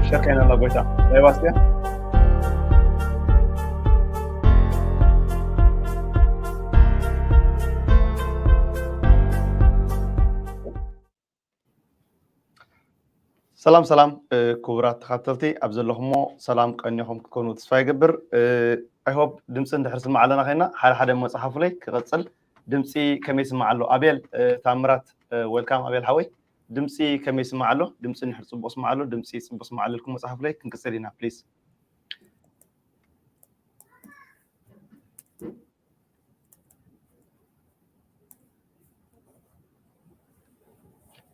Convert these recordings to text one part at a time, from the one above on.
ሸር ከይና ኣላ ጎይታ ናይ ባስያ። ሰላም ሰላም፣ ክቡራት ተኸታተልቲ ኣብ ዘለኹሞ ሰላም ቀኒኹም ክትኮኑ ተስፋ ይገብር። I hope ድምፂ እንድሕር ስማዕ ኣለና ኮይና ሓደ ሓደ መፅሓፉለይ ክቐፅል። ድምፂ ከመይ ይስማዕ ኣሎ? ኣቤል ታምራት፣ ወልካም ኣቤል ሓወይ። ድምፂ ከመይ ይስማዕ ኣሎ? ድምፂ እንድሕር ፅቡቕ ስማዕ ኣሎ? ድምፂ ፅቡቕ ስማዕ ኣለልኩም መፅሓፉለይ ክንቅፅል ኢና ፕሊዝ።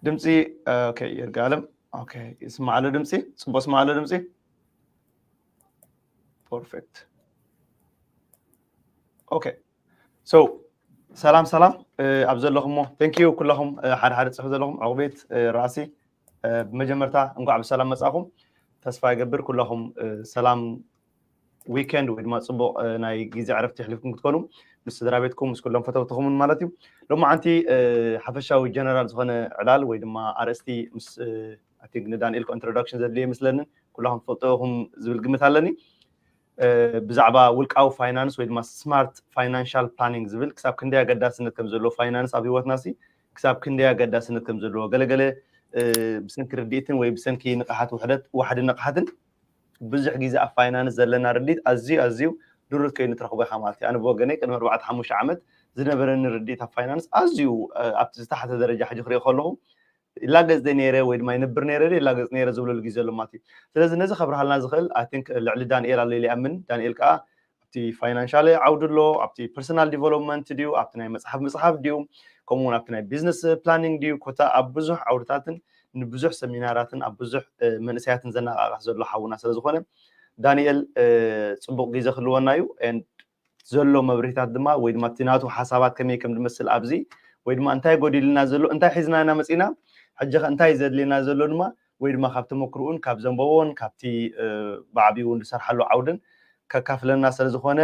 ድምፂ ይርጋለም ይስማዕ ኣሎ? ድምፂ ፅቡቕ ስማዕ ኣሎ? ድምፂ ፐርፌክት። ኦኬ። So ሰላም ሰላም ኣብ ዘለኹሞ፣ thank you ኩለኹም ሓደ ሓደ ፅሑ ዘለኹም፣ ዕቑቤት፣ ራእሲ፣ ብመጀመርታ እንኳዕ ብሰላም መፃኹም። ተስፋ ይገብር ኩለኹም ሰላም ዊኬንድ ወይ ድማ ፅቡቕ ናይ ግዜ ዕረፍቲ የሕሊፍኩም ክትኮኑ ምስ ስድራ ቤትኩም ምስ ኩሎም ፈተውትኹምን ማለት እዩ። ሎማዓንቲ ሓፈሻዊ ጀነራል ዝኾነ ዕላል ወይ ድማ ኣርእስቲ ምስ ንዳንኤል ኢንትሮዳክሽን ዘድልየ ይመስለንን ኩላኹም ትፈልጥኹም ዝብል ግምት ኣለኒ። ብዛዕባ ውልቃዊ ፋይናንስ ወይ ድማ ስማርት ፋይናንሻል ፕላኒንግ ዝብል ክሳብ ክንደይ ኣገዳስነት ከም ዘለዎ፣ ፋይናንስ ኣብ ህይወትና ሲ ክሳብ ክንደይ ኣገዳስነት ከም ዘለዎ፣ ገለገለ ብሰንኪ ርድኢትን ወይ ብሰንኪ ንቕሓት ውሕደት ዋሕዲ ንቕሓትን ብዙሕ ግዜ ኣብ ፋይናንስ ዘለና ርድኢት ኣዝዩ ኣዝዩ ድሩት ኮይኑ ትረኽቦ ኢኻ ማለት እዩ። ኣነ ብወገነይ ቅድሚ ኣርባዕተ ሓሙሽተ ዓመት ዝነበረኒ ርድኢት ኣብ ፋይናንስ ኣዝዩ ኣብቲ ዝተሓተ ደረጃ ሕጂ ክሪኦ ከለኹ ይላገጽ ደ ነይረ ወይ ድማ ይነብር ነይረ ደ ይላገጽ ነይረ ዝብለሉ ግዜ ኣሎ ማለት እዩ። ስለዚ ነዚ ከብርሃልና ዝኽእል I think ልዕሊ ዳንኤል ኣሎ ኢለ ይኣምን። ዳንኤል ከዓ ኣብቲ ፋይናንሻል ዓውዲ ኣሎ፣ ኣብቲ ፐርሰናል ዲቨሎፕመንት ድዩ፣ ኣብቲ ናይ መጽሓፍ ምጽሓፍ ድዩ፣ ከምኡ እውን ኣብቲ ናይ ቢዝነስ ፕላኒንግ ድዩ፣ ኮታ ኣብ ብዙሕ ዓውድታትን ንብዙሕ ሰሚናራትን ኣብ ብዙሕ መንእሰያትን ዘነቃቕሕ ዘሎ ሓውና ስለ ዝኾነ ዳንኤል ፅቡቕ ግዜ ክህልወና እዩ። ዘሎ መብርሂታት ድማ ወይ ድማ እቲ ናቱ ሓሳባት ከመይ ከም ዝመስል ኣብዚ ወይ ድማ እንታይ ጎዲልና ዘሎ እንታይ ሒዝና ኢና መፂና ሕጂ ከ እንታይ ዘድልየና ዘሎ ድማ ወይ ድማ ካብ ተመክርኡን ካብ ዘንበቦን ካብቲ ብዓብኡ ዝሰርሓሉ ዓውድን ከካፍለና ስለ ዝኾነ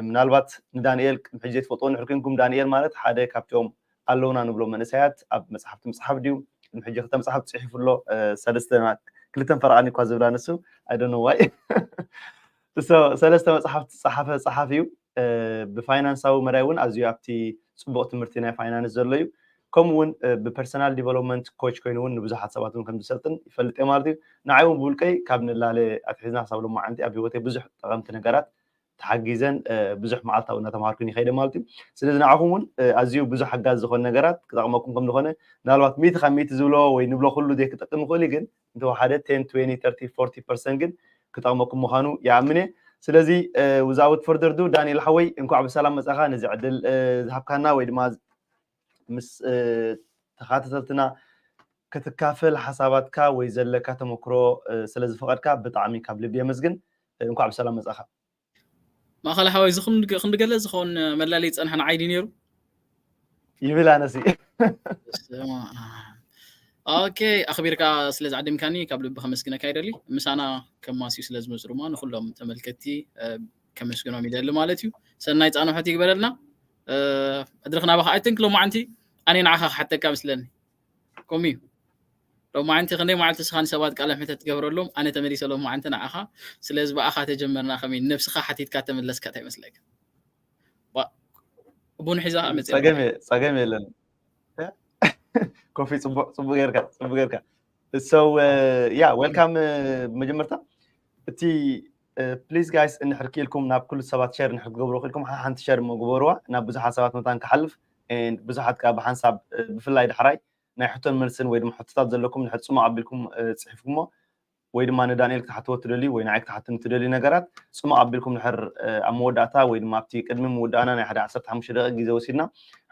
ምናልባት ንዳንኤል ቅድሚ ሕጂ ዘይትፈልጥዎ እንድሕር ኮንኩም ዳንኤል ማለት ሓደ ካብቲኦም ኣለውና ንብሎ መንእሰያት ኣብ መፅሓፍቲ ምፅሓፍ ድዩ ቅድሚ ሕጂ ክልተ መፅሓፍ ፅሒፉ ኣሎ ሰለስተ ክልተን ፈረቓን እኳ ዝብላ ንሱ I don't know why ሰለስተ መፅሓፍቲ ዝፀሓፈ ፀሓፊ እዩ። ብፋይናንሳዊ መዳይ እውን ኣዝዩ ኣብቲ ፅቡቕ ትምህርቲ ናይ ፋይናንስ ዘሎ እዩ። ከምኡ እውን ብፐርሰናል ዲቨሎፕመንት ኮች ኮይኑ እውን ንብዙሓት ሰባት እውን ከም ዝሰልጥን ይፈልጥ እየ ማለት እዩ። ንዓይ እውን ብውልቀይ ካብ ንላለ ኣትሒዝና ክሳብ ሎማዓንቲ ኣብ ህይወተይ ብዙሕ ጠቐምቲ ነገራት ተሓጊዘን ብዙሕ መዓልታዊ እናተምሃርኩን ይኸይደ ማለት እዩ። ስለዚ ንዓኹም እውን ኣዝዩ ብዙሕ ሓጋዚ ዝኾነ ነገራት ክጠቕመኩም ከም ዝኾነ ምናልባት ሚእቲ ካብ ሚእቲ ዝብሎ ወይ ንብሎ ኩሉ ዘይክጠቅም ይኽእል እዩ፣ ግን እንተወሓደ ten twenty thirty forty percent ግን ክጠቕመኩም ምዃኑ ይኣምን እየ። ስለዚ without further ado ዳንኤል ሓወይ እንኳዕ ብሰላም መጻኻ፣ ነዚ ዕድል ዝሃብካና ወይ ድማ ምስ ተኻተተልትና ክትካፈል ሓሳባትካ ወይ ዘለካ ተመክሮ ስለ ዝፈቐድካ ብጣዕሚ ካብ ልቢ የመስግን። እንኳዕ ብሰላም መጻኻ። ማእኸል ሓወይ እዚ ክንዲ ገለ ዝኸውን መላለይ ዝጸንሐ ንዓይ ድዩ ነይሩ? ይብል ኣነሲ ኦኬ፣ ኣኽቢርካ ስለ ዝዓደምካኒ ካብ ልቢ ከመስግነካ ይደሊ። ምሳና ከማስዩ ስለ ዝመፁ ድማ ንኩሎም ተመልከትቲ ከመስግኖም ይደሊ ማለት እዩ። ሰናይ ፃንሖት ይግበረልና። መድረኽ ናባኻ። I think ሎማዓንቲ ኣነ ንዓኻ ክሓተካ መስለኒ። ከምኡ እዩ። ሎማዓንቲ ክንደይ መዓልቲ ስኻ ንሰባት ቃለ ምሕተት ትገብረሎም፣ ኣነ ተመሊሰ ሎማዓንቲ ንዓኻ። ስለዚ ብኣኻ ተጀመርና። ከመይ ነብስኻ ሓቲትካ ተመለስካ እንታይ ይመስለካ? ቡን ሒዛ መፅያ። ጸገም የለን። ኮፊ፣ ፅቡቅ ጌርካ፣ ፅቡቅ ጌርካ። So yeah, welcome። መጀመርታ እቲ please guys፣ እንድሕር ክኢልኩም ናብ ኩሉ ሰባት ሸር እንድሕር ክገብሩ ክኢልኩም ሓንቲ ሸር እሞ ግበሩዋ፣ ናብ ብዙሓት ሰባት መታን ክሓልፍ። ብዙሓት ከዓ ብሓንሳብ ብፍላይ ዳሕራይ ናይ ሕቶን መልስን ወይ ድማ ሕቶታት ዘለኩም እንድሕር ፅሙቕ ኣቢልኩም ፅሒፍኩሞ ወይ ድማ ንዳንኤል ክትሓትዎ ትደልዩ ወይ ንዓይ ክትሓትኒ ትደልዩ ነገራት ፅሙቕ ኣቢልኩም ድሕር ኣብ መወዳእታ ወይ ድማ ኣብቲ ቅድሚ ምውዳእና ናይ ሓደ ዓሰርተ ሓሙሽተ ደቂቕ ግዜ ወሲድና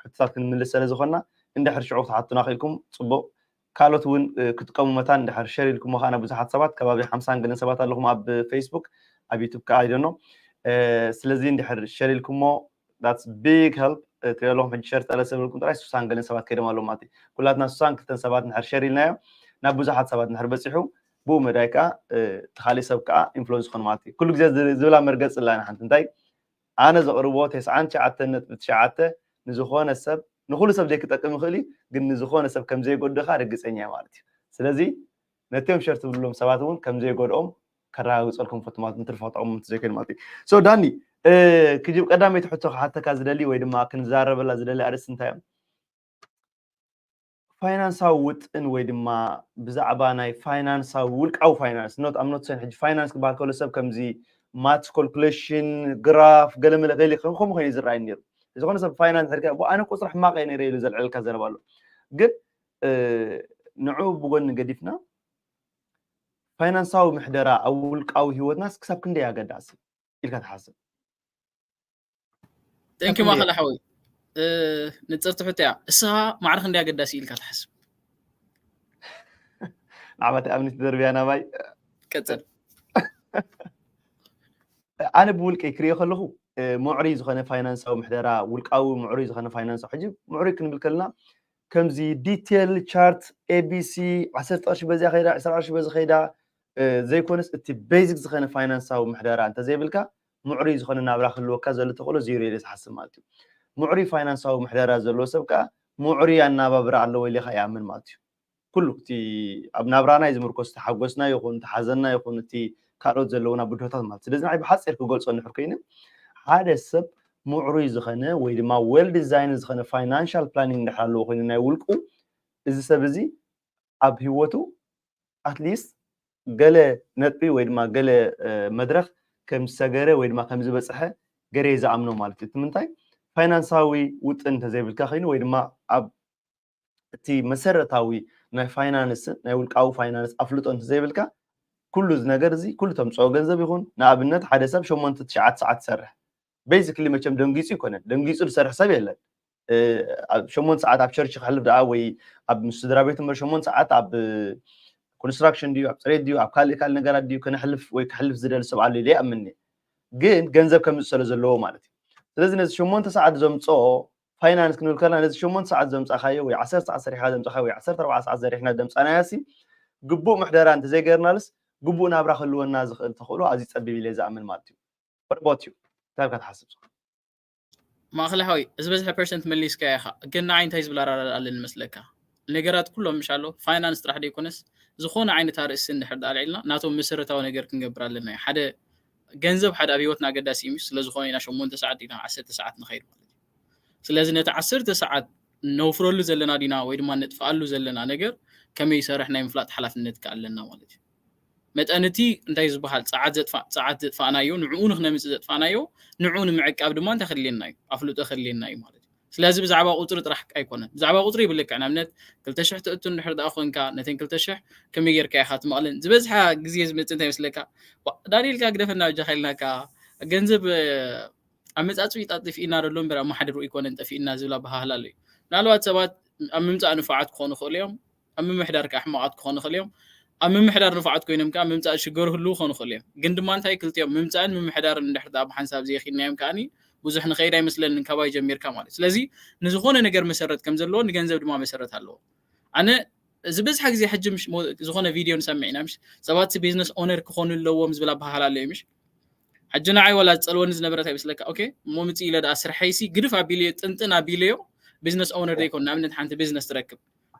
ሕቶታት ክንምልስ ስለ ዝኾንና እንድሕር ሽዑ ክትሓቱና ክኢልኩም ፅቡቕ። ካልኦት እውን ክትጥቀሙ መታን እንድሕር ሸር ኢልኩሞ ከዓ ናብ ብዙሓት ሰባት ከባቢ ሓምሳን ገለን ሰባት ኣለኹም ኣብ ፌስቡክ ኣብ ዩቱብ ከዓ ኣይደኖ። ስለዚ እንድሕር ሸር ኢልኩሞ that's big help። ትሪኦ ኣለኹም ሕጂ ሸር ጠለ ሰብልኩም ጥራይ ሱሳን ገለን ሰባት ከይዶም ኣለዉ ማለት እዩ። ኩላትና ሱሳን ክልተን ሰባት እንድሕር ሸር ኢልናዮ ናብ ብዙሓት ሰባት እንድሕር በፂሑ ብኡ መዳይ ከዓ እቲ ካሊእ ሰብ ከዓ ኢንፍሉንስ ዝኾን ማለት እዩ። ኩሉ ግዜ ዝብላ መርገፂ ኣላ ሓንቲ እንታይ ኣነ ዘቕርቦ ተስዓን ትሽዓተን ነጥቢ ትሽዓተ ንዝኾነ ሰብ ንኩሉ ሰብ ዘይክጠቅም ይኽእል እዩ፣ ግን ንዝኾነ ሰብ ከም ዘይጎድኻ ርግፀኛ ማለት እዩ። ስለዚ ነቲኦም ሸር ትብልሎም ሰባት እውን ከም ዘይጎድኦም ከረጋግፀልኩም ፈትማት እንትርፋ ተቐሙ ዘይከን ማለት እዩ። So ዳኒ፣ ክጅብ ቀዳመይቲ ሕቶ ክሓተካ ዝደሊ ወይ ድማ ክንዛረበላ ዝደሊ ኣርእስቲ እንታይ እዮም? ፋይናንሳዊ ውጥን ወይ ድማ ብዛዕባ ናይ ፋይናንሳዊ ውልቃዊ ፋይናንስ ኖት ኣምኖት ሰን ሕጂ ፋይናንስ ክበሃል ከሎ ሰብ ከምዚ ማትስ ኮልኩሌሽን ግራፍ ገለመለ ገሊ ከምኡ ኮይኑ ዝረኣይ ነይሩ። ዝኾነ ሰብ ፋይናንስ ሕድካ ኣነ ቁፅሪ ሕማቀ ነይረ ኢሉ ዘልዕልካ ዘረባ ኣሎ። ግን ንዑ ብጎኒ ገዲፍና ፋይናንሳዊ ምሕደራ ኣብ ውልቃዊ ህይወትናስ ክሳብ ክንደይ ኣገዳሲ ኢልካ ትሓስብ? Thank you ማእኸል ሓወይ። ንፅርቲ ሕቶ እያ። እስኻ ማዕረ ክንደይ ኣገዳሲ ኢልካ ትሓስብ? ንዓመት ኣብኒት ደርብያ ናባይ ቀፅል። ኣነ ብውልቀይ ክሪኦ ከለኹ ምዕሩይ ዝኾነ ፋይናንሳዊ ምሕደራ ውልቃዊ ምዕሩይ ዝኾነ ፋይናንሳዊ ሕጂ ምዕሩይ ክንብል ከለና ከምዚ ዲቴል ቻርት ኤቢሲ ዓሰርተ ቅርሺ በዚያ ከይዳ ዕስራ ቅርሺ በዚ ከይዳ ዘይኮነስ እቲ ቤዚክ ዝኾነ ፋይናንሳዊ ምሕደራ እንተዘይብልካ ምዕሩይ ዝኾነ ናብራ ክህልወካ ዘሎ ተኽእሎ ዜሮ ኢለ ዝሓስብ ማለት እዩ። ምዕሩይ ፋይናንሳዊ ምሕደራ ዘለዎ ሰብ ከዓ ምዕሩይ ኣናባብራ ኣለዎ ኢለ ከዓ ይኣምን ማለት እዩ። ኩሉ እቲ ኣብ ናብራና እዩ ዝምርኮስ፣ ተሓጎስና ይኹን ተሓዘና ይኹን እቲ ካልኦት ዘለውና ብድሆታት ማለት ስለዚ ንዓይ ብሓፂር ክገልፆ እንድሕር ኮይኑ ሓደ ሰብ ምዕሩይ ዝኾነ ወይ ድማ ዌል ዲዛይን ዝኾነ ፋይናንሻል ፕላኒንግ እንድሕር ኣለዎ ኮይኑ ናይ ውልቁ እዚ ሰብ እዚ ኣብ ህይወቱ ኣትሊስት ገለ ነጥቢ ወይ ድማ ገለ መድረክ ከም ዝሰገረ ወይ ድማ ከም ዝበፅሐ ገሬ ዝኣምኖ ማለት እዩ። እቲ ምንታይ ፋይናንሳዊ ውጥን እንተዘይብልካ ኮይኑ ወይ ድማ ኣብ እቲ መሰረታዊ ናይ ፋይናንስን ናይ ውልቃዊ ፋይናንስ ኣፍልጦ እንተዘይብልካ ኩሉ እዚ ነገር እዚ ኩሉ ተምፅኦ ገንዘብ ይኹን ንኣብነት ሓደ ሰብ ሸሞንተ ትሽዓተ ሰዓት ይሰርሕ ቤዚክሊ መቸም ደንጊፁ ይኮነን ደንጊፁ ዝሰርሕ ሰብ የለን። ሸሞንተ ሰዓት ኣብ ቸርች ክሕልፍ ደኣ ወይ ኣብ ምስ ስድራ ቤት እምበር ሸሞንተ ሰዓት ኣብ ኮንስትራክሽን ድዩ ኣብ ፅሬት ድዩ ኣብ ካልእ ካልእ ነገራት ድዩ ከነሕልፍ ወይ ክሕልፍ ዝደሊ ሰብ ኣሎ ኢለ ይኣምን እየ። ግን ገንዘብ ከምፅእ ስለ ዘለዎ ማለት እዩ። ስለዚ ነዚ ሸሞንተ ሰዓት ዘምፅኦ ፋይናንስ ክንብል ከለና ነዚ ሸሞንተ ሰዓት ዘምፃእካዮ ወይ ዓሰርተ ሰዓት ሰሪሕካ ዘምፃእካዮ ወይ ዓሰርተ ኣርባዕተ ሰዓት ዘሪሕና ዘምፃእናዮ ሲ ግቡእ ምሕደራ እንተዘይገርናልስ ግቡእ ናብራ ክህልወና ዝኽእል ተኽእሎ ኣዝዩ ፀቢብ ኢለ ዝኣምን ማለት እዩ። What about you? እንታይ ኢልካ ትሓስብ? ማእኸል ሓወይ እዚ በዝሐ ፐርሰንት መሊስካ ኢኻ፣ ግን ንዓይ እንታይ ዝብል ኣረዳድኣ ኣለኒ መስለካ? ነገራት ኩሎም ምሽ ኣሎ ፋይናንስ ጥራሕ ዘይኮነስ ዝኾነ ዓይነት ኣርእስቲ እንድሕር ደኣ ኣልዒልና ናቶም መሰረታዊ ነገር ክንገብር ኣለና እዩ። ሓደ ገንዘብ ሓደ ኣብ ህይወትና ኣገዳሲ እዩ። ስለዝኾነ ኢና ሸሞንተ ሰዓት ኢና ዓሰርተ ሰዓት ንኸይድ ማለት እዩ። ስለዚ ነቲ ዓሰርተ ሰዓት ነውፍረሉ ዘለና ዲና ወይ ድማ ነጥፍኣሉ ዘለና ነገር ከመይ ይሰርሕ ናይ ምፍላጥ ሓላፍነት ከ ኣለና ማለት እዩ። መጠን እቲ እንታይ ዝበሃል ጸዓት ዘጥፋ ጸዓት ዘጥፋእናዮ ንዕኡ ንክነምጽእ ዘጥፋእናዮ ንዕኡ ንምዕቃብ ድማ እንታይ ከድልየና እዩ ኣፍልጦ ከድልየና እዩ ማለት እዩ። ስለዚ ብዛዕባ ቁጽሪ ጥራሕ ኣይኮነን ብዛዕባ ቁጽሪ ይብልክዕ ንኣብነት ክልተ ሽሕ ትእቱ እንድሕር ደኣ ኮንካ ነተን ክልተ ሽሕ ከመይ ጌርካ ኢኻ ትመቕለን ዝበዝሓ ግዜ ዝመጽእ እንታይ ይመስለካ ዳንኤልካ ግደፈና ብጃኻ ኢልናካ ገንዘብ ኣመጻጽኡ ይጣጥፍ ኢና ደሎ እምበር ኣመሓድሩ ይኮነን ጠፊእና ዝብል ኣበሃህላ ኣሎ እዩ። ምናልባት ሰባት ኣብ ምምጻእ ንፉዓት ክኾኑ ይኽእሉ እዮም ኣብ ምምሕዳር ከዓ ሕማቓት ክኾኑ ይኽእሉ እዮም። ኣብ ምምሕዳር ንፉዓት ኮይኖም ከዓ ምምጻእ ሽገሩ ህልው ክኾኑ ይኽእሉ እዮም። ግን ድማ እንታይ ክልቲኦም ምምጻእን ምምሕዳርን እንድሕር ደኣ ብሓንሳብ ዘይኺንናዮም ከዓኒ ብዙሕ ንኸይድ ኣይመስለንን ካባይ ጀሚርካ ማለት እዩ። ስለዚ ንዝኾነ ነገር መሰረት ከም ዘለዎ ንገንዘብ ድማ መሰረት ኣለዎ። ኣነ ዝበዝሓ ግዜ ሕጂ ምሽ ዝኾነ ቪድዮ ንሰምዕ ኢና ምሽ ሰባት ቢዝነስ ኦነር ክኾኑ ኣለዎም ዝብል ኣባሃላ ኣሎ እዩ ምሽ። ሕጂ ንዓይ ወላ ዝጸልወኒ ዝነበረ እንታይ ይመስለካ? ኦኬ እሞ ምጽእ ኢለ ደኣ ስርሐይሲ ግድፍ ኣቢልዮ ጥንጥን ኣቢልዮ ቢዝነስ ኦነር ዘይኮን ንኣብነት ሓንቲ ቢዝነስ ትረክብ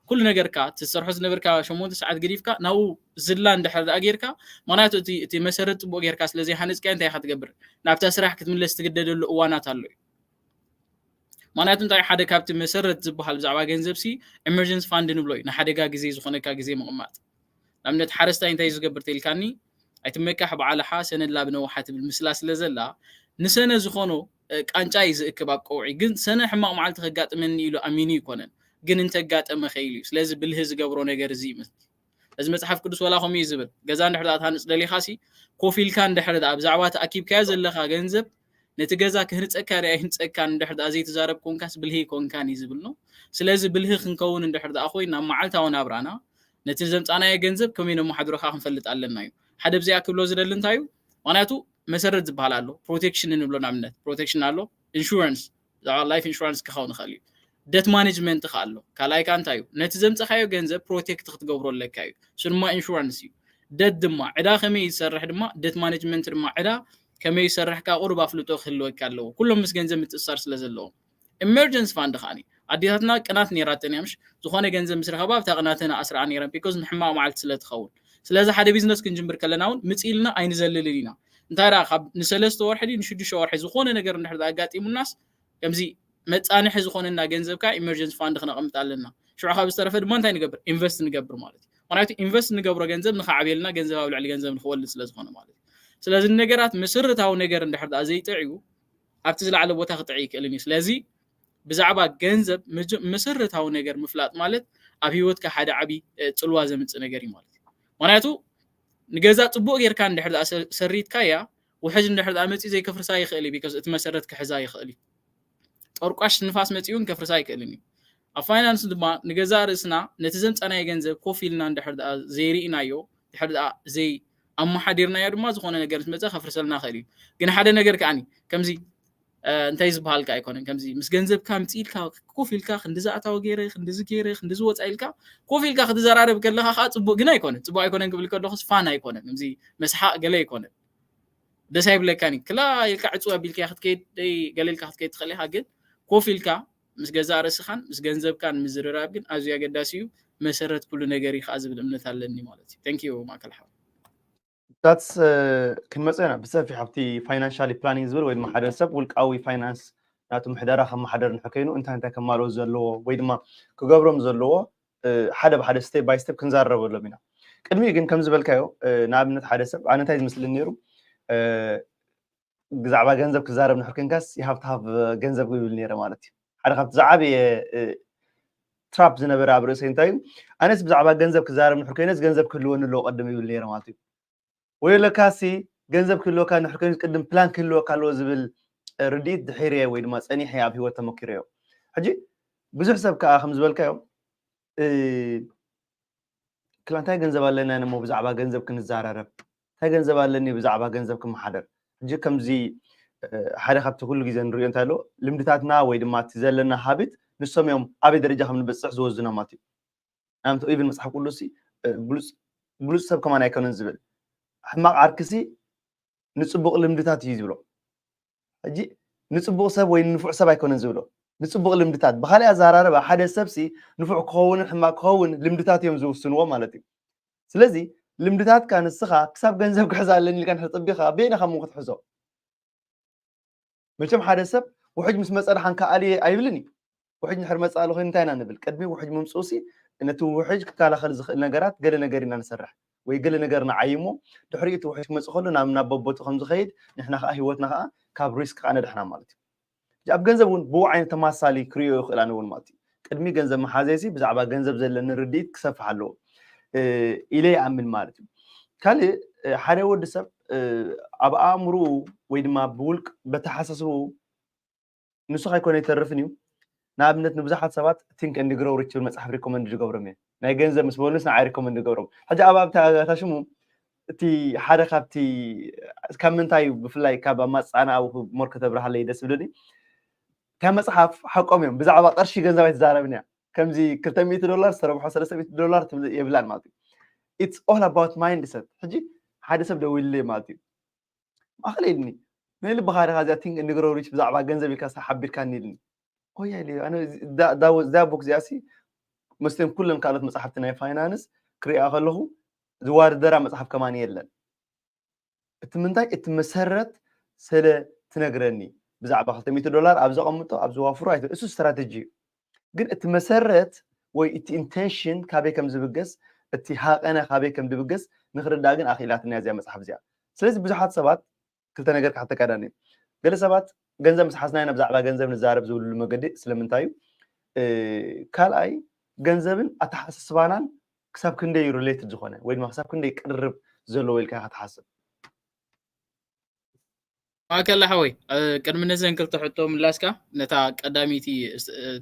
ኩሉ ነገርካ ትሰርሖ ዝነበርካ ሸሞንተ ሰዓት ገዲፍካ ናብኡ ዝላ እንድሕር ደኣ ጌርካ ምክንያቱ እቲ መሰረት ጽቡቅ ጌርካ ስለዘይሃነጽካዮ እንታይ ኢካ ትገብር? ናብታ ስራሕ ክትምለስ ትግደደሉ እዋናት ኣሎ እዩ። ምክንያቱ እንታይ ሓደ ካብቲ መሰረት ዝበሃል ብዛዕባ ገንዘብ ሲ ኢመርጀንሲ ፋንድ ንብሎ እዩ ንሓደጋ ግዜ ዝኾነካ ግዜ ምቕማጥ። ንኣብነት ሓረስታይ እንታይ ዝገብር ተልካኒ ኣይትመካሕ በዓልሓ ሰነድ ላብ ነውሓ ትብል ምስላ ስለ ዘላ ንሰነ ዝኾኖ ቃንጫ እዩ ዝእክብ ኣብ ቀውዒ ግን ሰነ ሕማቕ መዓልቲ ከጋጥመኒ ኢሉ ኣሚኑ ይኮነን ግን እንተጋጠመ ከይሉ እዩ ስለዚ ብልህ ዝገብሮ ነገር እዚ ይመስል እዚ መጽሓፍ ቅዱስ ወላ ከምኡ እዩ ዝብል ገዛ እንድሕር ትሃንጽ ደሊኻ ሲ ኮፍ ኢልካ እንድሕር ብዛዕባ ተኣኪብካዮ ዘለኻ ገንዘብ ነቲ ገዛ ክህንጸካ ዶ ኣይህንጸካን እንድሕር ደኣ ዘይትዛረብ ኮንካስ ብልሂ ኮንካን እዩ ዝብል ነው። ስለዚ ብልሂ ክንከውን እንድሕር ደኣ ኮይና መዓልታዊ ናብራና ነቲ ዘምጻናዮ ገንዘብ ከመይ ነመሓድሮ ከዓ ክንፈልጥ ኣለና እዩ። ሓደ ብዚኣ ክብሎ ዝደሊ እንታይ እዩ? ምክንያቱ መሰረት ዝበሃል ኣሎ፣ ፕሮቴክሽን ንብሎ ንኣብነት ፕሮቴክሽን ኣሎ፣ ኢንሹራንስ ብዛዕባ ላይፍ ኢንሹራንስ ክኸውን ይኽእል እዩ። ደት ማኔጅመንት ከ ኣሎ። ካልኣይ ከዓ እንታይ እዩ? ነቲ ዘምፀኻዮ ገንዘብ ፕሮቴክት ክትገብሮ ኣለካ እዩ። እሱ ድማ ኢንሹራንስ እዩ። ደት ድማ ዕዳ ከመይ እዩ ዝሰርሕ ድማ ደት ማኔጅመንት ድማ ዕዳ ከመይ ይሰርሕ ከዓ ቁሩብ ኣፍልጦ ክህልወካ ኣለዎ። ኩሎም ምስ ገንዘብ ምትእሳር ስለ ዘለዎም። ኢመርጀንሲ ፋንድ ከዓኒ ኣዴታትና ቅናት ነይራተን እያ ምሽ ዝኾነ ገንዘብ ምስ ረኸባ ኣብታ ቅናተን ኣስርዓ ነይረን ቢኮዝ ንሕማቕ መዓልቲ ስለ ትኸውን። ስለዚ ሓደ ቢዝነስ ክንጅምር ከለና እውን ምፅ ኢልና ኣይንዘልልን ኢና። እንታይ ደኣ ካብ ንሰለስተ ወርሒ ድዩ ንሽዱሽተ ወርሒ ዝኾነ ነገር እንድሕር ኣጋጢሙናስ ከምዚ መፃንሒ ዝኾነና ገንዘብ ከዓ ኢመርጀንሲ ፋንድ ክነቐምጥ ኣለና። ሽዑ ካብ ዝተረፈ ድማ እንታይ ንገብር? ኢንቨስት ንገብር ማለት እዩ። ምክንያቱ ኢንቨስት ንገብሮ ገንዘብ ንኸዓብየልና ገንዘብ ኣብ ልዕሊ ገንዘብ ንክወልድ ስለ ዝኾነ ማለት እዩ። ስለዚ ነገራት መሰረታዊ ነገር እንድሕር ደኣ ዘይጥዕዩ ኣብቲ ዝለዓለ ቦታ ክጥዕይ ይክእልን እዩ። ስለዚ ብዛዕባ ገንዘብ መሰረታዊ ነገር ምፍላጥ ማለት ኣብ ህይወትካ ሓደ ዓብዪ ጽልዋ ዘምጽእ ነገር እዩ ማለት እዩ። ምክንያቱ ንገዛ ጽቡቕ ጌርካ እንድሕር ደኣ ሰሪትካያ ውሕጅ እንድሕር ደኣ መጺኡ ዘይከፍርሳ ይኽእል እዩ። ቢካዝ እቲ መሰረት ክሕዛ ይኽእል እዩ። ጠርቋሽ ንፋስ መጺኡ እውን ከፍርሳ ኣይክእልን እዩ። ኣብ ፋይናንስ ድማ ንገዛእ ርእስና ነቲ ዘምጻናዮ ገንዘብ ኮፍ ኢልና እንድሕር ደኣ ዘይርኢናዮ፣ ድሕር ደኣ ዘይ ኣመሓዲርናዮ ድማ ዝኾነ ነገር ምስ መጸ ከፍርሰልና ይኽእል እዩ። ግን ሓደ ነገር ከዓኒ ከምዚ እንታይ ዝበሃልካ ኣይኮነን ከምዚ ምስ ገንዘብካ ምጽእ ኢልካ ኮፍ ኢልካ ክንዲ ዝኣታወ ገይረ ክንድዚ ገይረ ክንድዚ ወፃ ኢልካ ኮፍ ኢልካ ክትዘራረብ ከለካ ከዓ ፅቡቅ ግን ኣይኮነን ፅቡቅ ኣይኮነን ክብል ከለኩስ ፋን ኣይኮነን ከምዚ መስሓቅ ገለ ኣይኮነን ደስ ኣይብለካን እዩ ክላ ኢልካ ዕፅው ኣቢልካ ክትከይድ ገለ ኢልካ ክትከይድ ትኽእል ኢካ ግን ኮፍ ኢልካ ምስ ገዛእ ርእስኻን ምስ ገንዘብካን ምዝርራብ ግን ኣዝዩ ኣገዳሲ እዩ መሰረት ኩሉ ነገር እዩ ከዓ ዝብል እምነት ኣለኒ ማለት እዩ thank you ማእከል ሓው that's ክንመፅእ ኢና ብሰፊሕ ኣብቲ ፋይናንሻሊ ፕላኒንግ ዝብል ወይ ድማ ሓደ ሰብ ውልቃዊ ፋይናንስ ናቱ ምሕደራ ከመሓደር ንሕር ከይኑ እንታይ እንታይ ከማልኦ ዘለዎ ወይ ድማ ክገብሮም ዘለዎ ሓደ ብሓደ ስቴፕ ባይ ስቴፕ ክንዛረበሎም ኢና ቅድሚኡ ግን ከም ዝበልካዮ ንኣብነት ሓደ ሰብ ኣነ እንታይ ዝምስልን ነይሩ ብዛዕባ ገንዘብ ክዛረብ ንሕር ኮይንካስ you have to have ገንዘብ ይብል ነይረ ማለት እዩ ሓደ ካብቲ ዝዓበየ ትራፕ ዝነበረ ኣብ ርእሰይ እንታይ እዩ ኣነስ ብዛዕባ ገንዘብ ክዛረብ ንሕር ኮይነስ ገንዘብ ክህልወኒ ኣለዎ ቀድም ይብል ነይረ ማለት እዩ ወይ ለካሲ ገንዘብ ክህልወካ ንሕር ኮይኑ ቅድም ፕላን ክህልወካ ኣለዎ ዝብል ርድኢት ድሒር እየ ወይ ድማ ፀኒሐ ኣብ ህይወት ተመኪረዮ ሕጂ ብዙሕ ሰብ ከዓ ከም ዝበልካዮ ክላ እንታይ ገንዘብ ኣለና እሞ ብዛዕባ ገንዘብ ክንዘራረብ እንታይ ገንዘብ ኣለኒ ብዛዕባ ገንዘብ ክመሓደር ሕጂ ከምዚ ሓደ ካብቲ ኩሉ ግዜ ንሪኦ እንታይ ኣሎ ልምድታትና ወይ ድማ እቲ ዘለና ሃቢት ንሶም እዮም ኣበይ ደረጃ ከም ንበፅሕ ዝወስዱና ማለት እዩ ናምቲ ኢቭን መፅሓፍ ቅዱስ ብሉፅ ሰብ ከማን ኣይኮነን ዝብል ሕማቕ ዓርክሲ ንፅቡቕ ልምድታት እዩ ዝብሎ ሕጂ ንፅቡቕ ሰብ ወይ ንፉዕ ሰብ ኣይኮነን ዝብሎ ንፅቡቕ ልምድታት ብካሊእ ኣዘራረባ ሓደ ሰብሲ ንፉዕ ክኸውንን ሕማቕ ክኸውን ልምድታት እዮም ዝውስንዎ ማለት እዩ ስለዚ ልምድታትካ ንስኻ ክሳብ ገንዘብ ክሕዛ ኣለኒ ኢልካ ንሕር ፀቢኻ በየናኻ ሞ ክትሕዞ መቸም ሓደ ሰብ ውሕጅ ምስ መፀ ደሓን ከኣልየ ኣይብልን እዩ ውሕጅ ንድሕር መፅእ ኣሎ ኮይኑ እንታይ ኢና ንብል ቅድሚ ውሕጅ ምምፅኡ ሲ ነቲ ውሕጅ ክከላኸል ዝኽእል ነገራት ገለ ነገር ኢና ንሰርሕ ወይ ገለ ነገር ንዓይሞ ድሕሪኡ እቲ ውሕጅ ክመፅእ ከሎ ናብ ናብ በቦቱ ከም ዝኸይድ ንሕና ከዓ ህይወትና ከዓ ካብ ሪስክ ከዓ ነድሕና ማለት እዩ ኣብ ገንዘብ እውን ብኡ ዓይነት ተማሳሊ ክሪኦ ይኽእል ኣነ እውን ማለት እዩ ቅድሚ ገንዘብ መሓዘይሲ ብዛዕባ ገንዘብ ዘለኒ ርድኢት ክሰፍሕ ኣለዎ ኢለ ይኣምን ማለት እዩ ካልእ ሓደ ወዲ ሰብ ኣብ ኣእምርኡ ወይ ድማ ብውልቅ በተሓሳስቡ ንሱ ከይኮነ ይተርፍን እዩ ንኣብነት ንብዙሓት ሰባት think and grow rich ዝብል መፅሓፍ ሪኮመንድ ዝገብሮም እየ ናይ ገንዘብ ምስ በሉስ ንዓይ ሪኮመንድ ዝገብሮም ሕጂ ኣብ ኣብታ ሽሙ እቲ ሓደ ካብቲ ካብ ምንታይ ብፍላይ ካብ ኣማፃና ኣብ ሞር ከተብርሃለይ ደስ ብለኒ እታ መፅሓፍ ሓቆም እዮም ብዛዕባ ቅርሺ ገንዘብ ኣይትዛረብን እያ ከምዚ ክልተ ሚእቲ ዶላር ዝተረብሖ ሰለስተ ሚእቲ ዶላር ትብል የብላን ማለት እዩ። It's all about mindset። ሕጂ ሓደ ሰብ ደዊልለይ ማለት እዩ። ማእኸል ኢልኒ፣ ናይ ልብኻ ዲኻ እዚኣ ቲንክ እንግሮ ሪች ብዛዕባ ገንዘብ ኢልካ ሓቢርካኒ ኢልኒ። ኦያ ኢለ ኣነ እዛ ቦክ እዚኣ ሲ መስለን ኩለን ካልኦት መፅሓፍቲ ናይ ፋይናንስ ክሪኣ ከለኹ ዝዋርደራ መፅሓፍ ከማን የለን። እቲ ምንታይ እቲ መሰረት ስለ ትነግረኒ ብዛዕባ ክልተ ሚእቲ ዶላር ኣብ ዘቐምጦ ኣብ ዝዋፍሮ ኣይተ እሱ ስትራተጂ እዩ። ግን እቲ መሰረት ወይ እቲ ኢንቴንሽን ካበይ ከም ዝብገስ እቲ ሃቐነ ካበይ ከም ዝብገስ ንክርዳእ ግን ኣኽኢላትኒ እዚኣ መፅሓፍ እዚኣ። ስለዚ ብዙሓት ሰባት ክልተ ነገር ክሓተካ ዳኒ። ገለ ሰባት ገንዘብ ምስ ሓዝና ኢና ብዛዕባ ገንዘብ ንዛረብ ዝብልሉ መገዲ ስለምንታይ እዩ? ካልኣይ ገንዘብን ኣተሓሳስባናን ክሳብ ክንደይ እዩ ሪሌትድ ዝኾነ ወይ ድማ ክሳብ ክንደይ ቅርርብ ዘለዎ ኢልካ ኢኻ ትሓስብ? ማእከል ሓወይ ቅድሚ ነዘን ክልተ ሕቶ ምላስካ ነታ ቀዳሚቲ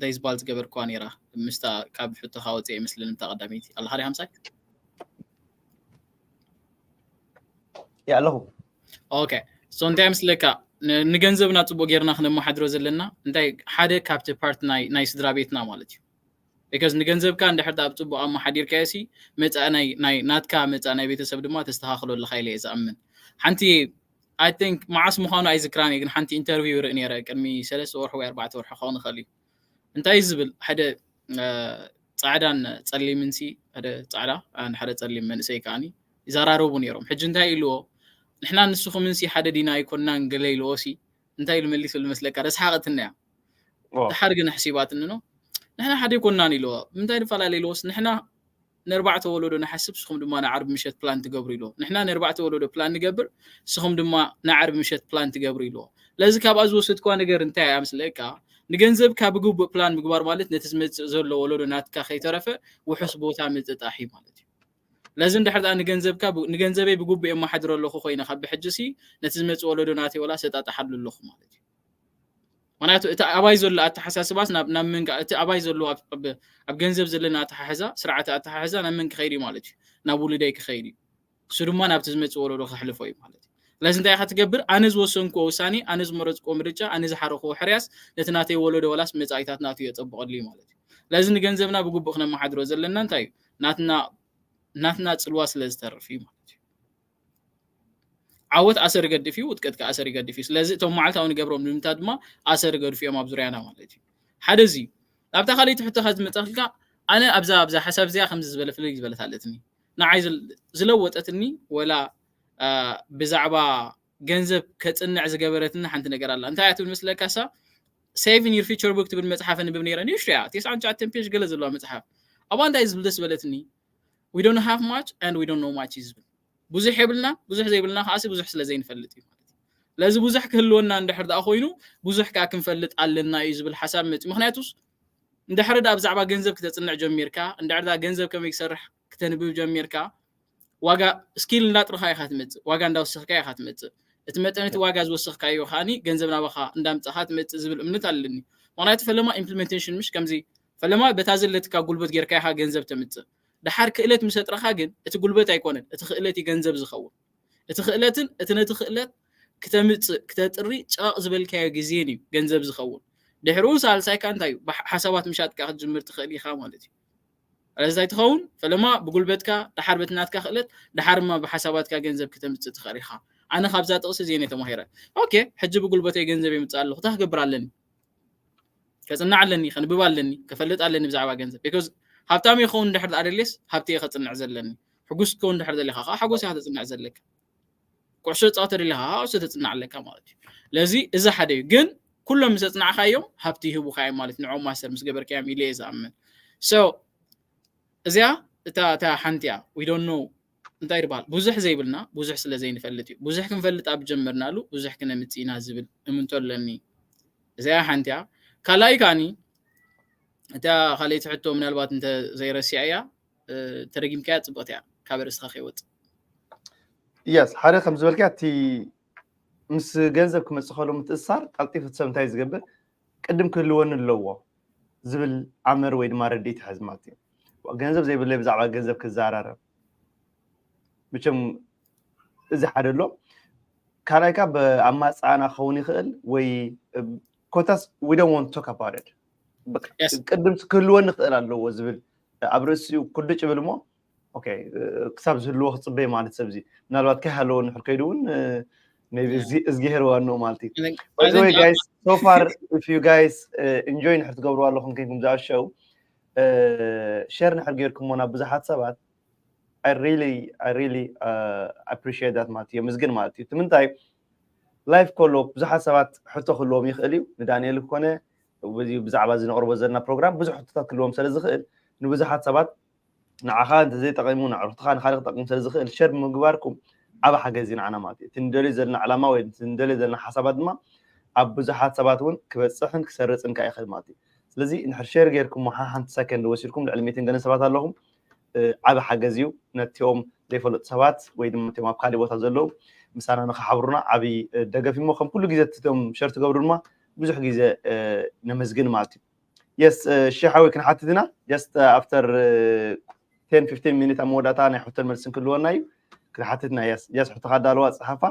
ተይዝባል ዝገበርኳ ነራ ምስታ ካብ ሕቶኻ ወፅአ ይመስለኒ እታ ቀዳሚቲ ኣለኻ ዲ ሓምሳይ ኣለኹ ኦኬ ሶ እንታይ ምስለካ ንገንዘብና ፅቡቅ ጌርና ክነመሓድሮ ዘለና እንታይ ሓደ ካብቲ ፓርት ናይ ስድራ ቤትና ማለት እዩ because ንገንዘብካ እንድሕር ኣብ ፅቡቅ ኣመሓዲርካዮ ሲ መፃእ ናይ ናትካ መፃእ ናይ ቤተሰብ ድማ ተስተኻኽሎ ኣለካ ኢለ እየ ዝኣምን ሓንቲ I think መዓስ ምዃኑ ኣይዝክራን እየ ግን ሓንቲ ኢንተርቪው ርኢ ነረ ቅድሚ ሰለስተ ወርሒ ወይ ኣርባዕተ ወርሒ ክኸውን ይኽእል እዩ እንታይ ዝብል ሓደ ፃዕዳን ፀሊምን ሲ ሓደ ፃዕዳ ሓደ ፀሊም መንእሰይ ከዓኒ ይዘራረቡ ነይሮም ሕጂ እንታይ ኢልዎ ንሕና ንስኹምን ሲ ሓደ ዲና ኣይኮንናን ገለ ኢልዎ ሲ እንታይ ኢሉ መሊሱ ዝመስለካ ረስሓቐትኒ እያ ድሓር ግን ኣሕሲባትኒ ነው ንሕና ሓደ ኣይኮንናን ኢልዎ ምንታይ ንፈላለ ኢልዎስ ንሕና ንእርባዕተ ወለዶ ንሓስብ ንስኹም ድማ ንዓርቢ ምሸት ፕላን ትገብሩ ኢልዎ ንሕና ንእርባዕተ ወለዶ ፕላን ንገብር ንስኹም ድማ ንዓርቢ ምሸት ፕላን ትገብሩ ኢልዎ ለዚ ካብኣ ዝወሰድኳ ነገር እንታይ እያ ምስለካ ንገንዘብካ ብግቡእ ፕላን ምግባር ማለት ነቲ ዝመፅእ ዘሎ ወለዶ ናትካ ከይተረፈ ውሑስ ቦታ ምጥጣሕ እዩ ማለት እዩ ለዚ እንድሕር ደኣ ንገንዘብካ ንገንዘበይ ብግቡእ የመሓድሮ ኣለኹ ኮይነ ካብ ብሕጂ ሲ ነቲ ዝመፅእ ወለዶ ናተይ ወላ ሰጣጣሓሉ ኣለኹ ማለት እዩ ምክንያቱ እቲ ኣባይ ዘሎ ኣተሓሳስባስ ናብ ናብ መንጋ እቲ ኣባይ ዘሎ ኣብ ገንዘብ ዘለና ኣተሓሕዛ ስርዓተ ኣተሓሕዛ ናብ መን ክኸይድ እዩ ማለት እዩ ናብ ውሉደይ ክኸይድ እዩ እሱ ድማ ናብቲ ዝመፅእ ወለዶ ከሕልፎ እዩ ማለት እዩ ስለዚ እንታይ ኢኻ ትገብር ኣነ ዝወሰንክዎ ውሳኔ ኣነ ዝመረፅክዎ ምርጫ ኣነ ዝሓረኽዎ ሕርያስ ነቲ ናተይ ወለዶ ወላስ መፃኢታት ናቱ የፀብቐሉ እዩ ማለት እዩ ስለዚ ንገንዘብና ብግቡእ ክነመሓድሮ ዘለና እንታይ እዩ ናትና ናትና ፅልዋ ስለ ዝተርፍ እዩ ማለት እዩ ዓወት ኣሰር ይገድፍ እዩ ውድቀት ከዓ ኣሰር ይገድፍ እዩ ስለዚ እቶም መዓልታዊ ንገብሮም ልምታ ድማ ኣሰር ይገድፉ እዮም ኣብ ዙርያና ማለት እዩ ሓደ እዚ ኣብታ ካልኣይቲ ሕቶኻ ዝመፀኽልካ ኣነ ኣብዛ ኣብዛ ሓሳብ እዚኣ ከምዚ ዝበለ ፍልይ ዝበለት ኣለትኒ ንዓይ ዝለወጠትኒ ወላ ብዛዕባ ገንዘብ ከፅንዕ ዝገበረትኒ ሓንቲ ነገር ኣላ እንታይ እያ ትብል መስለካ ሳ saving your future book ትብል መፅሓፍ ኣንብብ ነይረ ንእሽቶ እያ ትስዓን ትሽዓተን ፔጅ ገለ ዘለዋ መፅሓፍ ኣብኣ እንታይ ዝብል ደስ በለትኒ we don't have much and we don't know much እዩ ዝብል ብዙሕ የብልና ብዙሕ ዘይብልና ከዓሲ ብዙሕ ስለ ዘይንፈልጥ እዩ ማለት ለዚ ብዙሕ ክህልወና እንድሕር ደኣ ኮይኑ ብዙሕ ከዓ ክንፈልጥ ኣለና እዩ ዝብል ሓሳብ መፅእ ምክንያቱስ እንድሕር ደኣ ብዛዕባ ገንዘብ ክተፅንዕ ጀሚርካ እንድሕር ደኣ ገንዘብ ከመይ ክሰርሕ ክተንብብ ጀሚርካ ዋጋ ስኪል እንዳጥርኻ ኢኻ ትመፅእ ዋጋ እንዳወሰኽካ ኢኻ ትመፅእ እቲ መጠን እቲ ዋጋ ዝወሰኽካዮ ከዓኒ ገንዘብ ናባኻ እንዳምፀኻ ትመፅእ ዝብል እምነት ኣለኒ ምክንያቱ ፈለማ ኢምፕሊሜንቴሽን ምሽ ከምዚ ፈለማ በታ ዘለትካ ጉልበት ጌርካ ኢኻ ገንዘብ ተምፅእ ድሓር ክእለት ምስ ኣጥረኻ ግን እቲ ጉልበት ኣይኮነን እቲ ክእለት እዩ ገንዘብ ዝኸውን እቲ ክእለትን እቲ ነቲ ክእለት ክተምፅእ ክተጥሪ ጨቕ ዝበልካዮ ግዜን እዩ ገንዘብ ዝኸውን ድሕሪኡ ሳልሳይካ እንታይ እዩ ሓሳባት ምሻጥካ ክትጅምር ትኽእል ኢኻ ማለት እዩ ስለዚ እንታይ ትኸውን ፈለማ ብጉልበትካ ድሓር በቲ ናትካ ክእለት ድሓር ድማ ብሓሳባትካ ገንዘብ ክተምፅእ ትኽእል ኢኻ ኣነ ካብዛ ጥቕሲ እዚአን እየ ተማሂረ ኦኬ ሕጂ ብጉልበተይ ገንዘብ የምፅእ ኣለኹ እንታይ ክገብር ኣለኒ ከፅናዕ ኣለኒ ከንብብ ኣለኒ ከፈልጥ ኣለኒ ብዛዕባ ገንዘብ because ሃብታም ይኸውን ድሕር ኣደሌስ ሃብቲ እየ ከፅንዕ ዘለኒ ሕጉስ ክኸውን ድሕር ዘለካ ከዓ ሓጎስ እያ ከተፅንዕ ዘለካ ኩዕሶ ፃወተ ደለካ ከዓ ኩዕሶ ተፅናዕ ኣለካ ማለት እዩ ለዚ እዚ ሓደ እዩ ግን ኩሎም ምስ ኣፅናዕካዮም ሃብቲ ይህቡካ እዮም ማለት ንዕኦም ማስተር ምስ ገበርካዮም ኢለ እየ ዝኣምን so እዚኣ እታ እታ ሓንቲ እያ we don't know እንታይ ይበሃል ብዙሕ ዘይብልና ብዙሕ ስለ ዘይንፈልጥ እዩ ብዙሕ ክንፈልጥ ኣብ ጀመርናሉ ብዙሕ ክነምፅእ ኢና ዝብል እምንቶ ኣለኒ እዚኣ ሓንቲ እያ ካልኣይ ካኒ እታ ካልኣይቲ ሕቶ ምናልባት እንተ ዘይረሲዐያ ተደጊምካያ ፅቡቅቲ እያ ካብ ርእስኻ ከይወፅእ yes ሓደ ከም ዝበልካ እቲ ምስ ገንዘብ ክመፅእ ከሎ ምትእሳር ቀልጢፉ እቲ ሰብ እንታይ ዝገብር ቅድም ክህልወኒ ኣለዎ ዝብል ኣምር ወይ ድማ ረድኢት ይሕዝ ማለት እዩ ገንዘብ ዘይብለይ ብዛዕባ ገንዘብ ክዘራረብ ምቸም እዚ ሓደ ኣሎ ካልኣይ ካብ ኣማፃና ክኸውን ይኽእል ወይ ኮታስ we don't want to talk about it ቅድም ክህልወኒ ክእል ኣለዎ ዝብል ኣብ ርእሲኡ ኩድጭ ብል እሞ ክሳብ ዝህልዎ ክፅበይ ማለት ሰብዚ ምናልባት ከይሃለዎ ንሕር ከይዱ እውን እዝጊሄር ዋንኡ ማለት እዩ። By the way, guys, so far, if you guys enjoy ንሕር ትገብርዋ ኣለኹም ከይንኩም ዝኣሸው ሸር ንሕር ገይርኩሞ ናብ ብዙሓት ሰባት I really I really appreciate that ማለት እዩ። ምስግን ማለት እዩ። ትምንታይ ላይፍ ከሎ ብዙሓት ሰባት ሕቶ ክህልዎም ይኽእል እዩ። ንዳንኤል ኮነ ብዛዕባ እዚ ነቕርቦ ዘለና ፕሮግራም ብዙሕ ሕቶታት ክህልዎም ስለ ዝኽእል ንብዙሓት ሰባት ንዓኻ እንተዘይጠቒሙ ንዕሩኽትኻ ንኻልእ ክጠቕም ስለ ዝኽእል ሸር ብምግባርኩም ዓብ ሓገዝ እዩ ንዓና ማለት እዩ። እቲ ንደልዮ ዘለና ዕላማ ወይ ንደልዮ ዘለና ሓሳባት ድማ ኣብ ብዙሓት ሰባት እውን ክበፅሕን ክሰርፅን ከዓ ይኽእል ማለት እዩ። ስለዚ ንድሕር ሸር ጌርኩሞ ሓንቲ ሰከንድ ወሲድኩም ልዕሊ ሚትን ገለ ሰባት ኣለኹም ዓብ ሓገዝ እዩ። ነቲኦም ዘይፈለጡ ሰባት ወይ ድማ ነቲኦም ኣብ ካሊእ ቦታ ዘለዉ ምሳና ንክሓብሩና ዓብዪ ደገፍ እሞ ከም ኩሉ ግዜ እቲኦም ሸር ትገብሩ ድማ ብዙሕ ግዜ ነመስግን ማለት እዩ። የስ ሸሓዊ ክንሓትት ኢና just after ten fifteen ሚኒት ኣብ መወዳእታ ናይ ሕቶን መልስን ክህልወና እዩ። ክንሓትት ኢና። የስ የስ ሕቶኻ ኣዳልዋ ፀሓፋ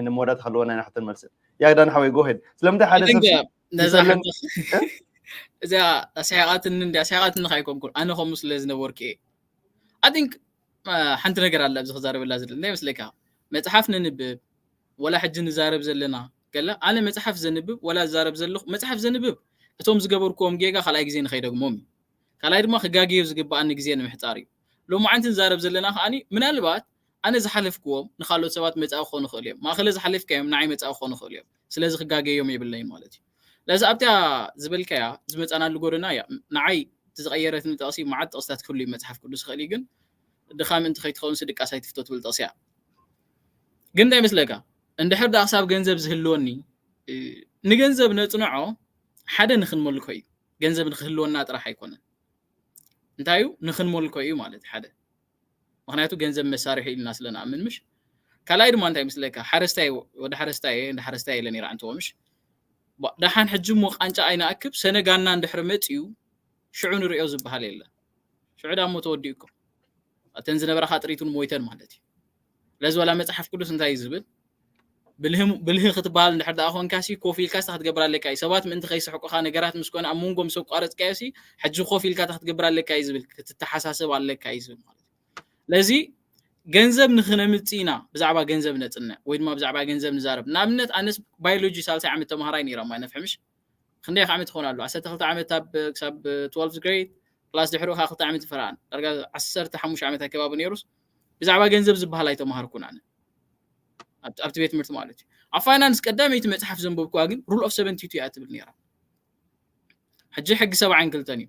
ን መወዳእታ ክህልወና ናይ ሕቶን መልስን። ያግዳን ሓወይ ጎሄድ ስለምንታይ ሓደ ሰብ ነዛ እዚኣ ኣስያቃትኒ እንዲ ኣስያቃትኒ ካይኮንኩን ኣነ ከምኡ ስለ ዝነበርኩ እየ። I think ሓንቲ ነገር ኣላ ኣብዚ ክዛረበላ ዝደሊ እንታይ ይመስለካ? መፅሓፍ ንንብብ ወላ ሕጂ ንዛረብ ዘለና ገለ ኣነ መፅሓፍ ዘንብብ ወላ ዝዛረብ ዘለኹ መፅሓፍ ዘንብብ እቶም ዝገበርክዎም ጌጋ ካልኣይ ግዜ ንኸይደግሞም እዩ። ካልኣይ ድማ ክጋገዩ ዝግበኣኒ ግዜ ንምሕፃር እዩ። ሎማዓንቲ ንዛረብ ዘለና ከዓኒ ምናልባት ኣነ ዝሓለፍክዎም ንካልኦት ሰባት መፃኢ ክኾኑ ይኽእሉ እዮም። ማእኸለ ዝሓለፍካዮም ንዓይ መፃኢ ክኾኑ ይኽእሉ እዮም። ስለዚ ክጋገዮም የብለይን ማለት እዩ። ለዚ ኣብቲያ ዝበልካያ ዝመፃናሉ ጎደና እያ ንዓይ እቲ ዝቐየረትኒ ጥቕሲ መዓት ጥቕስታት ክህሉ እዩ መፅሓፍ ቅዱስ ይኽእል እዩ ግን ድኻ ምእንቲ ከይትኸውን ስድቃስ ኣይትፍቶ ትብል ጥቕሲ እያ። ግን እንታይ ይመስለካ እንድሕር ደኣ ክሳብ ገንዘብ ዝህልወኒ ንገንዘብ ነፅንዖ ሓደ ንክንመልኮ እዩ። ገንዘብ ንክህልወና ጥራሕ ኣይኮነን እንታይ እዩ ንክንመልኮ እዩ ማለት ሓደ ምክንያቱ ገንዘብ መሳርሒ ኢልና ስለንኣምን ምሽ ካልኣይ ድማ እንታይ ምስለካ ሓረስታይ ወደ ሓረስታይ እንደ ሓረስታይ ኢለ ነራ እንተዎ ምሽ ደሓን ሕጂ እሞ ቃንጫ ኣይንኣክብ ሰነጋና እንድሕሪ መፅዩ ሽዑ ንሪኦ ዝበሃል የለ ሽዑ ዳሞ ተወዲኡ እኮ እተን ዝነበራካ ጥሪቱን ሞይተን ማለት እዩ ለዚ ወላ መፅሓፍ ቅዱስ እንታይ እዩ ዝብል ብልሂ ክትበሃል እንድሕር ደኣ ኮንካ ሲ ኮፍ ኢልካ ስታ ክትገብር ኣለካ እዩ ሰባት ምእንቲ ከይስሕቁኻ ነገራት ምስ ኮነ ኣብ መንጎም ምስ ኣቋረፅካዮ ሲ ሕጂ ኮፍ ኢልካ ታ ክትገብር ኣለካ እዩ ዝብል ክትተሓሳሰብ ኣለካ እዩ ዝብል ማለት እዩ ለዚ ገንዘብ ንክነምፅእ ኢና ብዛዕባ ገንዘብ ነፅንዕ ወይ ድማ ብዛዕባ ገንዘብ ንዛረብ ንኣብነት ኣነስ ባዮሎጂ ሳልሳይ ዓመት ተምሃራይ ነይረ ማይ ነፍሕምሽ ክንደይ ዓመት ይኾን ኣሎ ዓሰርተ ክልተ ዓመት ኣብ ክሳብ twelfth grade plus ድሕሪኡ ከዓ ክልተ ዓመት ይፈርኣን ዳርጋ ዓሰርተ ሓሙሽተ ዓመት ኣከባቢ ነይሩስ ብዛዕባ ገንዘብ ዝበሃል ኣይተምሃርኩን ኣነ ኣብቲ ቤት ትምህርቲ ማለት እዩ ኣብ ፋይናንስ ቀዳመይቲ መፅሓፍ ዘንበብኩዋ ግን rule of seventy two እያ ትብል ነይራ ሕጂ ሕጊ ሰብዓን ክልተን እዩ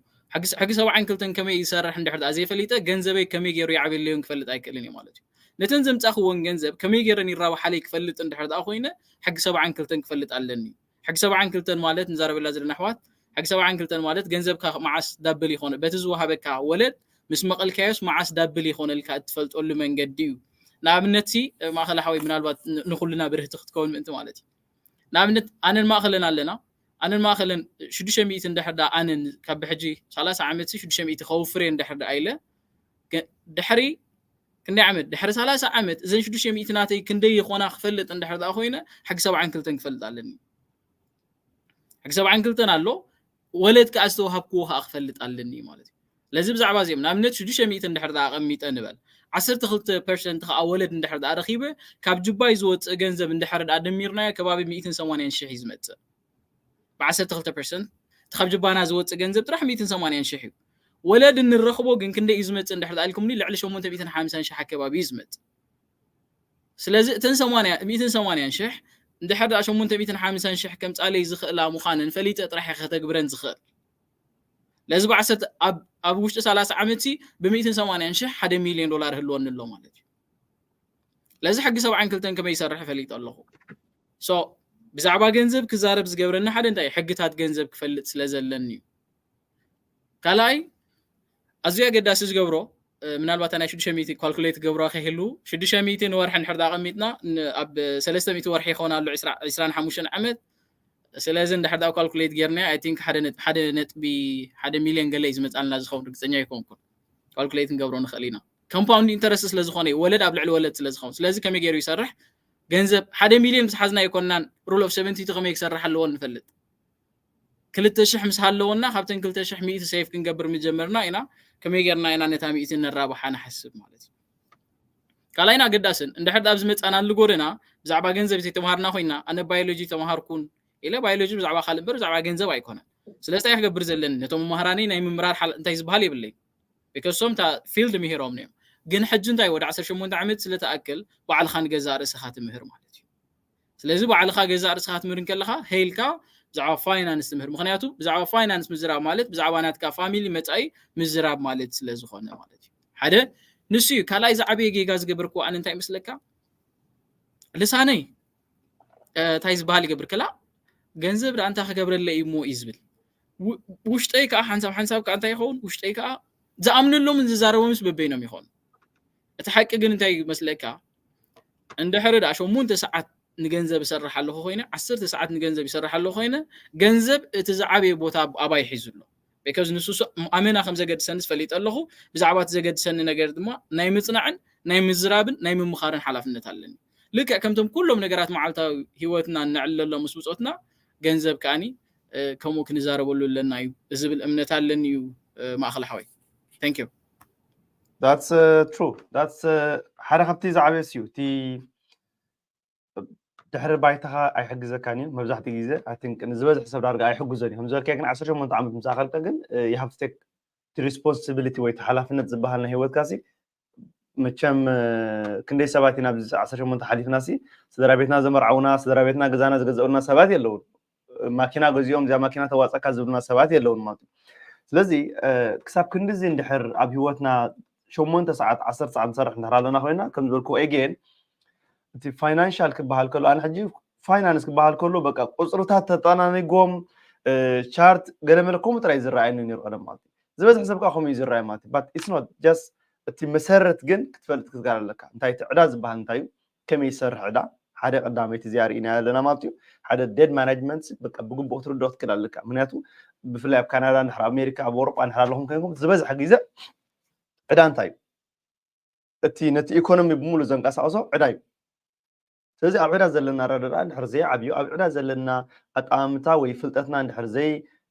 ሕጊ ሰብዓን ክልተን ከመይ ይሰርሕ እንድሕር ደኣ ዘይፈሊጠ ገንዘበይ ከመይ ገይሩ ይዓብየለዮን ክፈልጥ ኣይክእልን እዩ ማለት እዩ ነተን ዘምፃኽዎን ገንዘብ ከመይ ገይረን ይራብሓለይ ክፈልጥ እንድሕር ደኣ ኮይነ ሕጊ ሰብዓን ክልተን ክፈልጥ ኣለኒ ሕጊ ሰብዓን ክልተን ማለት ንዛረበላ ዘለና ኣሕዋት ሕጊ ሰብዓን ክልተን ማለት ገንዘብካ መዓስ ዳብል ይኾነ በቲ ዝወሃበካ ወለድ ምስ መቐልካዮስ መዓስ ዳብል ይኾነልካ እትፈልጠሉ መንገዲ እዩ ንኣብነት ሲ ማእኸል ሓወይ ምናልባት ንኩልና ብርህቲ ክትከውን ምእንቲ ማለት እዩ ንኣብነት ኣነን ማእኸለን ኣለና ኣነን ማእኸለን ሽዱሽተ ሚእቲ እንድሕር ዳ ኣነን ካብ ብሕጂ ሰላሳ ዓመት ሽዱሽተ ሚእቲ ከውፍር እየ እንድሕር ዳ ኢለ ድሕሪ ክንደይ ዓመት ድሕሪ ሰላሳ ዓመት እዘን ሽዱሽተ ሚእቲ ናተይ ክንደይ ይኾና ክፈልጥ እንድሕር ዳ ኮይነ ሕጊ ሰብዓን ክልተን ክፈልጥ ኣለኒ ሕጊ ሰብዓን ክልተን ኣሎ ወለድ ከዓ ዝተዋሃብክዎ ከዓ ክፈልጥ ኣለኒ ማለት እዩ ለዚ ብዛዕባ እዚኦም ንኣብነት ሽዱሽተ ሚእቲ እንድሕር ዳ ኣቐሚጠ ንበል ዓሰርተ ክልተ ፐርሰንት ከዓ ወለድ እንድሕር ዳ ረኺበ ካብ ጅባይ ዝወፅእ ገንዘብ እንድሕር ዳ ደሚርናዮ ከባቢ ሚእትን ሰማንያን ሽሕ እዩ ዝመፅእ ብዓሰርተ ክልተ ፐርሰንት እቲ ካብ ጅባና ዝወፅእ ገንዘብ ጥራሕ ሚእትን ሰማንያን ሽሕ እዩ ወለድ እንረኽቦ ግን ክንደይ እዩ ዝመፅእ እንድሕር ዳ ኢልኩምኒ ልዕሊ ሸሞንተ ሚእትን ሓምሳን ሽሕ ኣከባቢ እዩ ዝመፅእ ስለዚ እተን ሰማንያ ሚእትን ሰማንያን ሽሕ እንድሕር ደኣ ሸሞንተ ሚእትን ሓምሳን ሽሕ ከምፃለይ ዝኽእላ ምዃነን ፈሊጠ ጥራሕ እየ ከተግብረን ዝኽእል ለዚ ብዓሰርተ ኣብ ውሽጢ ሰላሳ ዓመት ሲ ብሚእትን ሰማንያን ሽሕ ሓደ ሚልዮን ዶላር ህልወኒ ኣሎ ማለት እዩ ለዚ ሕጊ ሰብዓን ክልተን ከመይ ይሰርሕ ፈሊጠ ኣለኹ ሶ ብዛዕባ ገንዘብ ክዛረብ ዝገብረኒ ሓደ እንታይ ሕግታት ገንዘብ ክፈልጥ ስለ ዘለኒ እዩ ካልኣይ ኣዝዩ ኣገዳሲ ዝገብሮ ምናልባት ናይ ሽዱሽተ ሚእቲ ካልኩሌት ገብሮ ከይህሉ ሽዱሽተ ሚእቲ ንወርሒ እንድሕር ኣቐሚጥና ኣብ ሰለስተ ሚእቲ ወርሒ ይኸውን ኣሎ ዕስራን ሓሙሽተን ዓመት ስለዚ እንድሕር ዳኣ ካልኩሌት ጌርና ኣይ ቲንክ ሓደ ነጥቢ ሓደ ሚልዮን ገለ እዩ ዝመፃልና ዝኸውን ርግፀኛ ኣይኮንኩን ካልኩሌት ንገብሮ ንኽእል ኢና ኮምፓውንድ ኢንተረስት ስለ ዝኾነ እዩ ወለድ ኣብ ልዕሊ ወለድ ስለ ዝኸውን ስለዚ ከመይ ገይሩ ይሰርሕ ገንዘብ ሓደ ሚልዮን ምስ ሓዝና ኣይኮንናን rule of seventy two ከመይ ክሰርሕ ኣለዎ ንፈልጥ ክልተ ሽሕ ምስ ሃለወና ካብተን ክልተ ሽሕ ሚእቲ ሴቭ ክንገብር ምጀመርና ኢና። ከመይ ጌርና ኢና ነታ ሚእቲ ነራብሓ ንሓስብ ማለት እዩ። ካልኣይን ኣገዳስን እንድሕር ኣብዚ መጻናሉ ጎደና ብዛዕባ ገንዘብ ዘይተምሃርና ኮይና ኣነ ባዮሎጂ ተምሃርኩን ኢለ ባዮሎጂ ብዛዕባ ካልእ እምበር ብዛዕባ ገንዘብ ኣይኮነን። ስለዚ እንታይ ክገብር ዘለኒ ነቶም መምህራኒ ናይ ምምራር ሓል እንታይ ዝበሃል የብለይ። ቢኮሶም እታ ፊልድ ምሂሮም እዮም። ግን ሕጂ እንታይ ወደ ዓሰርተ ሸሞንተ ዓመት ስለተኣክል ባዕልኻ ንገዛእ ርእስኻ ትምህር ማለት እዩ። ስለዚ ባዕልኻ ገዛእ ርእስኻ ትምህር እንከለኻ ሄልካ ብዛዕባ ፋይናንስ ትምህር። ምክንያቱ ብዛዕባ ፋይናንስ ምዝራብ ማለት ብዛዕባ ናትካ ፋሚሊ መጻኢ ምዝራብ ማለት ስለ ዝኾነ ማለት እዩ። ሓደ ንሱ እዩ። ካልኣይ ዝዓበየ ጌጋ ዝገበርኩ ኣነ እንታይ ይመስለካ? ልሳነይ እንታይ ዝበሃል ይገብር ከላ ገንዘብ ዳ እንታይ ክገብረለ እዩ እሞ እዩ ዝብል። ውሽጠይ ከዓ ሓንሳብ ሓንሳብ ከዓ እንታይ ይኸውን ውሽጠይ ከዓ ዝኣምንሎምን ዝዛረቦምስ በበይኖም ይኾኑ። እቲ ሓቂ ግን እንታይ ይመስለካ? እንድሕሪ ደኣ ሸሞንተ ሰዓት ንገንዘብ እሰርሕ ኣለኹ ኮይነ ዓሰርተ ሰዓት ንገንዘብ ይሰርሕ ኣለኹ ኮይነ ገንዘብ እቲ ዝዓበየ ቦታ ኣባይ ሒዙ ኣሎ። ቢካዝ ንሱ ኣመና ከም ዘገድሰኒ ዝፈሊጠ ኣለኹ። ብዛዕባ እቲ ዘገድሰኒ ነገር ድማ ናይ ምፅናዕን ናይ ምዝራብን ናይ ምምኻርን ሓላፍነት ኣለኒ። ልክዕ ከምቶም ኩሎም ነገራት መዓልታዊ ህይወትና እነዕልለሎም ምስ ብፆትና ገንዘብ ከዓኒ ከምኡ ክንዛረበሉ ኣለና እዩ ዝብል እምነት ኣለኒ እዩ። ማእኸል ሓወይ። Thank you። That's true። That's ሓደ ካብቲ ዝዓበየ እዩ። እቲ ድሕሪ ባይታኻ ኣይሕግዘካን እዩ። መብዛሕትኡ ግዜ ኣይ ቲንክ ንዝበዝሕ ሰብ ዳርጋ ኣይሕግዞን እዩ። ከም ዝበልካዮ ግን ዓሰርተ ሸሞንተ ዓመት ምስ ኣኸልካ ግን you have to take responsibility ወይ ሓላፍነት ዝበሃል ናይ ህይወትካ ሲ መቸም ክንደይ ሰባት ኢና ኣብዚ ዓሰርተ ሸሞንተ ሓሊፍና ሲ ስድራ ቤትና ዘመርዓውና ስድራ ቤትና ገዛና ዝገዘኡልና ሰባት የለውን። ማኪና ገዚኦም እዚኣ ማኪና ተዋፀካ ዝብሉና ሰባት የለውን ማለት እዩ። ስለዚ ክሳብ ክንድዚ እንድሕር ኣብ ህይወትና ሸሞንተ ሰዓት ዓሰርተ ሰዓት ንሰርሕ እንድሕር ኣለና ኮይና ከም ዝበልኩ ኤጌን እቲ ፋይናንሻል ክበሃል ከሎ ኣነ ሕጂ ፋይናንስ ክበሃል ከሎ በቃ ቁፅርታት ተጠናኒጎም ቻርት ገለመለ ከምኡ ጥራይ ዝረኣየኒ ነይሩ ቀደም ማለት እዩ። ዝበዝሕ ሰብ ከዓ ከምኡ እዩ ዝረኣየ ማለት እዩ። But it's not just እቲ መሰረት ግን ክትፈልጥ ክትጋር ኣለካ። እንታይ እቲ ዕዳ ዝበሃል እንታይ እዩ? ከመይ ይሰርሕ ዕዳ? ሓደ ቀዳመይቲ እዚኣ ርኢና ኣለና ማለት እዩ። ሓደ ዴት ማናጅመንት በቃ ብግቡእ ክትርድኦ ክትክእል ኣለካ። ምክንያቱ ብፍላይ ኣብ ካናዳ ንሕር ኣብ ኣሜሪካ ኣብ ኣውሮጳ ንሕር ኣለኹም ኮይንኩም ዝበዝሐ ግዜ ዕዳ እንታይ እዩ? እቲ ነቲ ኢኮኖሚ ብምሉእ ዘንቀሳቕሶ ዕዳ እዩ። ስለዚ ኣብ ዕዳ ዘለና ኣረዳድኣ እንድሕር ዘይዓብዩ ኣብ ዕዳ ዘለና ኣጠማምታ ወይ ፍልጠትና እንድሕር ዘይ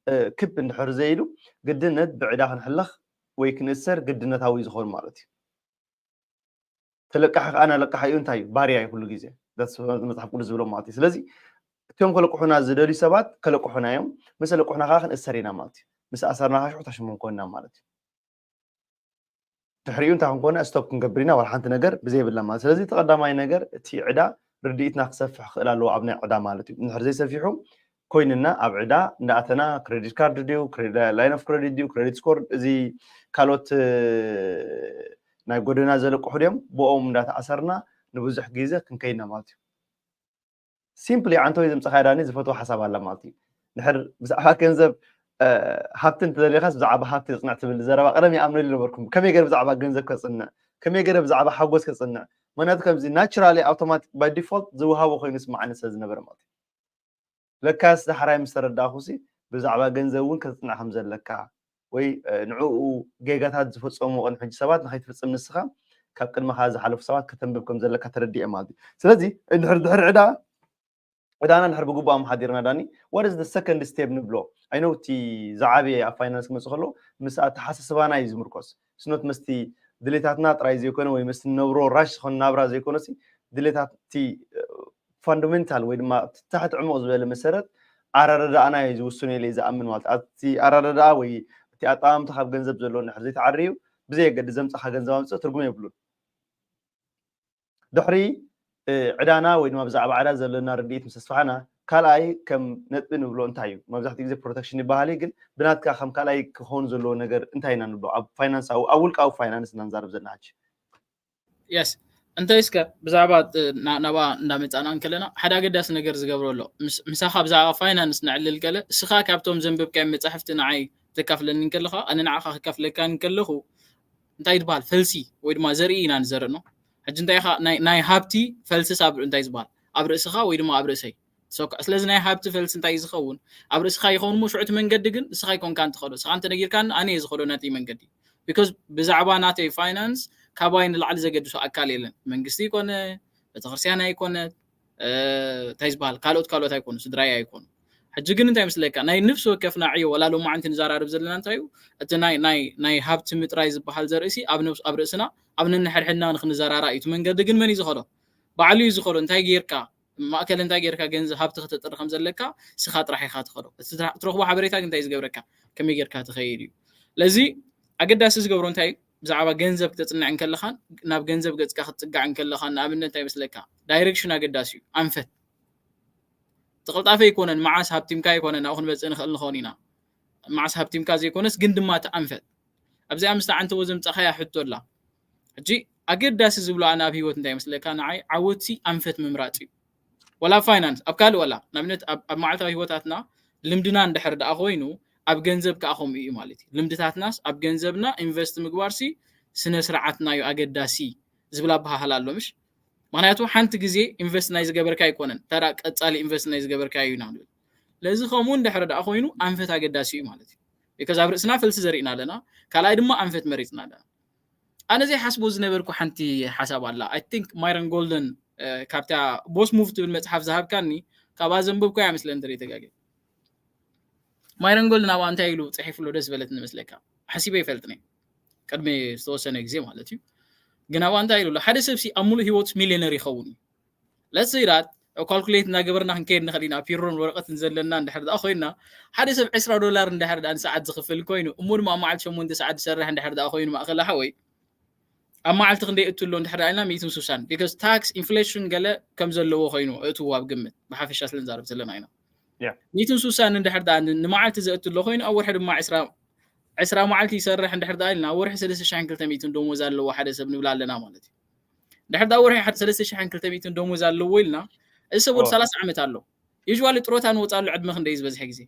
ክብ እንድሕር ዘይሉ ግድነት ብዕዳ ክንሕለኽ ወይ ክንእሰር ግድነታዊ ዝኸውን ማለት እዩ። ተለቃሒ ከዓ ኣለቃሒ እዩ እንታይ እዩ ባርያ እዩ ኩሉ ግዜ መፅሓፍ ቅዱስ ዝብሎ ማለት እዩ። ስለዚ እቶም ከለቅሑና ዝደልዩ ሰባት ከለቅሑና እዮም። ምስ ለቅሑና ከዓ ክንእሰር ኢና ማለት እዩ። ምስ ኣሰርና ከዓ ሽዑ ታሽሞም ኮንና ማለት እዩ። ድሕሪኡ እንታይ ክንኮነ ስቶፕ ክንገብር ኢና ዋላ ሓንቲ ነገር ብዘይብላ ማለት ስለዚ እቲ ቀዳማይ ነገር እቲ ዕዳ ርድኢትና ክሰፍሕ ክኽእል ኣለዎ ኣብ ናይ ዕዳ ማለት እዩ። እንድሕር ዘይሰፊሑ ኮይንና ኣብ ዕዳ እንዳኣተና ክሬዲት ካርድ ድዩ ላይን ኦፍ ክሬዲት ድዩ ክሬዲት ስኮር እዚ ካልኦት ናይ ጎደና ዘለቅሑ ድዮም ብኦም እንዳተኣሰርና ንብዙሕ ግዜ ክንከይድና ማለት እዩ። ሲምፕሊ ዓንተወይ ዘምፀኻያ ዳኒ ዝፈትዎ ሓሳብ ኣላ ማለት እዩ። ድሕር ብዛዕባ ገንዘብ ሃብቲ እንተደሊኻስ ብዛዕባ ሃብቲ የፅንዕ ትብል ዘረባ ቀደም ይኣምነሉ ነበርኩም። ከመይ ገይረ ብዛዕባ ገንዘብ ከፅንዕ ከመይ ገይረ ብዛዕባ ሓጎስ ከፅንዕ ምክንያቱ ከምዚ ናቹራሊ ኣውቶማቲክ ባይ ዲፎልት ዝወሃቦ ኮይኑ ስማዓኒ ስለ ዝነበረ ማለት እዩ። ለካስ ዳሕራይ ምስ ተረዳእኩ ሲ ብዛዕባ ገንዘብ እውን ከፅንዕ ከም ዘለካ ወይ ንዕኡ ጌጋታት ዝፈፀሙ ቅድሚ ሕጂ ሰባት ንኸይትፍፅም ንስኻ ካብ ቅድመኻ ዝሓለፉ ሰባት ከተንብብ ከም ዘለካ ተረዲኤ ማለት እዩ። ስለዚ እንድሕር ድሕሪ ዕዳ ዕዳና እንድሕር ብግቡእ ኣመሓዲርና ዳኒ what is the second step ንብሎ I know እቲ ዝዓበየ ኣብ ፋይናንስ ክመፅእ ከሎ ምስ ኣተሓሳስባና እዩ ዝምርኮስ ስኖት ምስቲ ድሌታትና ጥራይ ዘይኮነ ወይ ምስቲ ንነብሮ ራሽ ዝኾነ ናብራ ዘይኮነ ድሌታት እቲ ፋንዳሜንታል ወይ ድማ ታሕቲ ዕሙቕ ዝበለ መሰረት ኣረዳድኣና እዩ ዝውስኖ ኢለ ዝኣምን ማለት ኣብቲ ኣረዳድኣ ወይ እቲ ኣጠማምታ ካብ ገንዘብ ዘለዎ እንድሕር ዘይተዓርዩ ብዘየገድስ ዘምፀኻ ገንዘብ ኣምፅእ ትርጉም የብሉን። ድሕሪ ዕዳና ወይ ድማ ብዛዕባ ዕዳ ዘለና ርድኢት ምስ ኣስፋሕና ካልኣይ ከም ነጥቢ ንብሎ እንታይ እዩ? መብዛሕትኡ ግዜ ፕሮቴክሽን ይበሃል እዩ፣ ግን ብናትካ ከም ካልኣይ ክኸውን ዘለዎ ነገር እንታይ ኢና ንብሎ? ኣብ ፋይናንሳዊ ኣብ ውልቃዊ ፋይናንስ ኢና ንዛረብ ዘለና ሕጂ። የስ እንታይ እስከ ብዛዕባ ናባ እንዳመፃና እንከለና ሓደ ኣገዳሲ ነገር ዝገብሮ ኣሎ ምሳኻ ብዛዕባ ፋይናንስ ነዕልል ገለ እስኻ ካብቶም ዘንብብካዮም መፃሕፍቲ ንዓይ ተካፍለኒ እንከለኻ ኣነ ንዓኻ ክካፍለካ እንከለኹ እንታይ ትበሃል ፈልሲ ወይ ድማ ዘርኢ ኢና ንዘርእ ነው ሕጂ እንታይ ኢኻ ናይ ሃብቲ ፈልስስ ኣብ እንታይ ዝበሃል ኣብ ርእስኻ ወይ ድማ ኣብ ርእሰይ ስለዚ ናይ ሃብቲ ፈልሲ እንታይ እዩ ዝኸውን ኣብ ርእስኻ ይኸውን ሞ ሽዑ እቲ መንገዲ ግን ንስኻ ይኮንካ እንትኸዶ ንስኻ እንተነጊርካኒ ኣነ እየ ዝኸዶ ናተይ መንገዲ because ብዛዕባ ናተይ ፋይናንስ ካባይ ንላዕሊ ዘገድሶ ኣካል የለን መንግስቲ ይኮነ ቤተክርስትያን ኣይኮነ እንታይ ዝበሃል ካልኦት ካልኦት ኣይኮኑ ስድራይ ኣይኮኑ ሕጂ ግን እንታይ ምስለካ፣ ናይ ነፍሲ ወከፍና ዕዮ፣ ወላ ሎማዓንቲ ንዘራርብ ዘለና እንታይ እዩ? እቲ ናይ ናይ ናይ ሃብቲ ምጥራይ ዝበሃል ዘርእሲ ኣብ ነብስ ኣብ ርእስና ኣብ ነንሕድሕድና ንክንዘራራ እዩ። እቲ መንገዲ ግን መን እዩ ዝኸዶ? ባዕሉ እዩ ዝኸዶ። እንታይ ጌርካ ማእከል እንታይ ጌርካ ገንዘብ ሃብቲ ክተጥሪ ከም ዘለካ ስኻ ጥራሕ ኢኻ ትኸዶ። እቲ ትረኽቦ ሓበሬታ ግን እንታይ እዩ ዝገብረካ? ከመይ ጌርካ ትኸይድ እዩ። ለዚ ኣገዳሲ ዝገብሮ እንታይ እዩ? ብዛዕባ ገንዘብ ክተጽንዕ እንከለኻን ናብ ገንዘብ ገጽካ ክትጽጋዕ እንከለኻን ንኣብነት እንታይ ይመስለካ? ዳይሬክሽን ኣገዳሲ እዩ። ኣንፈት ትቕልጣፈ ኣይኮነን። መዓስ ሃብቲምካ ኣይኮነን ናብኡ ክንመጽእ ንኽእል ንኸውን ኢና። መዓስ ሃብቲምካ ዘይኮነስ ግን ድማ እቲ ኣንፈት ኣብዚኣ ምስ ተዓንተቦ ዘምጻኻያ ሕቶ ኣላ። ሕጂ ኣገዳሲ ዝብሎ ኣነ ኣብ ህይወት እንታይ ይመስለካ? ንዓይ ዓወትሲ ኣንፈት ምምራጽ እዩ። ወላ ፋይናንስ ኣብ ካልእ ወላ ንኣብነት ኣብ ኣብ መዓልታዊ ህይወታትና ልምድና እንድሕር ደኣ ኮይኑ ኣብ ገንዘብ ከኣ ከምኡ እዩ ማለት እዩ። ልምድታትናስ ኣብ ገንዘብና ኢንቨስት ምግባርሲ ስነ ስርዓትና እዩ ኣገዳሲ ዝብል ኣበሃህላ ኣሎ ምሽ? ምክንያቱ ሓንቲ ግዜ ኢንቨስት ናይ ዝገበርካ ኣይኮነን ተራ ቀጻሊ ኢንቨስት ናይ ዝገበርካ እዩ ኢና ንብል። ለዚ ከምኡ እንድሕር ደኣ ኮይኑ ኣንፈት ኣገዳሲ እዩ ማለት እዩ። ቢካዝ ኣብ ርእስና ፈልሲ ዘሪእና ኣለና፣ ካልኣይ ድማ ኣንፈት መሪፅና ኣለና። ኣነ ዘይሓስቦ ዝነበርኩ ሓንቲ ሓሳብ ኣላ። I think ማይረን ጎልደን ካብታ ቦስ ሙቭ ትብል መፅሓፍ ዝሃብካኒ ካብኣ ዘንበብኩ እያ መስለኒ እንተዘይተጋግየ። ማይረን ጎልደን ኣብኣ እንታይ ኢሉ ፅሒፍሎ ደስ በለትኒ መስለካ? ሓሲበ ይፈልጥኒ ቅድሚ ዝተወሰነ ግዜ ማለት እዩ። ግን ኣብኣ እንታይ ኢሉ ኣሎ? ሓደ ሰብ ሲ ኣብ ሙሉእ ህይወቱ ሚሊዮነር ይኸውን እዩ። ለስ ዳት ካልኩሌት እናገበርና ክንከይድ ንኽእል ኢና። ፒሮን ወረቐትን ዘለና እንድሕር ደኣ ኮይና ሓደ ሰብ ዕስራ ዶላር እንድሕር ደኣ ንሰዓት ዝኽፍል ኮይኑ እሞ ድማ ኣብ መዓልቲ ሸሞንተ ሰዓት ዝሰርሕ እንድሕር ደኣ ኮይኑ ማእኸላ ሓወይ ኣብ መዓልቲ ክንደይ እትሎ እንድሕር ደኣ ኢልና ሚእትን ሱሳን ቢካዝ ታክስ ኢንፍሌሽን ገለ ከም ዘለዎ ኮይኑ እእትዎ ኣብ ግምት ብሓፈሻ ስለ ንዛረብ ዘለና ኢና። ሚእትን ሱሳን እንድሕር ደኣ ንመዓልቲ ዘእትሎ ኮይኑ ኣብ ወርሒ ድማ ዕስራ ዕስራ መዓልቲ ይሰርሕ እንድሕር ደኣ ኢልና ወርሒ ሰለስተ ሽሕን ክልተ ሚእትን ደሞዝ ኣለዎ ሓደ ሰብ ንብል ኣለና ማለት እዩ። ድሕር ዳ ወርሒ ሓደ ሰለስተ ሽሕን ክልተ ሚእትን ደሞዝ ኣለዎ ኢልና እዚ ሰብ ወዲ ሰላሳ ዓመት ኣሎ። ዩዥዋሊ ጥሮታ ንወፅኣሉ ዕድመ ክንደይ ዝበዝሐ ግዜ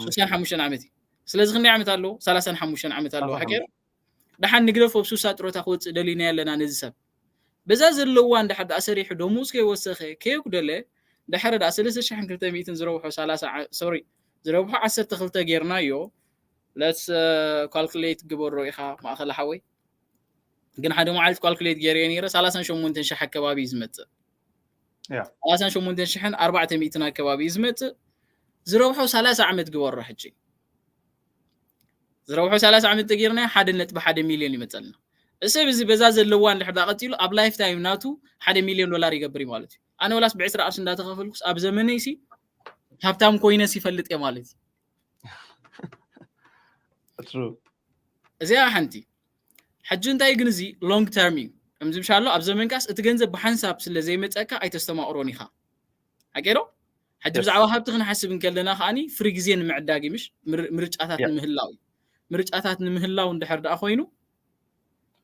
ሱሳን ሓሙሽተ ዓመት እዩ። ስለዚ ክንደይ ዓመት ኣለዎ? ሰላሳን ሓሙሽተን ዓመት ኣለዎ። ሓቂሩ ደሓን ንግደፎ ኣብ ሱሳ ጥሮታ ክወፅእ ደሊና ኣለና ነዚ ሰብ በዛ ዘለዋ እንድሕር ደኣ ሰሪሑ ደሞዝ ከይወሰኸ ከየጉደለ ድሕሪ ደኣ ሰለስተ ሽሕን ክልተ ሚእትን ዝረብሖ ሰላሳ ሶሪ ዝረብሖ ዓሰርተ ክልተ ጌርናዮ ለስ ካልኩሌት ግበሮ ኢኻ ማእኸል ሓወይ ግን ሓደ መዓልቲ ካልኩሌት ገይረዮ ነይረ ሰላሳን ሸሞንተን ሽሕ ኣከባቢ እዩ ዝመፅእ ሰላሳን ሸሞንተን ሽሕን ኣርባዕተ ሚእትን ኣከባቢ እዩ ዝመፅእ ዝረብሖ ሰላሳ ዓመት ግበሮ ሕጂ ዝረብሖ ሰላሳ ዓመት ተጌርና ሓደ ነጥቢ ሓደ ሚልዮን ይመፀልና እሰብ እዚ በዛ ዘለዋ እንድሕር ዳ ቀፂሉ ኣብ ላይፍ ታይም ናቱ ሓደ ሚልዮን ዶላር ይገብር እዩ ማለት እዩ ኣነ ወላስ ብዕስራ ቅርሺ እንዳተኸፈልኩስ ኣብ ዘመነይ ሲ ሃብታም ኮይነስ ይፈልጥ እየ ማለት እዩ እዚኣ ሓንቲ ሕጂ እንታይ ግን እዚ ሎንግ ተርም እዩ ከምዚ ምሻሎ ኣብ ዘመንካስ እቲ ገንዘብ ብሓንሳብ ስለ ዘይመፀካ ኣይተስተማቕሮን ኢኻ ሓቂ ዶ ሕጂ ብዛዕባ ሃብቲ ክንሓስብ እንከለና ከዓኒ ፍሪ ግዜ ንምዕዳግ እዩ ምሽ ምርጫታት ንምህላው እዩ ምርጫታት ንምህላው እንድሕር ደኣ ኮይኑ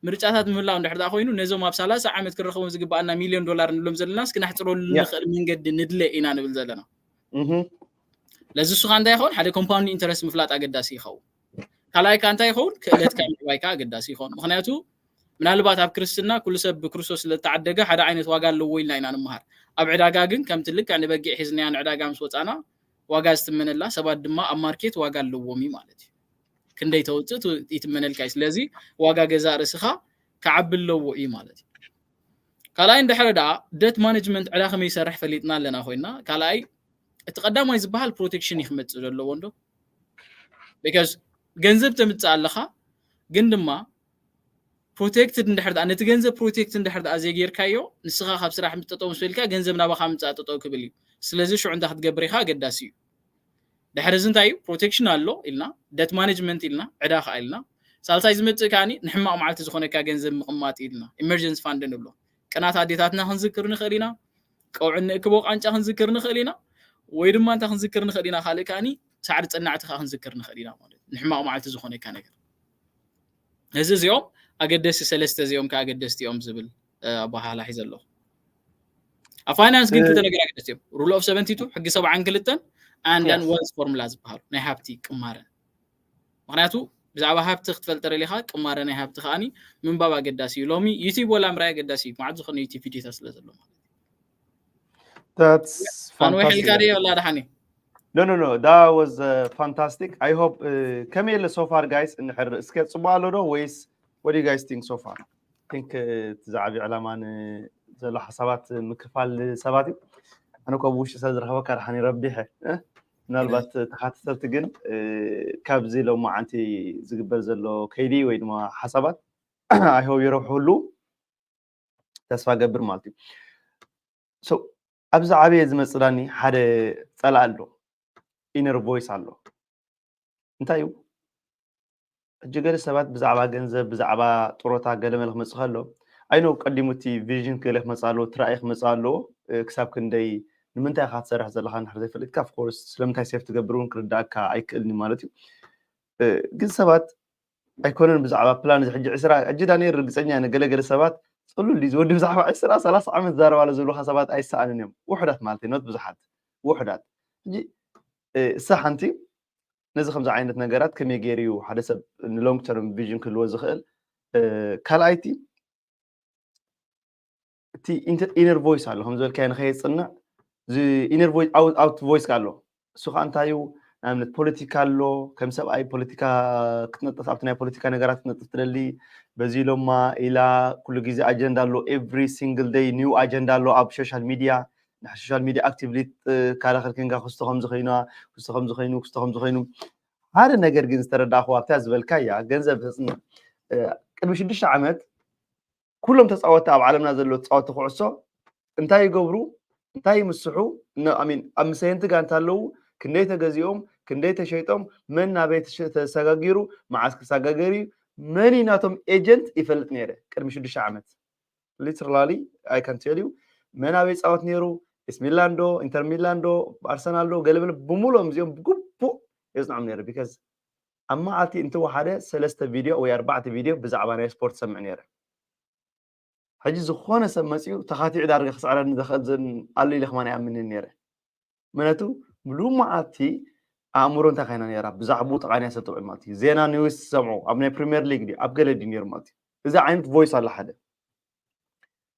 ምርጫታት ምህላው እንድሕር ደኣ ኮይኑ ነዞም ኣብ ሰላሳ ዓመት ክንረኽቦም ዝግባኣና ሚልዮን ዶላር ንብሎም ዘለናስ ክነሕፅረሉ ንኽእል መንገዲ ንድለ ኢና ንብል ዘለና ለዚ እሱ ከዓ እንታይ ይኸውን ሓደ ኮምፓውንድ ኢንተረስት ምፍላጥ ኣገዳሲ ይኸውን ካልኣይ ከዓ እንታይ ይኸውን ክእለትካ ምዕባይካ ኣገዳሲ ይኸውን ምክንያቱ ምናልባት ኣብ ክርስትና ኩሉ ሰብ ብክርስቶስ ስለተዓደገ ሓደ ዓይነት ዋጋ ኣለዎ ኢልና ኢና ንምሃር ኣብ ዕዳጋ ግን ከምቲ ልክዕ ንበጊዕ ሒዝናያ ንዕዳጋ ምስ ወፃና ዋጋ ዝትመነላ ሰባት ድማ ኣብ ማርኬት ዋጋ ኣለዎም እዩ ማለት እዩ ክንደይ ተውፅእ ይትመነልካ እዩ ስለዚ ዋጋ ገዛእ ርእስኻ ክዓቢ ኣለዎ እዩ ማለት እዩ ካልኣይ እንድሕረ ደኣ ደት ማኔጅመንት ዕዳ ከመይ ይሰርሕ ፈሊጥና ኣለና ኮይና ካልኣይ እቲ ቀዳማይ ዝበሃል ፕሮቴክሽን እዩ ክመፅእ ዘለዎ እንዶ ቢካዝ ገንዘብ ተምፅእ ኣለኻ ግን ድማ ፕሮቴክትድ እንድሕር ደኣ ነቲ ገንዘብ ፕሮቴክት እንድሕር ደኣ ዘይጌርካዮ ንስኻ ካብ ስራሕ ምጠጠው ምስ በልካ ገንዘብ ናባኻ ምፃእ ጠጠው ክብል እዩ ስለዚ ሽዑ እንታይ ክትገብር ኢኻ ኣገዳሲ እዩ ድሕሪ እዚ እንታይ እዩ ፕሮቴክሽን ኣሎ ኢልና ደት ማኔጅመንት ኢልና ዕዳ ከዓ ኢልና ሳልሳይ ዝመፅእ ከዓኒ ንሕማቕ መዓልቲ ዝኾነካ ገንዘብ ምቕማጥ ኢልና ኢመርጀንሲ ፋንድ ንብሎ ቅናት ኣዴታትና ክንዝክር ንኽእል ኢና ቀውዒ ንእክቦ ቃንጫ ክንዝክር ንኽእል ኢና ወይ ድማ እንታይ ክንዝክር ንኽእል ኢና ካልእ ከዓኒ ሳዕሪ ፀናዕቲ ከዓ ክንዝክር ንኽእል ኢና ማለት ንሕማቕ መዓልቲ ዝኾነካ ነገር እዚ እዚኦም ኣገደስቲ ሰለስተ እዚኦም ከዓ ኣገደስቲ እዮም ዝብል ኣበሃህላ ሒዘ ኣለኹ ኣብ ፋይናንስ ግን ክልተ ነገር ኣገደስቲ እዮም ሩል ኦፍ ሰቨንቲ ቱ ሕጊ ሰብዓን ክልተን ኣንዳን ወልዝ ፎርሙላ ዝበሃሉ ናይ ሃብቲ ቅማረ ምክንያቱ ብዛዕባ ሃብቲ ክትፈልጥ ደሊኻ ቅማረ ናይ ሃብቲ ከዓኒ ምንባብ ኣገዳሲ እዩ ሎሚ ዩቲብ ወላ ምራይ ኣገዳሲ እዩ መዓት ዝኾነ ዩቲብ ቪዲዮታት ስለ ዘሎ ማለት ኣንወ ሕልካ ድየ ወላ ድሓኒ No, no, no. That was uh, fantastic. I hope uh, ከመይ የለ so far guys እንድሕር እስከ ፅቡቅ ኣሎ ዶ ወይስ what do you guys think so far? I think እቲ ዝዓብዩ ዕላማ ዘሎ ሓሳባት ምክፋል ሰባት እዩ። ኣነ ኮ ብውሽጢ ሰብ ዝረኸበካ ድሓን ረቢሐ ምናልባት ተኻተልቲ ግን ካብዚ ሎማዓንቲ ዝግበር ዘሎ ከይዲ ወይ ድማ ሓሳባት ኣይሆ ይረብሕሉ ተስፋ ገብር ማለት እዩ። ኣብዚ ዓበየ ዝመፅላኒ ሓደ ፀላ ኣሎ፣ inner voice ኣሎ። እንታይ እዩ? ሕጂ ገለ ሰባት ብዛዕባ ገንዘብ ብዛዕባ ጥሮታ ገለመለ ክመፅእ ከሎ ኣይኖ ቀዲሙ እቲ ቪዥን ገለ ክመፅእ ኣለዎ፣ እቲ ራእይ ክመፅእ ኣለዎ። ክሳብ ክንደይ ንምንታይ ኢኻ ትሰርሕ ዘለኻ እንድሕር ዘይፈልጥካ ኦፍኮርስ ስለምንታይ ሴፍ ትገብር እውን ክርዳእካ ኣይክእልን ማለት እዩ። ግን ሰባት ኣይኮነን ብዛዕባ ፕላን እዚ ሕጂ ዕስራ ሕጂ ዳንኤል ርግፀኛ ገለገለ ሰባት ፅሉል ድዩ ዝወዲ ብዛዕባ ዕስራ ሰላሳ ዓመት ዛረባ ኣሎ ዝብሉካ ሰባት ኣይሰኣንን እዮም። ውሕዳት ማለት ኖት ብዙሓት ውሕዳት። ሕጂ እሳ ሓንቲ ነዚ ከምዚ ዓይነት ነገራት ከመይ ገይሩ እዩ ሓደ ሰብ ንሎንግ ተርም ቪዥን ክህልዎ ዝኽእል? ካልኣይቲ እቲ ኢነር ቮይስ ኣሎ ከም ዝበልካዮ ንኸየፅንዕ ኢነር ኣውት ቮይስ ኣሎ። እሱ ከዓ እንታይ እዩ? ንኣብነት ፖለቲካ ኣሎ፣ ከም ሰብኣይ ፖለቲካ ክትነጥፍ ኣብቲ ናይ ፖለቲካ ነገራት ክትነጥፍ ትደሊ፣ በዚ ኢሎማ ኢላ ኩሉ ግዜ ኣጀንዳ ኣሎ። ኤቭሪ ሲንግል ደይ ኒው ኣጀንዳ ኣሎ ኣብ ሶሻል ሚድያ። ንሶሻል ሚድያ ኣክቲቭሊ ትከላኸል ኮንካ ክስቶ ከም ዝኸይኑ ክስቶ ከም ዝኸይኑ ክስቶ ከም ዝኸይኑ ሓደ ነገር ግን ዝተረዳእኹ ኣብታ ዝበልካያ ገንዘብ ተፅንዕ ቅድሚ ሽዱሽተ ዓመት ኩሎም ተፃወትቲ ኣብ ዓለምና ዘለዉ ተፃወትቲ ኩዕሶ እንታይ ይገብሩ እንታይ ይምስሑ ኣብ ምሰየንቲ ጋንታ ኣለዉ ክንደይ ተገዚኦም ክንደይ ተሸይጦም መን ናበይ ተሰጋጊሩ መዓስ ክሰጋገር እዩ መን ናቶም ኤጀንት ይፈልጥ ነይረ ቅድሚ ሽዱሽተ ዓመት literally I can tell you መን ኣበይ ፃወት ነይሩ ኤስ ሚላን ዶ ኢንተር ሚላን ዶ ኣርሰናል ዶ ገለበለ ብምሎም እዚኦም ብግቡእ የፅንዖም ነይሩ because ኣብ መዓልቲ እንትወሓደ ሰለስተ ቪድዮ ወይ ኣርባዕተ ቪድዮ ብዛዕባ ናይ ስፖርት ሰምዕ ነይረ ሕጂ ዝኾነ ሰብ መፂኡ ተኻቲዑ ዳርጋ ክስዕረኒ ዘኽእል ኣሎ ኢለ ከማን ኣይኣምንን ነይረ ምክንያቱ ምሉእ መዓልቲ ኣእምሮ እንታይ ኮይና ነይራ ብዛዕባኡ ጠቃንያ ሰብ ትውዕል ማለት እዩ ዜና ኒውስ ትሰምዑ ኣብ ናይ ፕሪሚየር ሊግ ድዩ ኣብ ገለ ድዩ ነይሩ ማለት እዩ እዚ ዓይነት ቮይስ ኣሎ ሓደ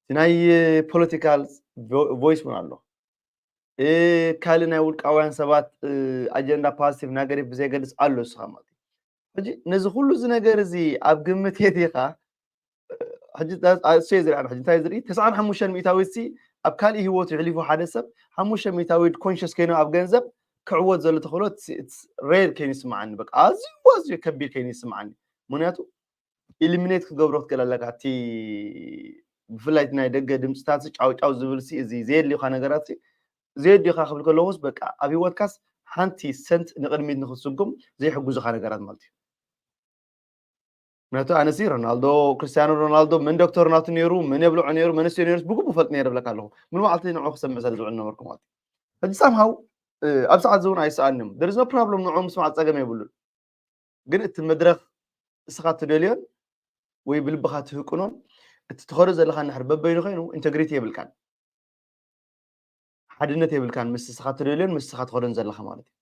እቲ ናይ ፖለቲካል ቮይስ እውን ኣሎ ካልእ ናይ ውልቃውያን ሰባት ኣጀንዳ ፓዚቲቭ ናገሪቭ ብዘይገልፅ ኣሎ ንስኻ ማለት እዩ ሕጂ ነዚ ኩሉ እዚ ነገር እዚ ኣብ ግምት የቲኻ ሕጂ እሱ ዝርኣ ሕጂ እንታይ ዝርኢ ተስዓን ሓሙሽተን ሚእታዊት ሲ ኣብ ካልእ ህይወቱ ይሕሊፉ ሓደ ሰብ ሓሙሽተ ሚእታዊት ኮንሽስ ከይኑ ኣብ ገንዘብ ክዕወት ዘሎ ተኽእሎ ሬር ከይኑ ይስምዓኒ በቃ ኣዝዩ ኣዝዩ ከቢድ ከይኑ ይስምዓኒ ምክንያቱ ኢሊሚኔት ክትገብሮ ክትክእል ኣለካ እቲ ብፍላይ ናይ ደገ ድምፅታት ጫውጫው ዝብል እዚ ዘየድልዩካ ነገራት ዘየድልዩካ ክብል ከለኩስ በቃ ኣብ ሂወትካስ ሓንቲ ሰንት ንቅድሚት ንክትስጉም ዘይሕጉዝካ ነገራት ማለት እዩ ምክንያቱ ኣነሲ ሮናልዶ ክርስቲያኖ ሮናልዶ መን ዶክተር ናቱ ነይሩ መን የብልዖ ነይሩ መን ስትዮ ነይሩ ብግቡ ፈልጥ ነይረ ብለካ ኣለኹ ምን መዓልቲ ንዑ ክሰምዕ ስለ ዝውዕል ነበርኩ ማለት እዩ ሕጂ ሳምሃው ኣብ ሰዓት እዚ እውን ኣይሰኣልንም there is no problem ንዑ ምስማዕ ፀገም የብሉን ግን እቲ መድረኽ እስኻ ትደልዮን ወይ ብልብኻ ትህቅኖን እቲ ትኸዶ ዘለኻ እንድሕር በበይኑ ኮይኑ ኢንተግሪቲ የብልካን ሓድነት የብልካን ምስ እስኻ ትደልዮን ምስ እስኻ ትኸዶን ዘለኻ ማለት እዩ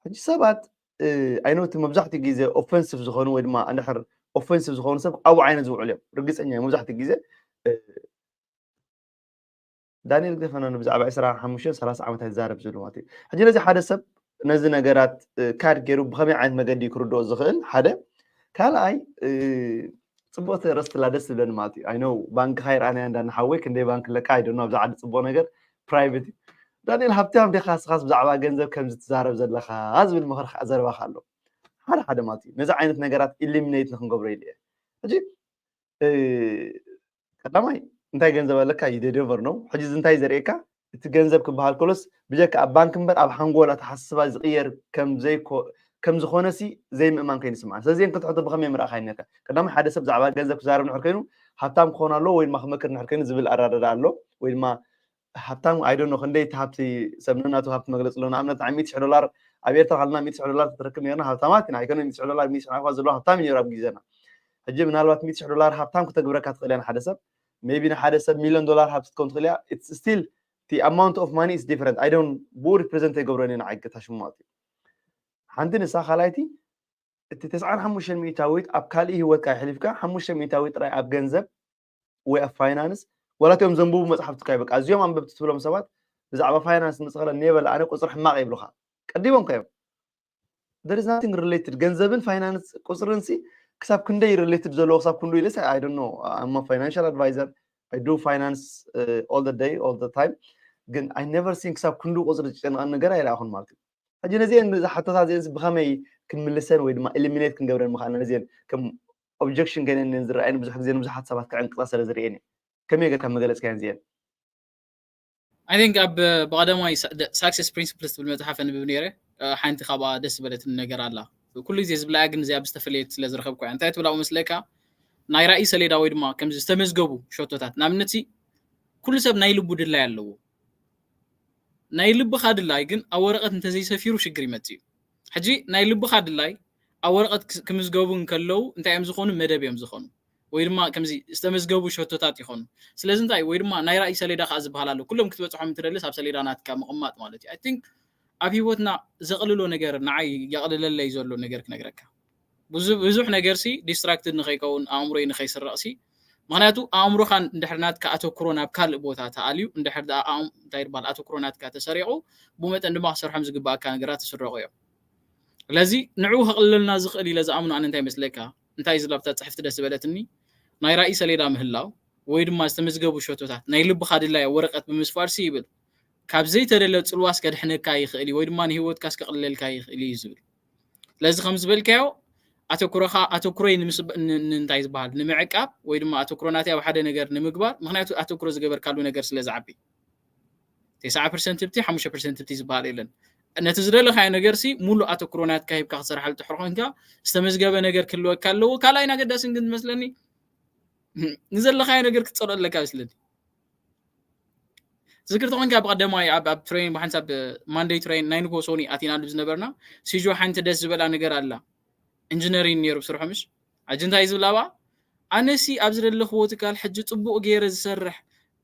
ሕጂ ሰባት ኣይኖ እቲ መብዛሕትኡ ግዜ ኦፈንሲቭ ዝኾኑ ወይ ድማ እንድሕር ኦፈንሲቭ ዝኾኑ ሰብ ኣብኡ ዓይነት ዝውዕሉ እዮም ርግፀኛ መብዛሕትኡ ግዜ ዳንኤል ግደፈና ብዛዕባ ዕስራ ሓሙሽተ ሰላሳ ዓመታት ይዛረብ ዘሎ ማለት እዩ ሕጂ ነዚ ሓደ ሰብ ነዚ ነገራት ካድ ገይሩ ብከመይ ዓይነት መገዲ ክርድኦ ዝኽእል ሓደ ካልኣይ ፅቡቅ ተረስትላ ደስ ዝብለኒ ማለት እዩ ኣይኖ ባንክኻ ይረኣናያ እንዳናሓወይ ክንደይ ባንክ ኣለካ ኣይደኖ ኣብዚ ዓዲ ፅቡቅ ነገር ፕራይቬት እዩ ዳንኤል ሃብታም ዲኻ ስኻስ ብዛዕባ ገንዘብ ከምዚ ትዛረብ ዘለኻ ዝብል ምኽሪ ከዓ ዘረባኻ ኣሎ ሓደ ሓደ ማለት እዩ ነዚ ዓይነት ነገራት ኢሊሚኔት ንክንገብሮ ኢሉ እየ ሕጂ ቀዳማይ እንታይ ገንዘብ ኣለካ you never know ሕጂ እዚ እንታይ ዘርእየካ እቲ ገንዘብ ክበሃል ከሎስ ብጀካ ኣብ ባንክ እምበር ኣብ ሓንጎል ኣተሓሳስባ ዝቕየር ከም ዝኾነ ሲ ዘይምእማን ከይኑ ይስምዓኒ ስለዚ እዚአን ክልተ ሕቶ ብኸመይ ምርኣኻ ይነካ ቀዳማይ ሓደ ሰብ ብዛዕባ ገንዘብ ክዛረብ ንሕር ኮይኑ ሃብታም ክኾን ኣለዎ ወይ ድማ ክመክር ንሕር ኮይኑ ዝብል ኣረዳዳ ኣሎ ወይ ድማ ሃብታም ኣይደኖ ክንደይ እቲ ሃብቲ ሰብ ነናቱ ሃብቲ መግለፂ ኣሎ ንኣብነት ናይ ሚእቲ ሽሕ ዶላር ኣብ ኤርትራ ካልና ሚእቲ ሽሕ ዶላር ተትረክብ ነርና ሃብታማት ኢና ኣይኮነ ሚእቲ ሽሕ ዶላር ሚእቲ ሽሕ ናቕፋ ዘለዎ ሃብታም እዩ ነይሩ ኣብ ግዜና ሕጂ ምናልባት ሚእቲ ሽሕ ዶላር ሃብታም ክተግብረካ ትኽእል እያ ንሓደ ሰብ maybe ንሓደ ሰብ ሚሊዮን ዶላር ሃብቲ ክትከውን ትኽእል እያ it's still the amount of money is different I don't ብኡ ሪፕሬዘንት ኣይገብሮን እየ ንዓይ ገታ ሽሙ ማለት እዩ ሓንቲ ንሳ ካልኣይቲ እቲ ተስዓን ሓሙሽተን ሚእታዊት ኣብ ካልእ ህይወትካ የሕሊፍካ ሓሙሽተ ሚእታዊት ጥራይ ኣብ ገንዘብ ወይ ኣብ ፋይናንስ ዋላ እቲኦም ዘንብቡ መፅሓፍቲ ካይ በቃ እዚኦም ኣንበብቲ ትብሎም ሰባት ብዛዕባ ፋይናንስ ምፅኸለ ኔበል ኣነ ቁፅሪ ሕማቕ ይብሉካ ቀዲሞም ከዮም there is nothing related ገንዘብን ፋይናንስ ቁፅርን ሲ ክሳብ ክንደይ related ዘለዎ ክሳብ ክንዱ ኢለስ I don't know I'm a financial advisor I do finance uh, all the day all the time ግን I never seen ክሳብ ክንዱ ቁፅሪ ዝጨነቐን ነገር ኣይረኣኹን ማለት እዩ ሕጂ ነዚአን ዝሓቶታት እዚአን ብኸመይ ክንምልሰን ወይ ድማ ኢሊሚኔት ክንገብረን ምኽኣልና ነዚአን ከም ኦብጀክሽን ገይረን ዝረኣየኒ ብዙሕ ግዜ ንብዙሓት ሰባት ክዕንቅፃ ስለ ዝርእየን እዩ። ከመይ ጌርካ መገለፅካየን እዚአን? I think ኣብ ብቐዳማይ ሳክሰስ ፕሪንስፕልስ ትብል መፅሓፍ ኣንብብ ነይረ። ሓንቲ ካብኣ ደስ ዝበለትኒ ነገር ኣላ። ኩሉ ግዜ ዝብላያ ግን እዚኣ ብዝተፈለየት ስለ ዝረኸብኩ እያ። እንታይ ትብል ኣብኡ መስለካ? ናይ ራእይ ሰሌዳ ወይ ድማ ከምዚ ዝተመዝገቡ ሸቶታት ንኣብነት ኩሉ ሰብ ናይ ልቡ ድላይ ኣለዎ። ናይ ልብኻ ድላይ ግን ኣብ ወረቐት እንተዘይሰፊሩ ሽግር ይመፅእ እዩ። ሕጂ ናይ ልብኻ ድላይ ኣብ ወረቐት ክምዝገቡ እንከለዉ እንታይ እዮም ዝኾኑ? መደብ እዮም ዝኾኑ ወይ ድማ ከምዚ ዝተመዝገቡ ሸቶታት ይኾኑ። ስለዚ እንታይ ወይ ድማ ናይ ራእይ ሰሌዳ ከዓ ዝበሃል ኣሎ። ኩሎም ክትበፅሖም እንትደልስ ኣብ ሰሌዳ ናትካ ምቕማጥ ማለት እዩ። I think ኣብ ህይወትና ዘቕልሎ ነገር ንዓይ የቕልለለይ ዘሎ ነገር ክነግረካ። ብዙሕ ነገር ሲ ዲስትራክትድ ንኸይከውን ኣእምሮይ ንኸይስረቕ ሲ ምክንያቱ ኣእምሮኻ እንድሕር ናትካ ኣተኩሮ ናብ ካልእ ቦታ ተኣልዩ እንድሕር እንታይ ይባል ኣተኩሮ ናትካ ተሰሪቑ ብመጠን ድማ ክሰርሖም ዝግባእካ ነገራት ትስረቑ እዮም። ስለዚ ንዕኡ ከቕልለልና ዝኽእል ኢለ ዝኣምኖ ኣነ እንታይ መስለካ እንታይ ዝላብታ ፅሕፍቲ ደስ ዝበለትኒ ናይ ራእይ ሰሌዳ ምህላው ወይ ድማ ዝተመዝገቡ ሸቶታት ናይ ልብኻ ድላይ ወረቀት ብምስፋር ሲ ይብል ካብ ዘይተደለ ፅልዋስ ከድሕነካ ይኽእል እዩ ወይ ድማ ንህይወትካስ ከቕልለልካ ይኽእል እዩ ዝብል ስለዚ ከም ዝበልካዮ ኣተኩሮኻ ኣተኩሮይ እንታይ ዝበሃል ንምዕቃብ ወይ ድማ ኣተኩሮ ናተይ ኣብ ሓደ ነገር ንምግባር ምክንያቱ ኣተኩሮ ዝገበርካሉ ነገር ስለ ዝዓቢ ተስዓ ፐርሰንት ብቲ ሓሙሽተ ፐርሰንት ብቲ ዝበሃል የለን ነቲ ዝደለካዮ ነገር ሲ ሙሉእ ኣተኩሮ ናትካ ሂብካ ክትሰርሓሉ ትሕር ኮንካ ዝተመዝገበ ነገር ክህልወካ ኣለዎ ካልኣይን ኣገዳስን ግን ዝመስለኒ ንዘለካዮ ነገር ክትፀልኦ ኣለካ ይመስለኒ ዝክርቲ ኮንካ ብቀደማይ ኣብ ትሬኒን ብሓንሳብ ማንደይ ትሬን ናይ ንጎ ሶኒ ኣቲናሉ ዝነበርና ሲጆ ሓንቲ ደስ ዝበላ ነገር ኣላ ኢንጂነሪን ነይሩ ብስርሖ ምሽ ሕጂ እንታይ ዝብላ ባ ኣነሲ ኣብ ዝደለኽዎ ትካል ሕጂ ፅቡቅ ገይረ ዝሰርሕ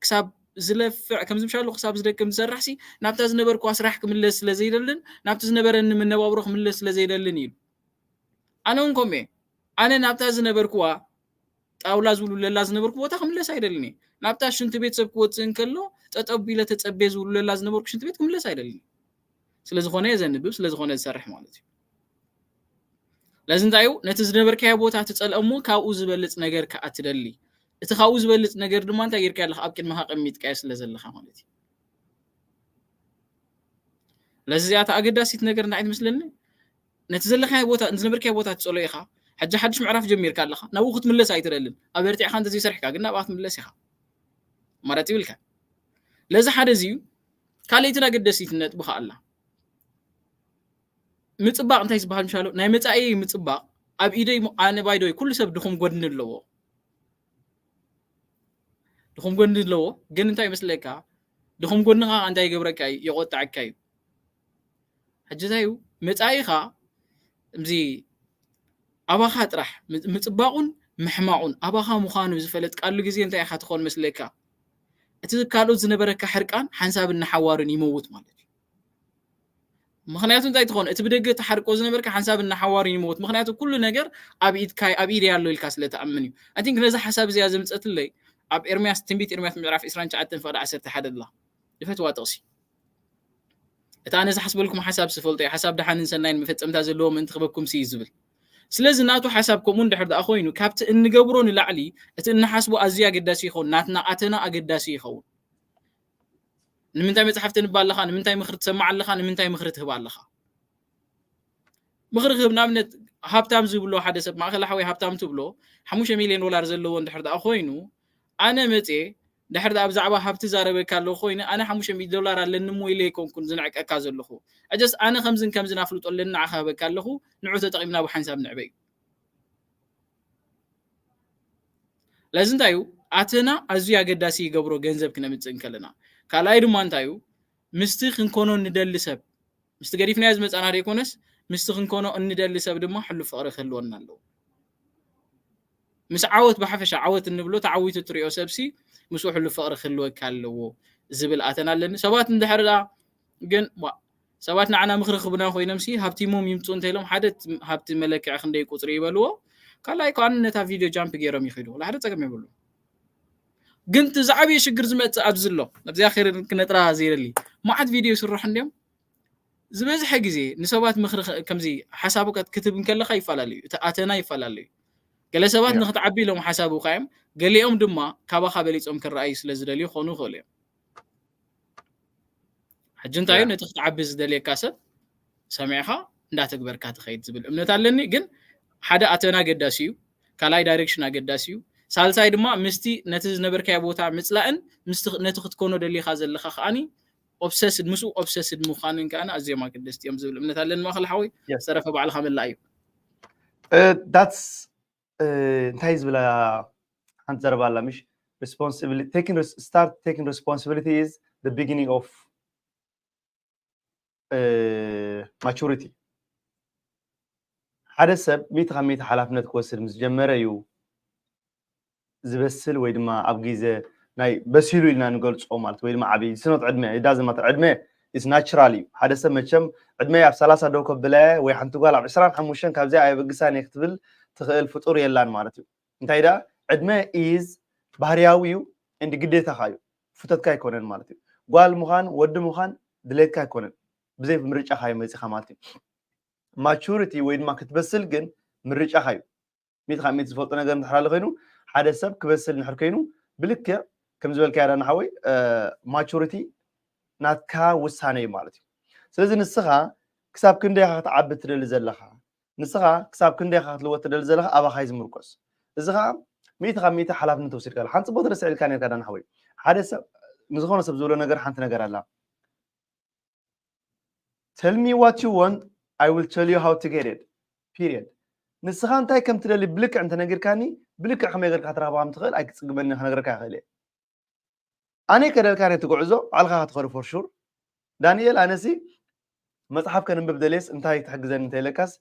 ክሳብ ዝለፍዕ ከም ዝምሻሉ ክሳብ ዝደክም ዝሰርሕ ሲ ናብታ ዝነበርኩዋ ስራሕ ክምለስ ስለ ዘይደልን ናብቲ ዝነበረኒ መነባብሮ ክምለስ ስለ ዘይደልን ኢሉ ኣነ እውን ከምኡ ኣነ ናብታ ዝነበርኩዋ ጣውላ ዝብሉ ለላ ዝነበርኩ ቦታ ክምለስ ኣይደልን ናብታ ሽንቲ ቤት ሰብ ክወፅእ እንከሎ ጠጠብ ኢለ ተፀቤ ዝብሉ ለላ ዝነበርኩ ሽንቲ ቤት ክምለስ ኣይደልን ስለዝኾነ እየ ዘንብብ ስለዝኾነ ዝሰርሕ ማለት እዩ ለዚ እንታይ እዩ ነቲ ዝነበርካዮ ቦታ ትፀልአ እሞ ካብኡ ዝበልፅ ነገር ከዓ ትደሊ እቲ ካብኡ ዝበልፅ ነገር ድማ እንታይ ጌርካ ኣለካ ኣብ ቅድመካ ቀሚጥካዮ ስለ ዘለካ ማለት እዩ ለዚ እዚኣታ ኣገዳሲት ነገር እንታይ ትመስለኒ ነቲ ዘለካዮ ቦታ ዝነበርካዮ ቦታ ትፀሎ ኢኻ ሕጂ ሓድሽ ምዕራፍ ጀሚርካ ኣለኻ ናብኡ ክትምለስ ኣይትደልን ኣበርቲዕካ እንተዘይሰርሕካ ግን ናብኣ ክትምለስ ኢኻ ኣማራፂ ይብልካ ለዚ ሓደ እዚ እዩ ካልእትን ኣገደሲት ነጥቢ ከዓ ኣላ ምፅባቕ እንታይ ዝበሃል ምሻሎ ናይ መፃኢ ምፅባቕ ኣብ ኢደይ ኣነ ባይዶይ ኩሉ ሰብ ድኹም ጎድኒ ኣለዎ ድኹም ጎድኒ ኣለዎ ግን እንታይ ይመስለካ ድኹም ጎድንኻ እንታይ ይገብረካ እዩ የቆጣዐካ እዩ ሕጂ እንታይ እዩ መፃኢኻ እዚ ኣባኻ ጥራሕ ምፅባቑን ምሕማቑን ኣባኻ ምዃኑ ዝፈለጥካሉ ግዜ እንታይ ኢኻ ትኾን መስለካ እቲ ካልኦት ዝነበረካ ሕርቃን ሓንሳብ እናሓዋርን ይመውት ማለት እዩ ምክንያቱ እንታይ ትኾን እቲ ብደገ ተሓርቆ ዝነበርካ ሓንሳብ እናሓዋርን ይመውት ምክንያቱ ኩሉ ነገር ኣብ ኢድካ ኣብ ኢድ ያለው ኢልካ ስለ ተኣምን እዩ ኣይ ቲንክ ነዚ ሓሳብ እዚኣ ዘምፀትለይ ኣብ ኤርሚያስ ትንቢት ኤርሚያስ ምዕራፍ 29 ፍቅዲ 11 ኣላ ይፈትዋ ጥቕሲ እቲ ኣነ ዝሓስበልኩም ሓሳብ ስፈልጦ እዩ ሓሳብ ደሓንን ሰናይን መፈፀምታ ዘለዎ ምእንቲ ክበኩም ስዩ ዝብል ስለዚ ናቱ ሓሳብ ከምኡ እንድሕር ደኣ ኮይኑ ካብቲ እንገብሮ ንላዕሊ እቲ እንሓስቦ ኣዝዩ ኣገዳሲ ይኸውን ናትና ኣተና ኣገዳሲ ይኸውን ንምንታይ መፅሓፍ ተንባ ኣለኻ ንምንታይ ምክሪ ትሰማዕ ኣለኻ ንምንታይ ምክሪ ትህብ ኣለኻ ምክሪ ክህብ ንኣብነት ሃብታም ዝብሎ ሓደ ሰብ ማእከል ሓወይ ሃብታም ትብሎ ሓሙሽተ ሚልዮን ዶላር ዘለዎ እንድሕር ደኣ ኮይኑ ኣነ መፅየ ድሕር ኣብ ዛዕባ ሃብቲ ዛረበካ ኣለኹ ኮይኑ ኣነ ሓሙሽተ ሚእቲ ዶላር ኣለኒ እሞ ኢለ ኣይኮንኩን ዝንዕቀካ ዘለኹ ሕጀስ ኣነ ከምዝን ከምዝን ኣፍልጦ ኣለኒ ንዓኻ ሃበካ ኣለኹ ንዑ ተጠቒምና ብሓንሳብ ንዕበ እዩ ለዚ እንታይ እዩ ኣተና ኣዝዩ ኣገዳሲ ይገብሮ ገንዘብ ክነምፅእ እንከለና ካልኣይ ድማ እንታይ እዩ ምስቲ ክንኮኖ ንደሊ ሰብ ምስቲ ገዲፍናዮ ዝመፃና ዘይኮነስ ምስቲ ክንኮኖ እንደሊ ሰብ ድማ ሕሉፍ ፍቕሪ ክህልወና ኣለዎ ምስ ዓወት ብሓፈሻ ዓወት እንብሎ ተዓዊቱ እትሪኦ ሰብሲ ምስኡ ሕሉፍ ፍቕሪ ክህልወካ ኣለዎ ዝብል ኣተና ኣለኒ ሰባት እንድሕር ግን ሰባት ንዓና ምኽሪ ክብና ኮይኖም ሲ ሃብቲሞም ይምፁ እንተኢሎም ሓደ ሃብቲ መለክዒ ክንደይ ቁፅሪ ይበልዎ ካልኣይ ከዓኒ ነታ ቪድዮ ጃምፕ ገይሮም ይኸዱ ሓደ ፀገም የብሉ ግን እቲ ዝዓብየ ሽግር ዝመፅእ ኣብዚ ኣሎ ኣብዚኣ ክነጥራ ዘይደሊ መዓት ቪድዮ ይስርሑ እንዲዮም ዝበዝሐ ግዜ ንሰባት ምኽሪ ከምዚ ሓሳቡ ክትብ እንከለካ ይፈላለዩ እቲ ኣተና ይፈላለዩ ገለ ሰባት ንክትዓቢ ኢሎም ሓሳቡ ካዮም ገሊኦም ድማ ካባካ በሊፆም ክረኣዩ ስለ ዝደልዩ ክኾኑ ይኽእሉ እዮም ሕጂ እንታይ እዩ ነቲ ክትዓቢ ዝደልየካ ሰብ ሰሚዕካ እንዳተግበርካ ትኸይድ ዝብል እምነት ኣለኒ። ግን ሓደ ኣተና ኣገዳሲ እዩ፣ ካልኣይ ዳይሬክሽን ኣገዳሲ እዩ፣ ሳልሳይ ድማ ምስቲ ነቲ ዝነበርካዮ ቦታ ምፅላእን ምስቲ ነቲ ክትኮኖ ደሊኻ ዘለኻ ከዓኒ ኦብሰስድ ምስኡ ኦብሰስድ ምዃንን ከዓኒ ኣዝዮም ኣገደስቲ እዮም ዝብል እምነት ኣለኒ። ማእኸል ሓወይ ዝተረፈ ባዕልኻ ምላእ እዩ። ዳትስ እንታይ ዝብላ ሓንቲ ዘረባ ኣላ ምሽ? Responsibility, taking start taking responsibility is the beginning of maturity። ሓደ ሰብ ሚእቲ ካብ ሚእቲ ሓላፍነት ክወስድ ምስ ጀመረ እዩ ዝበስል ወይ ድማ ኣብ ግዜ ናይ በሲሉ ኢልና ንገልፆ ማለት ወይ ድማ ዓብይ ስኖት ዕድመ ዳዝማት ዕድመ is natural እዩ። ሓደ ሰብ መቸም ዕድመ ኣብ ሰላሳ ደው ከብለ ወይ ሓንቲ ጓል ኣብ ዕስራን ሓሙሽተን ካብዚኣ ኣየበግሳን እየ ክትብል ትኽእል ፍጡር የላን ማለት እዩ። እንታይ ደኣ ዕድመ is ባህርያዊ እዩ እንዲ ግዴታኻ እዩ፣ ፍተትካ ኣይኮነን ማለት እዩ። ጓል ምዃን ወዲ ምዃን ድሌትካ ኣይኮነን፣ ብዘይ ምርጫኻ እዩ መፂኻ ማለት እዩ። ማቹሪቲ ወይ ድማ ክትበስል ግን ምርጫኻ እዩ። ሚእቲ ካብ ሚእቲ ዝፈልጦ ነገር እንድሕር ኣሎ ኮይኑ ሓደ ሰብ ክበስል እንድሕር ኮይኑ ብልክዕ ከም ዝበልካዮ ዳና ሓወይ ማቹሪቲ ናትካ ውሳነ እዩ ማለት እዩ። ስለዚ ንስኻ ክሳብ ክንደይ ኢኻ ክትዓቢ ትደሊ ዘለኻ፣ ንስኻ ክሳብ ክንደይ ኢኻ ክትልወጥ ትደሊ ዘለኻ ኣባኻ እዩ ዝምርኮስ። እዚ ኸዓ ሚእቲ ካብ ሚእቲ ሓላፍነት ወሲድካ ሓንቲ ፅቡቅ ትረስዕ ኢልካ ነርካ ዳና ሓወይ። ሓደ ሰብ ንዝኾነ ሰብ ዝብሎ ነገር ሓንቲ ነገር ኣላ። Tell me what you want, I will tell you how to get it. Period. ንስኻ እንታይ ከም ትደሊ ብልክዕ እንተነጊርካኒ ብልክዕ ከመይ ገርካ ክትረኽባ ከም ትኽእል ኣይክጽግመኒ ክነግረካ ይኽእል እየ። ኣነ ከደልካ ነቲ ጉዕዞ ባዕልኻ ክትኸዱ for sure። ዳንኤል ኣነሲ መጽሓፍ ከንብብ ደልየስ እንታይ ትሕግዘኒ እንተኢለካስ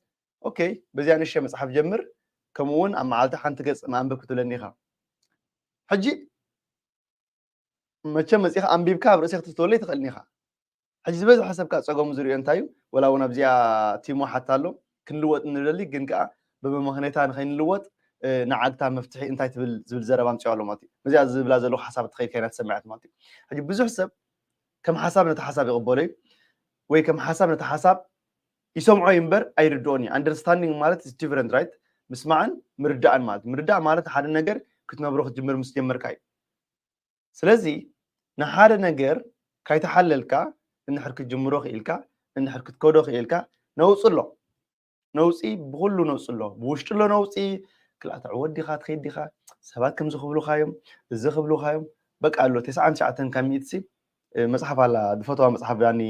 okay በዚኣ ንእሽተይ መጽሓፍ ጀምር፣ ከምኡ እውን ኣብ መዓልቲ ሓንቲ ገጽ ምኣንብብ ክትብለኒ ኢኻ። ሕጂ መቸም መጺኻ ኣንቢብካ ኣብ ርእሲ ክትፍትወለይ ትኽእልኒ ኢኻ። ሕጂ ዝበዝሐ ሰብ ከዓ ጸገሙ ዝሪኦ እንታይ እዩ? ወላ እውን ኣብዚኣ ቲሞ ሓታ ኣሎ ክንልወጥ ንደሊ ግን ከዓ በብምኽንያታ ንኸይንልወጥ ንዓግታ መፍትሒ እንታይ ትብል ዝብል ዘረባ ኣምፅኦ ኣሎ ማለት እዩ። ነዚኣ ዝብላ ዘለኹ ሓሳብ ትኸይድ ከይና ትሰምዐት ማለት እዩ። ሕጂ ብዙሕ ሰብ ከም ሓሳብ ነቲ ሓሳብ ይቕበሎ እዩ ወይ ከም ሓሳብ ነቲ ሓሳብ ይሰምዖ እዩ እምበር ኣይርድኦን እዩ። Understanding ማለት is different right? ምስማዕን ምርዳእን ማለት ምርዳእ ማለት ሓደ ነገር ክትነብሮ ክትጅምር ምስ ጀመርካ እዩ። ስለዚ ንሓደ ነገር ካይተሓለልካ እንድሕር ክትጅምሮ ክኢልካ እንድሕር ክትከዶ ክኢልካ ነውፂ ኣሎ። ነውፂ ብኩሉ ነውፂ ኣሎ። ብውሽጢ ኣሎ ነውፂ ክልኣተ ዕወት ዲኻ ትኸይድ ዲኻ ሰባት ከምዚ ክብሉኻ እዮም እዚ ክብሉኻ እዮም በቃ ኣሎ ተስዓን ትሽዓተን ካብ ሚእቲ መፅሓፍ ኣላ ዝፈትዋ መፅሓፍ ዳኒ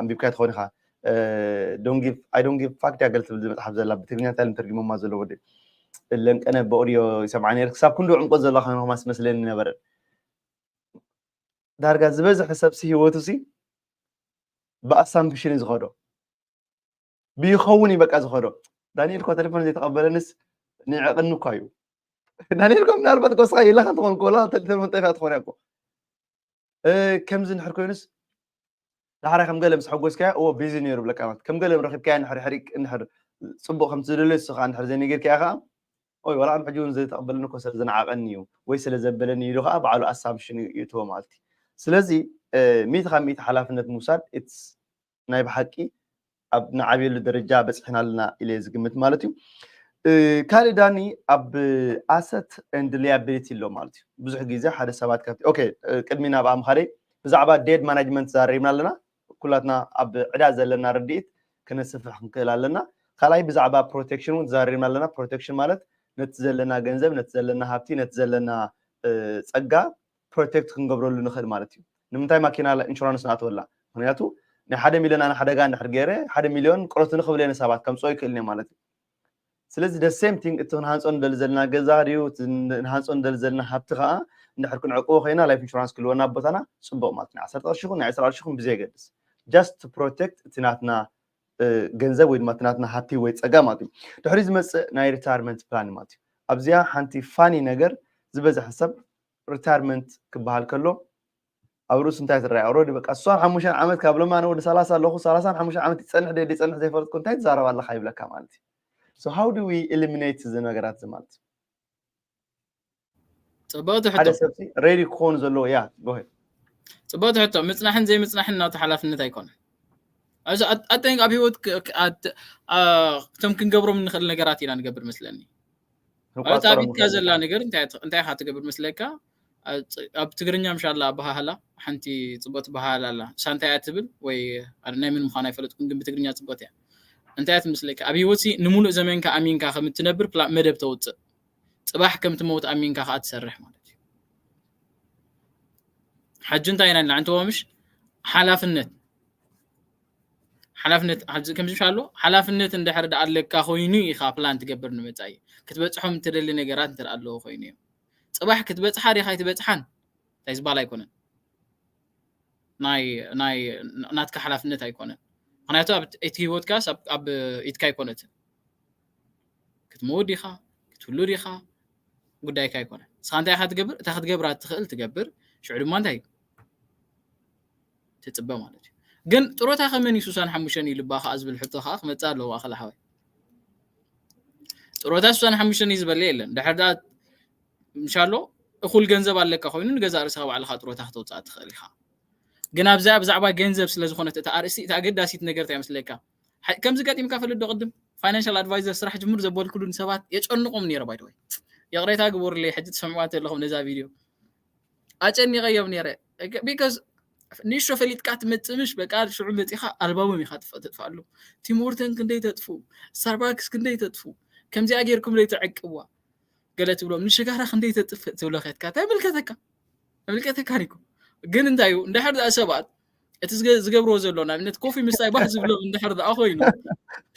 ኣንቢብካ ትኸውን ኢኻ። Don't give I don't give fuck ዲያ ገለ ትብል መፅሓፍ ዘላ ብትግርኛ እንታይ ኢሎም ተርጊሞማ ዘሎ ወዲ ለንቀነ ብኦድዮ ይሰምዓ ነይር ክሳብ ክንዲ ዕምቆት ዘለካ ማስ መስለኒ ነበረ። ዳርጋ ዝበዝሐ ሰብሲ ህይወቱ ሲ ብኣሳምፕሽን እዩ ዝኸዶ ብይኸውን እዩ በቃ ዝኸዶ። ዳንኤል እኳ ቴሌፎን ዘይተቐበለንስ ንዕቕኒ እኳ እዩ። ዳንኤል እኳ ምናልባት ጎስኻ የለኻ ትኾን ኮላ ቴሌፎን ጠፊኣ ትኾን እኮ ከምዚ እንድሕር ኮይኑስ ዳሕራይ ከም ገለ ምስ ሓጎስካዮ እዎ ቢዚ ነይሩ ብለካ ማለት ከም ገለ ረኺብካዮ እንድሕር ሕሪቅ እንድሕር ፅቡቅ ከምቲ ዝደለዮ ንሱ ከዓ እንድሕር ዘይነገርካዮ ከዓ ኦይ ዋላ ሕጂ እውን ዘይተቐበለኒ እኮ ስለ ዝነዓቐኒ እዩ ወይ ስለ ዘበለኒ ኢሉ ከዓ ባዕሉ ኣሳምሽን ይእትዎ ማለት እዩ። ስለዚ ሚእቲ ካብ ሚእቲ ሓላፍነት ምውሳድ ናይ ብሓቂ ኣብ ንዓብየሉ ደረጃ በፂሕና ኣለና ኢለ ዝግምት ማለት እዩ። ካልእ ዳኒ ኣብ ኣሰት and liability ኣሎ ማለት እዩ። ብዙሕ ግዜ ሓደ ሰባት ካብቲ okay ቅድሚ ናብኣ ምኻደይ ብዛዕባ debt management ተዛሪብና ኣለና። ኩላትና ኣብ ዕዳ ዘለና ርድኢት ክነስፍሕ ክንክእል ኣለና። ካልኣይ ብዛዕባ ፕሮቴክሽን እውን ተዛሪብና ኣለና። ፕሮቴክሽን ማለት ነቲ ዘለና ገንዘብ ነቲ ዘለና ሃብቲ ነቲ ዘለና ፀጋ ፕሮቴክት ክንገብረሉ ንኽእል ማለት እዩ። ንምንታይ ማኪና ኢንሹራንስ ንኣትወላ? ምክንያቱ ናይ ሓደ ሚልዮን ኣነ ሓደጋ እንድሕር ገይረ ሓደ ሚልዮን ቅረቱኒ ክብል እየ ንሰባት ከምፅኦ ይክእል እየ ማለት እዩ። ስለዚ the same thing እቲ ክንሃንፆ ንደሊ ዘለና ገዛ ድዩ እቲ ንሃንፆ ንደሊ ዘለና ሃብቲ ከዓ እንድሕር ክንዕቅቦ ኮይና ላይፍ ኢንሹራንስ ክልወና ኣብ ቦታና ፅቡቅ ማለት ናይ ዓሰርተ ቅርሺ ይኹን ናይ ዕስራ ቅርሺ ይኹን ብዘየገድስ just to protect እቲ ናትና ገንዘብ ወይ ድማ እቲ ናትና ሃብቲ ወይ ፀጋ ማለት እዩ። ድሕሪ ዝመፅእ ናይ ሪታርመንት ፕላን ማለት እዩ። ኣብዚኣ ሓንቲ ፋኒ ነገር ዝበዝሐ ሰብ ሪታርመንት ክበሃል ከሎ ኣብ ርእሱ እንታይ ትረኣይ ኦረዲ በቃ እሷን ሓሙሽተን ዓመት ካብ ሎማ ወዲ ሰላሳ ኣለኹ ሰላሳን ሓሙሽተን ዓመት ይፀንሕ ደ ይፀንሕ ዘይፈልጥኩ እንታይ ትዛረብ ኣለካ ይብለካ ማለት እዩ። So how do we eliminate እዚ ነገራት እዚ ማለት እዩ? ፅብቕቲ ሓደ ሕቶ ሰብ ሬዲ ክኾኑ ዘለዎ ያ ጎሄ ፅብቕቲ ሕቶ ምፅናሕን ዘይምፅናሕን ናቱ ሓላፍነት ኣይኮነን። ኣብዚ ኣጠንቅ ኣብ ህይወት ክ- ክ- ኣት- ኣ- እቶም ክንገብሮም እንኽእል ነገራት ኢና ንገብር መስለኒ። ኣብታ ንቋፀሮም ቢትካ ዘላ ነገር እንታይ ኢኻ ትገብር መስለካ? ኣብ ትግርኛ ምሻላ ኣበሃህላ ሓንቲ ፅቡቅ ትበሃል ኣላ። እሳ እንታይ እያ ትብል ወይ ናይ ምን ምዃን ኣይፈለጥኩም፣ ግን ብትግርኛ ፅቡቅ እያ። እንታይ እያ ትመስለካ? ኣብ ህይወት ሲ ንሙሉእ ዘመንካ ኣሚንካ ከም እትነብር ፕላ- መደብ ተውፅእ፣ ፅባሕ ከም ትመውት ኣሚንካ ከዓ ትሰርሕ ማለት እዩ። ሕጂ እንታይ ኢና ንዓንተዎ ምሽ ሓላፍነት ሓላፍነት ከምዚ ምሽ ኣሎ ሓላፍነት እንድሕር ደኣ ኣለካ ኮይኑ ኢኻ ፕላን ትገብር ንምፃኢ ክትበፅሖም እትደሊ ነገራት እንተ ኣለዎ ኮይኑ እዮም። ፅባሕ ክትበፅሓ ዲኻ ኣይትበፅሓን እንታይ ዝበሃል ኣይኮነን። ናይ ናይ ናትካ ሓላፍነት ኣይኮነን። ምክንያቱ ኣብ እቲ ህይወትካስ ኣብ ኢትካ ኣይኮነትን። ክትምውት ዲኻ ክትህሉ ዲኻ ጉዳይካ ኣይኮነን። ንስኻ እንታይ ኢኻ ትገብር? እታ ክትገብራ ትኽእል ትገብር። ሽዑ ድማ እንታይ ትፅበ ማለት እዩ። ግን ጥሮታ ከመን እዩ ሱሳን ሓሙሽተን እዩ ልባ ከዓ ዝብል ሕቶ ከዓ ክመፅእ ኣለዎ። ኣኸል ሓወይ ጥሮታ ሱሳን ሓሙሽተን እዩ ዝበለ የለን። ድሕር ዳ ምሻሎ እኩል ገንዘብ ኣለካ ኮይኑ ንገዛእ ርእስኻ ባዕልኻ ጥሮታ ክተውፅኣ ትኽእል ኢኻ። ግን ኣብዚኣ ብዛዕባ ገንዘብ ስለ ዝኾነት እታ ኣርእስቲ እታ ኣገዳሲት ነገር እንታይ መስለካ? ከምዚ ገጢምካ ፈልጥ ዶ ቅድም ፋይናንሻል ኣድቫይዘር ስራሕ ጅምር ዘበልኩሉ ንሰባት የጨንቆም ነይረ። ባይደወይ ይቕሬታ ግበሩለይ ሕጂ ትሰምዕዋ እንተለኹም ነዛ ቪድዮ ኣጨኒቐዮም ነይረ። ቢካዝ ንእሽቶ ፈሊጥካ ትመፅእ ምሽ በቃ ሽዑ መፂኻ ኣልባቦም ኢኻ ትጥፍኣሉ። ቲምወርተን ክንደይ ተጥፉ፣ ስታርባክስ ክንደይ ተጥፉ፣ ከምዚኣ ጌርኩም ደይ ትዕቅብዋ ገለ ትብሎም ንሽጋራ ክንደይ ተጥፍእ ትብሎ ከትካ እንታይ ምልከተካ? ምልከተካ ሪኩ ግን እንታይ እዩ እንድሕር ደኣ ሰባት እቲ ዝገ- ዝገብርዎ ዘሎ ንኣብነት ኮፊ ምስታይ ባህ ዝብሎም እንድሕር ደኣ ኮይኑ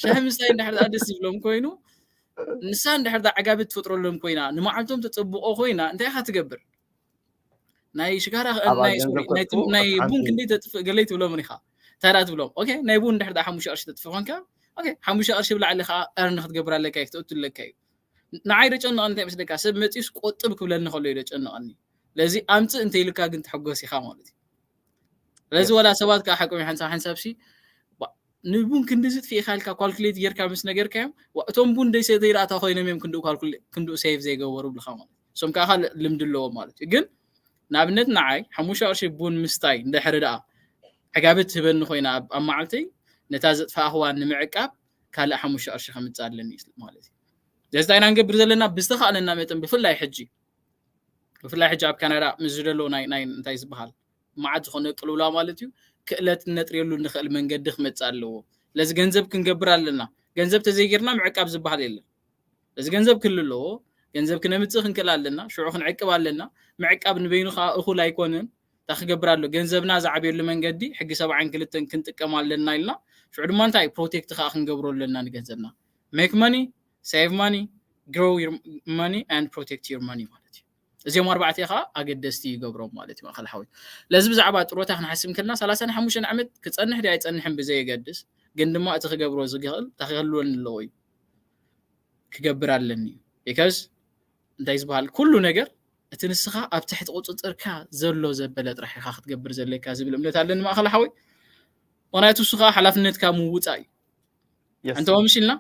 ሻሂ ምስታይ እንድሕር ደኣ ደስ ዝብሎም ኮይኑ ንሳ እንድሕር ደኣ ዕጋቢ ትፈጥረሎም ኮይና ንመዓልቶም ተፀብቆ ኮይና እንታይ ኢኻ ትገብር? ናይ ሽጋራ ኣብ ናይ ገንዘብ ሶሪ ናይ ከጥፉ ትም- ናይ ኣብ ቡን ሓንቲ ክንደይ ተጥፍእ ገለይ ትብሎም ኢኻ። እንታይ ደኣ ትብሎም? ኦኬ ናይ ቡን እንድሕር ደኣ ሓሙሽተ ቅርሺ ተጥፍእ ኮንካ ኦኬ ሓሙሽተ ቅርሺ ብላዕሊ ከዓ እርን ክትገብር ኣለካ እዩ ክትእቱ ኣለካ እዩ። ንዓይ ደጨንቐኒ እንታይ መስለካ ሰብ መፂኡስ ቆጥብ ክብለኒ ከሎ እዩ ደጨንቐኒ። ለዚ ኣምፅእ እንተ ኢልካ ግን ትሕጎስ ኢኻ ማለት እዩ። ስለዚ ወላ ሰባት ከዓ ሓቆም ሓንሳብ ሓንሳብ ሲ ንቡን ክንዲ ዝጥፊእካ ኢልካ ኳልኩሌት ጌርካ ምስ ነገርካዮም እቶም ቡን ደይ ሰተይ ዳእታ ኮይኖም እዮም ክንድኡ ሴቭ ዘይገበሩ ብልካ ማለት እሶም ከዓ ልምዲ ኣለዎም ማለት እዩ። ግን ንኣብነት ንዓይ ሓሙሽተ ቅርሺ ቡን ምስታይ እንድሕሪ ደኣ ዕጋቢ ትህበኒ ኮይና ኣብ መዓልተይ ነታ ዘጥፋእኽዋ ንምዕቃብ ካልእ ሓሙሽተ ቅርሺ ከምፅእ ኣለኒ ማለት እዩ። ስለዚ እንታይ ኢና ንገብር ዘለና ብዝተኻእለና መጠን ብፍላይ ሕጂ ብፍላይ ሕጂ ኣብ ካናዳ ምስ ዝደለዉ ናይ ናይ እንታይ ዝበሃል መዓት ዝኾነ ቅልውላ ማለት እዩ ክእለት ነጥርየሉ ንኽእል መንገዲ ክመፅእ ኣለዎ። ስለዚ ገንዘብ ክንገብር ኣለና። ገንዘብ ተዘይጌርና ምዕቃብ ዝበሃል የለን። ስለዚ ገንዘብ ክህሉ ኣለዎ። ገንዘብ ክነምፅእ ክንክእል ኣለና። ሽዑ ክንዕቅብ ኣለና። ምዕቃብ ንበይኑ ከዓ እኹል ኣይኮነን። እንታይ ክገብር ኣሎ? ገንዘብና ዝዓብየሉ መንገዲ ሕጊ ሰብዓን ክልተን ክንጥቀም ኣለና ኢልና ሽዑ ድማ እንታይ ፕሮቴክት ከዓ ክንገብሮ ኣለና ንገንዘብና make money save money grow your money and protect your money ማለት እዩ። እዚኦም ኣርባዕተ ከዓ ኣገደስቲ ይገብሮም ማለት እዩ። ማእኸል ሓወይ ለዚ ብዛዕባ ጥሮታ ክንሓስብ እንከልና ሰላሳን ሓሙሽተን ዓመት ክፀንሕ ዲ ኣይፀንሕን ብዘየገድስ ግን ድማ እቲ ክገብሮ ዝኽእል እንታይ ክህልወኒ ኣለዎ እዩ ክገብር ኣለኒ እዩ። ቢካዝ እንታይ ዝበሃል ኩሉ ነገር እቲ ንስኻ ኣብ ትሕቲ ቁፅፅርካ ዘሎ ዘበለ ጥራሕ ኢኻ ክትገብር ዘለካ ዝብል እምነት ኣለኒ ማእኸል ሓወይ። ምክንያቱ እሱ ከዓ ሓላፍነትካ ምውፃእ እዩ። እንተ ምሽ ኢልና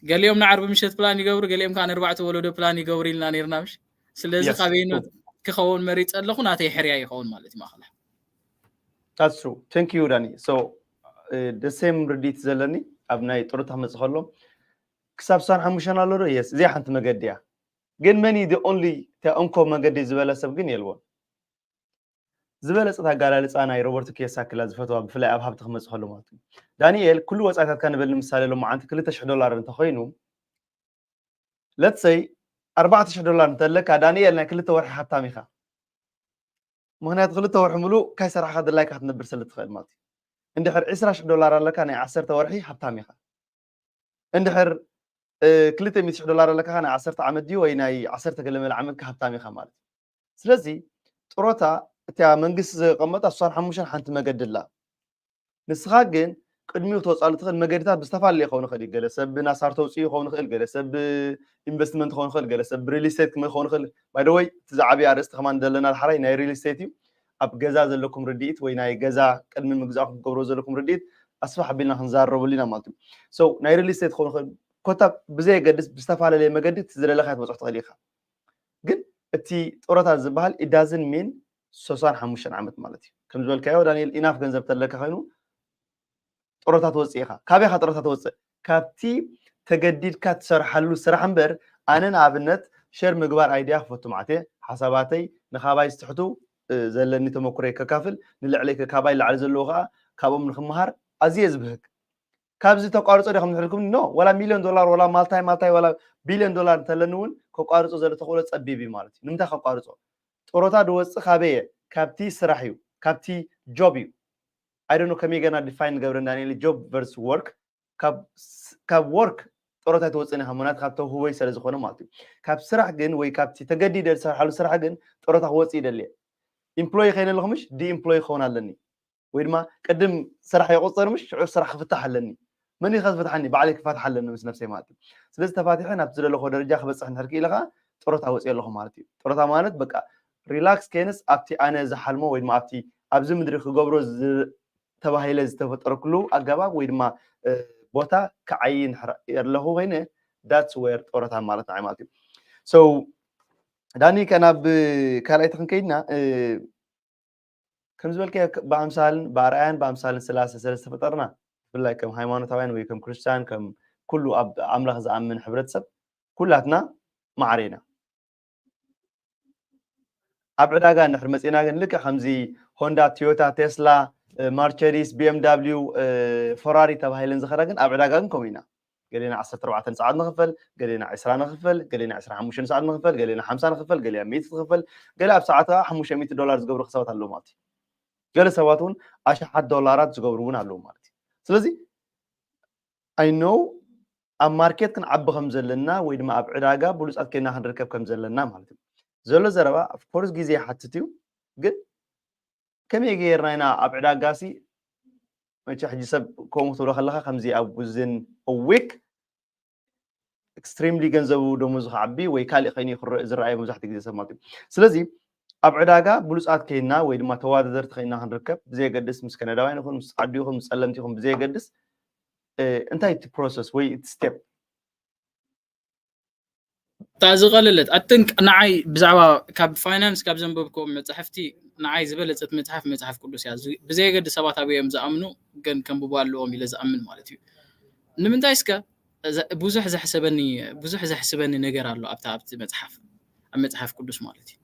ገሊኦም ንዓርቢ ምሸት ፕላን ይገብሩ ገሊኦም ከዓ ንርባዕተ ወለዶ ፕላን ይገብሩ ኢልና ነርና ምሽ ስለዚ ካበይኖት ክኸውን መሪፀ ኣለኹ ናተይ ሕርያ ይኸውን ማለት እዩ ማእኸል That's true. Thank you, Danny. So, uh, the same ርዲት ዘለኒ ኣብ ናይ ጥሩታ መጽእ ከሎ ክሳብ ሳን ሓሙሽተን ኣሎ ዶ? የስ፣ እዚኣ ሓንቲ መገዲ እያ። ግን መን እዩ the only እንኮ መገዲ ዝበለ ሰብ ግን የልቦን። ዝበለጸት ኣጋላልጻ ናይ ሮበርት ኪዮሳኪ እያ ዝፈትዋ፣ ብፍላይ ኣብ ሃብቲ ክመጽእ ከሎ ማለት እዩ። ዳንኤል፣ ኩሉ ወጻኢታትካ ንበል ንምሳሌ ሎማዓንቲ ክልተ ሽሕ ዶላር እንተኾይኑ፣ let's say ኣርባዕተ ሽሕ ዶላር እንተለካ ዳንኤል ናይ ክልተ ወርሒ ሃብታም ኢኻ። ምክንያቱ ክልተ ወርሒ ሙሉእ ካይ ሰራሕካ ድላይካ ክትነብር ስለ ትኽእል ማለት እዩ። እንድሕር ዕስራ ሽሕ ዶላር ኣለካ ናይ ዓሰርተ ወርሒ ሃብታም ኢኻ። እንድሕር ክልተ ሚእቲ ሽሕ ዶላር ኣለካ ናይ ዓሰርተ ዓመት ድዩ ወይ ናይ ዓሰርተ ገለ መለ ዓመት ሃብታም ኢኻ ማለት እዩ። ስለዚ ጥሮታ እቲያ መንግስቲ ዘቀመጣ ሱሳን ሓሙሽተን ሓንቲ መገዲ ኣላ። ንስኻ ግን ቅድሚኡ ክትወፅኣሉ ትኽእል መገድታት ብዝተፈላለየ ክኸውን ይኽእል እዩ። ገለ ሰብ ብናሳር ተውፅኡ ክኸውን ይኽእል፣ ገለ ሰብ ብኢንቨስትመንት ክኸውን ይኽእል፣ ገለ ሰብ ብሪል ስቴት ክመ ክኸውን ይኽእል። ባይ ዘ ወይ እቲ ዝዓበየ ኣርእስቲ ከማን ዘለና ሓራይ ናይ ሪል ስቴት እዩ። ኣብ ገዛ ዘለኩም ርድኢት ወይ ናይ ገዛ ቅድሚ ምግዛእኩም ክትገብሮ ዘለኩም ርድኢት ኣስፋሕ ኣቢልና ክንዛረበሉ ኢና ማለት እዩ። ሶ ናይ ሪል ስቴት ክኸውን ይኽእል ኮታ ብዘየገድስ ብዝተፈላለየ መገዲ እቲ ዝደለካ ክትበፅሑ ትኽእል ኢኻ። ግን እቲ ጡረታ ዝበሃል it doesn't mean ሶሳን ሓሙሽተን ዓመት ማለት እዩ። ከም ዝበልካዮ ዳንኤል ኢናፍ ገንዘብ ተለካ ኮይኑ ጡረታ ትወፅእ ኢኻ። ካበይ ኢኻ ጡረታ ትወፅእ? ካብቲ ተገዲድካ ትሰርሓሉ ስራሕ እምበር ኣነ ንኣብነት ሸር ምግባር ኣይድያ ክፈቱ ማዕተ ሓሳባተይ ንካባይ ዝትሕቱ ዘለኒ ተመኩሮ ከካፍል ንልዕለይ ከካባይ ላዕሊ ዘለዎ ከዓ ካብኦም ንክምሃር ኣዝየ ዝብህግ። ካብዚ ተቋርጾ ዲኹም ንሕልኩም ኖ ወላ ሚሊዮን ዶላር ወላ ማልታይ ማልታይ ወላ ቢሊዮን ዶላር እንተለኒ እውን ከቋርጾ ዘሎ ተኽእሎ ጸቢብ እዩ ማለት እዩ። ንምንታይ ከቋርጾ? ጥሮታ ድወፅእ ካበየ? ካብቲ ስራሕ እዩ፣ ካብቲ ጆብ እዩ። ኣይደኖ ከመይ ገና ዲፋይን ንገብረ ዳንኤል ጆብ ቨርስ ወርክ። ካብ ወርክ ጥሮታ ትወፅእን ኢኻ ምክንያቱ ካብ ተውህቦይ ስለ ዝኾነ ማለት እዩ። ካብ ስራሕ ግን ወይ ካብቲ ተገዲደ ዝሰርሓሉ ስራሕ ግን ጥሮታ ክወፅእ ይደልየ። ኢምፕሎይ ከይነ ኣለኹ ምሽ ዲኢምፕሎይ ክኸውን ኣለኒ ወይ ድማ ቅድም ስራሕ የቁፅር ምሽ ሽዑ ስራሕ ክፍታሕ ኣለኒ። መን እዩ ከዝፍትሓኒ? ባዕለይ ክፋትሕ ኣለኒ ምስ ነብሰይ ማለት እዩ። ስለዚ ተፋቲሐ ናብቲ ዝደለኹ ደረጃ ክበፅሕ እንድሕር ክኢለ ከዓ ጥሮታ ወፅየ ኣለኹ ማለት እዩ። ጥሮታ ማለት በቃ ሪላክስ ከይንስ ኣብቲ ኣነ ዝሓልሞ ወይ ድማ ኣብቲ ኣብዚ ምድሪ ክገብሮ ተባሂለ ዝተፈጠረኩሉ ኣገባብ ወይ ድማ ቦታ ክዓይ ኣለኹ ኮይነ that's where ጥሮታ ማለት ንዓይ ማለት እዩ። So ዳኒ ከ ናብ ካልኣይቲ ክንከይድና ከም ዝበልከ ብኣምሳልን ብኣርኣያን ብኣምሳልን ስላሴ ስለ ዝተፈጠርና ብፍላይ ከም ሃይማኖታውያን ወይ ከም ክርስትያን ከም ኩሉ ኣብ ኣምላኽ ዝኣምን ሕብረተሰብ ኩላትና ማዕረ ኢና። ኣብ ዕዳጋ እንድሕር መፂና ግን ልክዕ ከምዚ ሆንዳ፣ ቶዮታ፣ ቴስላ፣ ማርቸዲስ፣ ቢኤምዳብሊው፣ ፈራሪ ተባሂለን ዝኸዳ ግን ኣብ ዕዳጋ ግን ከምኡ ኢና። ገሌና ዓሰርተ ኣርባዕተ ሰዓት ንኽፈል፣ ገሌና ዕስራ ንኽፈል፣ ገሌና ዕስራን ሓሙሽተን ሰዓት ንኽፈል፣ ገሌና ሓምሳ ንኽፈል፣ ገሌና ሚእቲ ትኽፈል፣ ገለ ኣብ ሰዓት ከዓ ሓሙሽተ ሚእቲ ዶላር ዝገብሩ ክሳባት ኣለዉ ማለት እዩ። ገለ ሰባት እውን ኣሽሓት ዶላራት ዝገብሩ እውን ኣለዉ ማለት እዩ። ስለዚ I know ኣብ ማርኬት ክንዓቢ ከም ዘለና ወይ ድማ ኣብ ዕዳጋ ብሉፃት ኮይና ክንርከብ ከም ዘለና ማለት እዩ። ዘሎ ዘረባ of course ግዜ ይሓትት እዩ፣ ግን ከመይ ገይርና ኢና ኣብ ዕዳጋ ሲ መቸ ሕጂ ሰብ ከምኡ ክትብሎ ከለካ ከምዚ ኣብ within a week extremely ገንዘቡ ደሞዙ ክዓቢ ወይ ካሊእ ኮይኑ ዝረኣየ መብዛሕትኡ ግዜ ሰብ ማለት እዩ። ስለዚ ኣብ ዕዳጋ ብሉፃት ኮይና ወይ ድማ ተወዳደርቲ ኮይና ክንርከብ ብዘየገድስ ምስ ከነዳውያን ይኹን ምስ ዓዱ ይኹን ምስ ፀለምቲ ይኹን ብዘየገድስ እንታይ እቲ ፕሮሰስ ወይ እቲ ስቴፕ? እታ ዝቐለለት ኣትን ንዓይ ብዛዕባ ካብ ፋይናንስ ካብ ዘንበብክዎም መፅሕፍቲ ንዓይ ዝበለፀት መፅሓፍ መፅሓፍ ቅዱስ እያ። ብዘየገድስ ሰባት ኣበይ እዮም ዝኣምኑ ግን ከንብቡ ኣለዎም ኢለ ዝኣምን ማለት እዩ። ንምንታይ እስከ ብዙሕ ዘሕሰበኒ ብዙሕ ዘሕስበኒ ነገር ኣሎ ኣብታ ኣብቲ መፅሓፍ ኣብ መፅሓፍ ቅዱስ ማለት እዩ።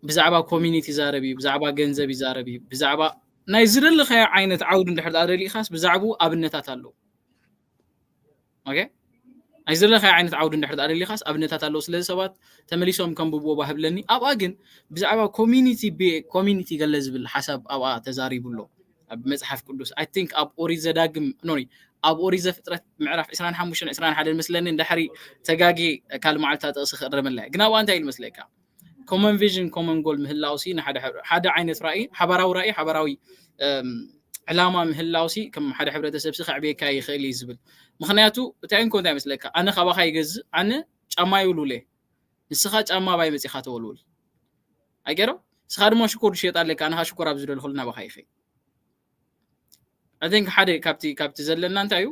ብዛዕባ ኮሚኒቲ ይዛረብ እዩ፣ ብዛዕባ ገንዘብ ይዛረብ እዩ፣ ብዛዕባ ናይ ዝደለኻዮ ዓይነት ዓውዲ እንድሕር ደኣ ደሊኻስ ብዛዕባኡ ኣብነታት ኣለዉ። ኦኬ ናይ ዝደለኻዮ ዓይነት ዓውዲ እንድሕር ደኣ ደሊኻስ ኣብነታት ኣለዉ። ስለዚ ሰባት ተመሊሶም ከንብብዎ ባህብለኒ ኣብኣ ግን ብዛዕባ ኮሚኒቲ ኮሚኒቲ ገለ ዝብል ሓሳብ ኣብኣ ተዛሪቡ ኣሎ ኣብ መፅሓፍ ቅዱስ I think ኣብ ኦሪት ዘዳግም ኖ ኣብ ኦሪት ዘፍጥረት ምዕራፍ ዕስራን ሓሙሽተን ዕስራን ሓደን መስለኒ እንድሕሪ ተጋጌ ካልእ መዓልታ ጥቕሲ ክእረመላ እየ ግን ኣብኣ እንታይ ኢሉ መስለካ common vision common goal ምህላው ሲ ንሓደ ዓይነት ራእይ ሓባራዊ ራእይ ሓባራዊ ዕላማ ምህላው ሲ ከም ሓደ ሕብረተሰብ ሲ ከዕብየካ ይኽእል እዩ ዝብል ምክንያቱ እንታይ እንኮ እንታይ መስለካ ኣነ ካባኻ ይገዝእ ኣነ ጫማ ይውልውል እየ ንስኻ ጫማ ኣባይ መፂኻ ተወልውል ኣገይሮ ንስኻ ድማ ሽኮር ትሸጥ ኣለካ ኣነ ሽኮር ኣብ ዝደልኹሉ ናባኻ ይኸይ I think ሓደ ካብቲ ካብቲ ዘለና እንታይ እዩ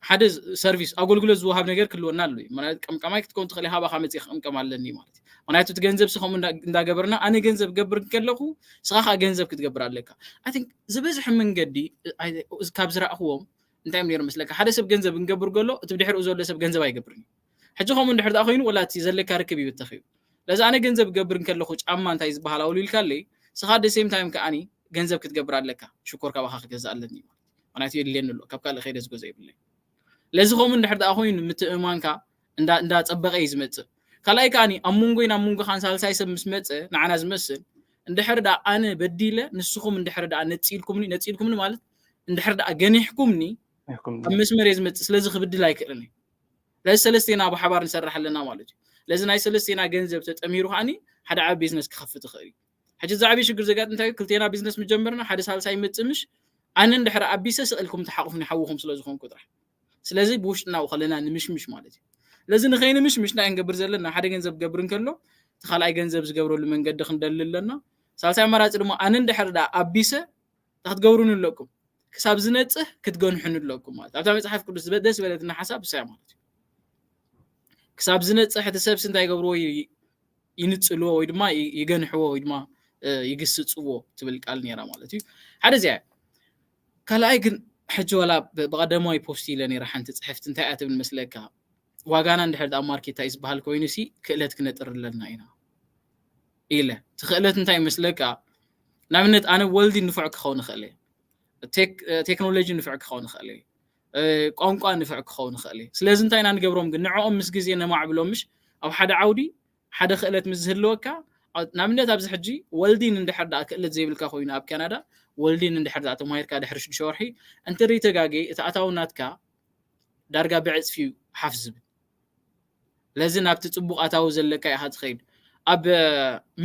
ሓደ ሰርቪስ ኣገልግሎት ዝወሃብ ነገር ክልወና ኣሎ እዩ ቀምቀማይ ክትከውን ትኽእል ሃባኻ መፅእ ክቅምቀም ኣለኒ ማለት እዩ ምክንያቱ እቲ ገንዘብ ስኸም እንዳገበርና ኣነ ገንዘብ ገብር ከለኹ ስኻ ከዓ ገንዘብ ክትገብር ኣለካ I think ዝበዝሐ መንገዲ ካብ ዝረእኽዎም እንታይ እዮም ነይሩ መስለካ ሓደ ሰብ ገንዘብ እንገብር ከሎ እቲ ብድሕሪኡ ዘሎ ሰብ ገንዘብ ኣይገብርን እዩ ሕጂ ከምኡ እንድሕር ደኣ ኮይኑ ወላ እቲ ዘለካ ርክብ ይብተኽ እዩ ለዚ ኣነ ገንዘብ ገብር ከለኹ ጫማ እንታይ ዝበሃል ኣውሊልካለይ ስኻ ደሴም ታይም ከዓኒ ገንዘብ ክትገብር ኣለካ ሽኮር ካባኻ ክገዝእ ኣለኒ ምክንያቱ የድልየኒ ኣሎ ካብ ካልእ ከይደ ዝገዞ የብለይ ለዚ ከምኡ እንድሕር ደኣ ኮይኑ ምትእምማንካ እንዳፀበቀ እዩ ዝመፅእ ካልኣይ ከዓኒ ኣብ መንጎይን ኣብ መንጎኻን ሳልሳይ ሰብ ምስ መፀ ንዓና ዝመስል እንድሕር ደኣ ኣነ በዲለ ንስኹም እንድሕር ደኣ ነፂልኩምኒ ነፂልኩምኒ ማለት እንድሕር ደኣ ገኒሕኩምኒ ኣብ መስመር እየ ዝመፅእ ስለዚ ክብድል ኣይክእልን እዩ ለዚ ሰለስቴና ብሓባር ንሰርሕ ኣለና ማለት እዩ ለዚ ናይ ሰለስቴና ገንዘብ ተጠሚሩ ከዓኒ ሓደ ዓብ ቢዝነስ ክኸፍት ይኽእል እዩ ሕጂ ዛዕቢ ሽግር ዘጋጥ እንታይ ክልቴና ቢዝነስ ምጀመርና ሓደ ሳልሳይ ይመፅእ ምሽ ኣነ እንድሕር ኣቢሰ ስቕልኩም ተሓቑፍኒ ሓውኹም ስለ ዝኾንኩ ጥራሕ ስለዚ ብውሽጥና ከለና ንምሽምሽ ማለት እዩ ስለዚ ንኸይንምሽምሽ እንታይ እንገብር ዘለና ሓደ ገንዘብ ክገብር እንከሎ እቲ ካልኣይ ገንዘብ ዝገብረሉ መንገዲ ክንደሊ ኣለና ሳልሳይ ኣማራፂ ድማ ኣነ እንድሕር ዳ ኣቢሰ ክትገብሩን ኣለኩም ክሳብ ዝነፅህ ክትገንሑን ኣለኩም ማለት ኣብታ መፅሓፍ ቅዱስ ደስ ዝበለትና ሓሳብ እሳያ ማለት እዩ ክሳብ ዝነፅሕ እቲ ሰብሲ እንታይ ይገብርዎ ይንፅልዎ ወይ ድማ ይገንሕዎ ወይ ድማ ይግስፅዎ ትብል ቃል ነራ ማለት እዩ ሓደ እዚኣ ካልኣይ ግን ሕጂ ወላ ብቀደማዊ ፖስት ኢለ ነራ ሓንቲ ፅሕፍቲ እንታይ እያ ትብል መስለካ ዋጋና እንድሕር ደኣ ማርኬት እንታይ ዝበሃል ኮይኑ ሲ ክእለት ክነጥር ኣለና ኢና ኢለ። እቲ ክእለት እንታይ ይመስለካ? ንኣብነት ኣነ ወልዲን ንፉዕ ክኸውን ይኽእል እየ። ቴክ-፣ ቴክኖሎጂ ንፉዕ ክኸውን ይኽእል እየ። እ፣ ቋንቋ ንፉዕ ክኸውን ይኽእል እየ። ስለዚ እንታይ ኢና ንገብሮም ግን? ንዕኦም ምስ ግዜ ነማዕብሎም ምሽ ኣብ ሓደ ዓውዲ ሓደ ክእለት ምስ ዝህልወካ፣ ኣብ-፣ ንኣብነት ኣብዚ ሕጂ ወልዲን እንድሕር ደኣ ክእለት ዘይብልካ ኮይኑ ኣብ ካናዳ፣ ወልዲን እንድሕር ደኣ ተማሂርካ ድሕሪ ሽዱሽተ ወርሒ፣ እንተ ዘይተጋጌ እቲ ኣታዊ ናትካ ዳርጋ ብዕጽፊ እዩ ሓፍ ዝብል። ስለዚ ናብቲ ጽቡቕ ኣታዊ ዘለካ ኢኻ ትኸይድ። ኣብ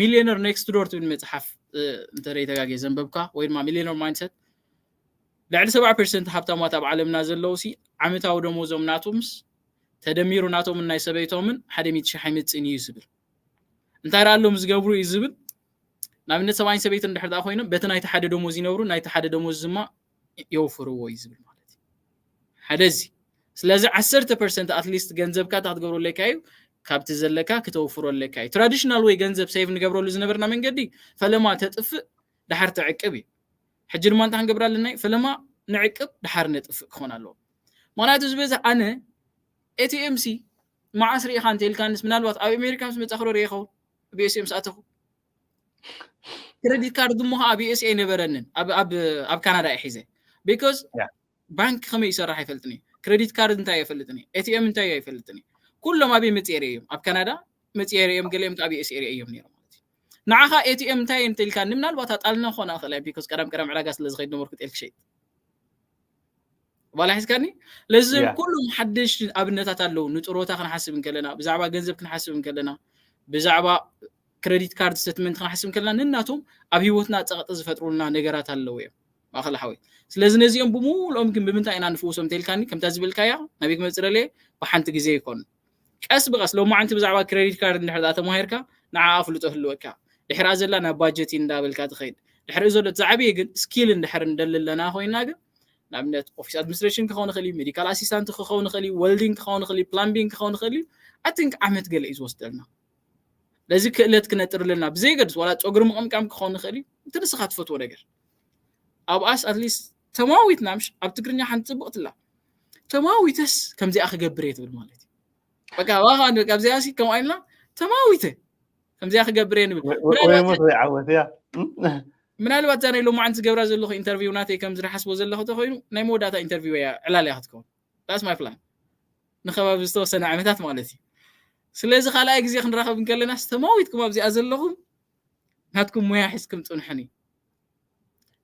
ሚሊዮነር ኔክስት ዶር ትብል መጽሓፍ፣ እ፣ እንተ ዘይተጋጌ ዘንበብካ ወይ ድማ ሚሊዮነር ማይንድሰት፣ ልዕሊ ሰብዓ ፐርሰንት ሃብታማት ኣብ ዓለምና ዘለዉ ሲ ዓመታዊ ደሞዞም ናቶምስ ተደሚሩ ናቶምን ናይ ሰበይቶምን ሓደ ሚእቲ ሺሕ ኣይመጽእን እዩ ዝብል። እንታይ ደኣ ኣሎም ዝገብሩ እዩ ዝብል። ንኣብነት ሰብኣይን ሰበይትን እንድሕር ደኣ ኮይኖም በቲ ናይቲ ሓደ ደሞዝ ይነብሩ፣ ናይቲ ሓደ ደሞዝ ድማ የውፍርዎ እዩ ዝብል ማለት እዩ። ሓደ እዚ። ስለዚ ዓሰርተ ፐርሰንት ኣትሊስት ገንዘብካ እንታይ ክትገብሮ ኣለካ እዩ? ካብቲ ዘለካ ክተውፍሮ ኣለካ እዩ። ትራዲሽናል ወይ ገንዘብ ሴቭ ንገብረሉ ዝነበርና መንገዲ ፈለማ ተጥፍእ ደሓር ተዕቅብ እዩ። ሕጂ ድማ እንታይ ክንገብር ኣለና እዩ? ፈለማ ንዕቅብ ደሓር ነጥፍእ ክኾን ኣለዎ። ምኽንያቱ ዝበዝሕ ኣነ ኤቲኤም ሲ መዓስ ርኢኻ እንተኢልካንስ ምናልባት ኣብ ኣሜሪካ ምስ መጻእኹ ዶ ርኢኻ ይኸውን? ብኤስኤም ዝኣተኹ። ክረዲት ካርድ እሞ ከዓ ብኤስኤ ኣይነበረንን። ኣብ፣ ኣብ፣ ኣብ ካናዳ እየ ሒዘ። ቢኮዝ Yeah. ባንክ ከመይ ይሰርሕ ኣይፈልጥን እየ። ክረዲት ካርድ እንታይ ኣይፈልጥን እየ። ኤቲኤም እንታይ እዩ ኣይፈልጥን እየ። ኩሎም ኣበይ መፅኤ እዮም? ኣብ ካናዳ መፅኤ እዮም። ገሊኦም ከዓ ብኤስኤ እዮም ነይሮም ማለት እዩ። ንዓኻ ኤቲኤም እንታይ እንተኢልካ ምናልባት ኣጣልና ክኾን ኣኽእል እየ። ቢኮዝ ቀደም ቀደም ዕዳጋ ስለ ዝኸይድ ነበርኩ ጤል ክሸይጥ ባላ ሒዝካኒ። ለዚ Yeah. ኩሎም ሓደሽቲ ኣብነታት ኣለዉ። ንጥሮታ ክንሓስብ እንከለና፣ ብዛዕባ ገንዘብ ክንሓስብ እንከለና፣ ብዛዕባ ክረዲት ካርድ ስተትመንት ክንሓስብ እንከለና፣ ነናቶም ኣብ ህይወትና ፀቕጢ ዝፈጥሩልና ነገራት ኣለዉ እዮም። ማእኸል ሓወይ። ስለዚ ነዚኦም ብምሉኦም ግን ብምንታይ ኢና ንፍውሶም እንተኢልካኒ፣ ከምታ ዝበልካያ ናበይ ክመፅእ ደልየ፣ ብሓንቲ ግዜ ይኮን። ቀስ ብቐስ ሎማዓንቲ ብዛዕባ ክረዲት ካርድ እንድሕር ደኣ ተማሂርካ፣ ንዓ ኣፍልጦ ህልወካ። ድሕራ ዘላ ናብ ባጀት እንዳበልካ ትኸይድ። ድሕሪ ዘሎ እቲ ዝዓበየ ግን ስኪል እንድሕር እንደሊ ኣለና ኮይና ግን ንኣብነት ኦፊስ ኣድሚኒስትሬሽን ክኸውን ይኽእል እዩ፣ ሜዲካል ኣሲስታንት ክኸውን ይኽእል እዩ፣ ወልዲንግ ክኸውን ይኽእል እዩ፣ ፕላምቢንግ ክኸውን ይኽእል እዩ። ኣይ ቲንክ ዓመት ገለ እዩ ዝወስደልና። ለዚ ክእለት ክነጥር ኣለና ብዘይገድስ ዋላ ፀጉሪ ምቕምቃም ክኸውን ይኽእል እዩ። እቲ ንስኻ ትፈትዎ ነገር ኣብኣስ ኣትሊስት ተማዊትና ምሽ ኣብ ትግርኛ ሓንቲ ፅብቕትላ ተማዊተስ ከምዚኣ ክገብር እየ ትብል ማለት እዩ። በቃ ዋኻ በቃ ኣብዚኣ ሲ ከምኡ ኢልና ተማዊተ ከምዚኣ ክገብር እየ ንብል። ወይ ሞት ወይ ዓወት እያ። ምናልባት እዛ ናይ ሎማዓንቲ ዝገብራ ዘለኹ ኢንተርቪው ናተይ ከም ዝረሓስቦ ዘለኹ ተኮይኑ ናይ መወዳእታ ኢንተርቪው እያ ዕላል እያ ክትከውን። That's my plan ንከባቢ ዝተወሰነ ዓመታት ማለት እዩ። ስለዚ ካልኣይ ግዜ ክንራኸብ እንከለና ስተማዊትኩም ኣብዚኣ ዘለኹም ናትኩም ሙያ ሒዝኩም ፅንሑኒ።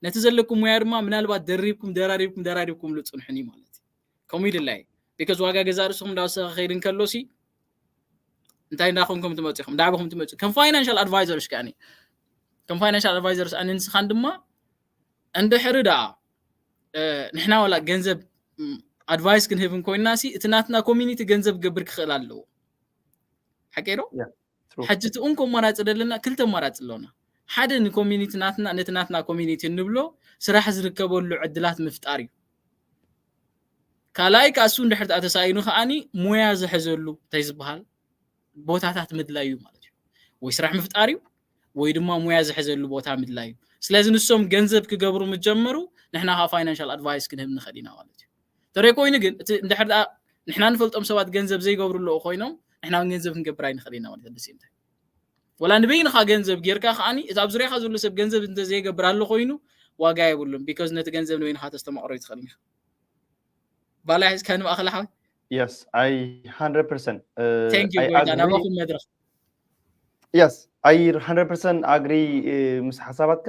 ነቲ ዘለኩም ሙያ ድማ ምናልባት ደሪብኩም ደራሪብኩም ደራሪብኩም ሉ ፅንሑኒ ማለት እዩ። ከምኡ ይድላይ ቢካዝ ዋጋ ገዛ ርእስኹም እንዳወሰኸ ከይድ እንከሎ ሲ እንታይ እንዳኹም ከም ትመፁ ኢኹም እንዳዕበኹም ትመፁ ከም ፋይናንሻል ኣድቫይዘርስ ከኣኒ ከም ፋይናንሻል ኣድቫይዘርስ ኣነ ንስኻን ድማ እንድሕሪ ደኣ ንሕና ዋላ ገንዘብ ኣድቫይስ ክንህብ እንኮይና ሲ እቲ ናትና ኮሚኒቲ ገንዘብ ክገብር ክኽእል ኣለዎ። ሓቀይ ዶ? ሕጂ እቲ እንኮ ኣማራፂ ደለና ክልተ ኣማራፂ ኣለና። ሓደ ንኮሚኒቲ ናትና ነቲ ናትና ኮሚኒቲ እንብሎ ስራሕ ዝርከበሉ ዕድላት ምፍጣር እዩ። ካልኣይ ከኣ እሱ እንድሕር ተሳኢኑ ከኣኒ ሙያ ዝሕዘሉ እንታይ ዝበሃል ቦታታት ምድላይ እዩ ማለት እዩ። ወይ ስራሕ ምፍጣር እዩ ወይ ድማ ሙያ ዝሕዘሉ ቦታ ምድላይ እዩ። ስለዚ ንሶም ገንዘብ ክገብሩ ምጀመሩ ንሕና ከዓ ፋይናንሻል ኣድቫይስ ክንህብ ንኽእል ኢና ማለት እዩ። ተረይ ኮይኑ ግን እቲ እንድሕር ደኣ ንሕና ንፈልጦም ሰባት ገንዘብ ዘይገብሩ ኣለዉ ኮይኖም ንሕና እውን ገንዘብ ክንገብር ኣይንኽእል ኢና ማለት እዩ። ወላ ንበይንኻ ገንዘብ ጌርካ ከዓኒ እቲ ኣብ ዙሪያኻ ዘሎ ሰብ ገንዘብ እንተ ዘይገብር ኣሎ ኮይኑ ዋጋ የብሉን። ቢካዝ ነቲ ገንዘብ ንበይንኻ ተስተማቕሮ ይትኽእል ኢኻ። ባላ ሒዝካ ንማእኸል ሓወይ Yes, I hundred percent. Thank you ጎይታ ናባኹም መድረኽ Yes, I hundred percent agree ምስ ሓሳባትካ።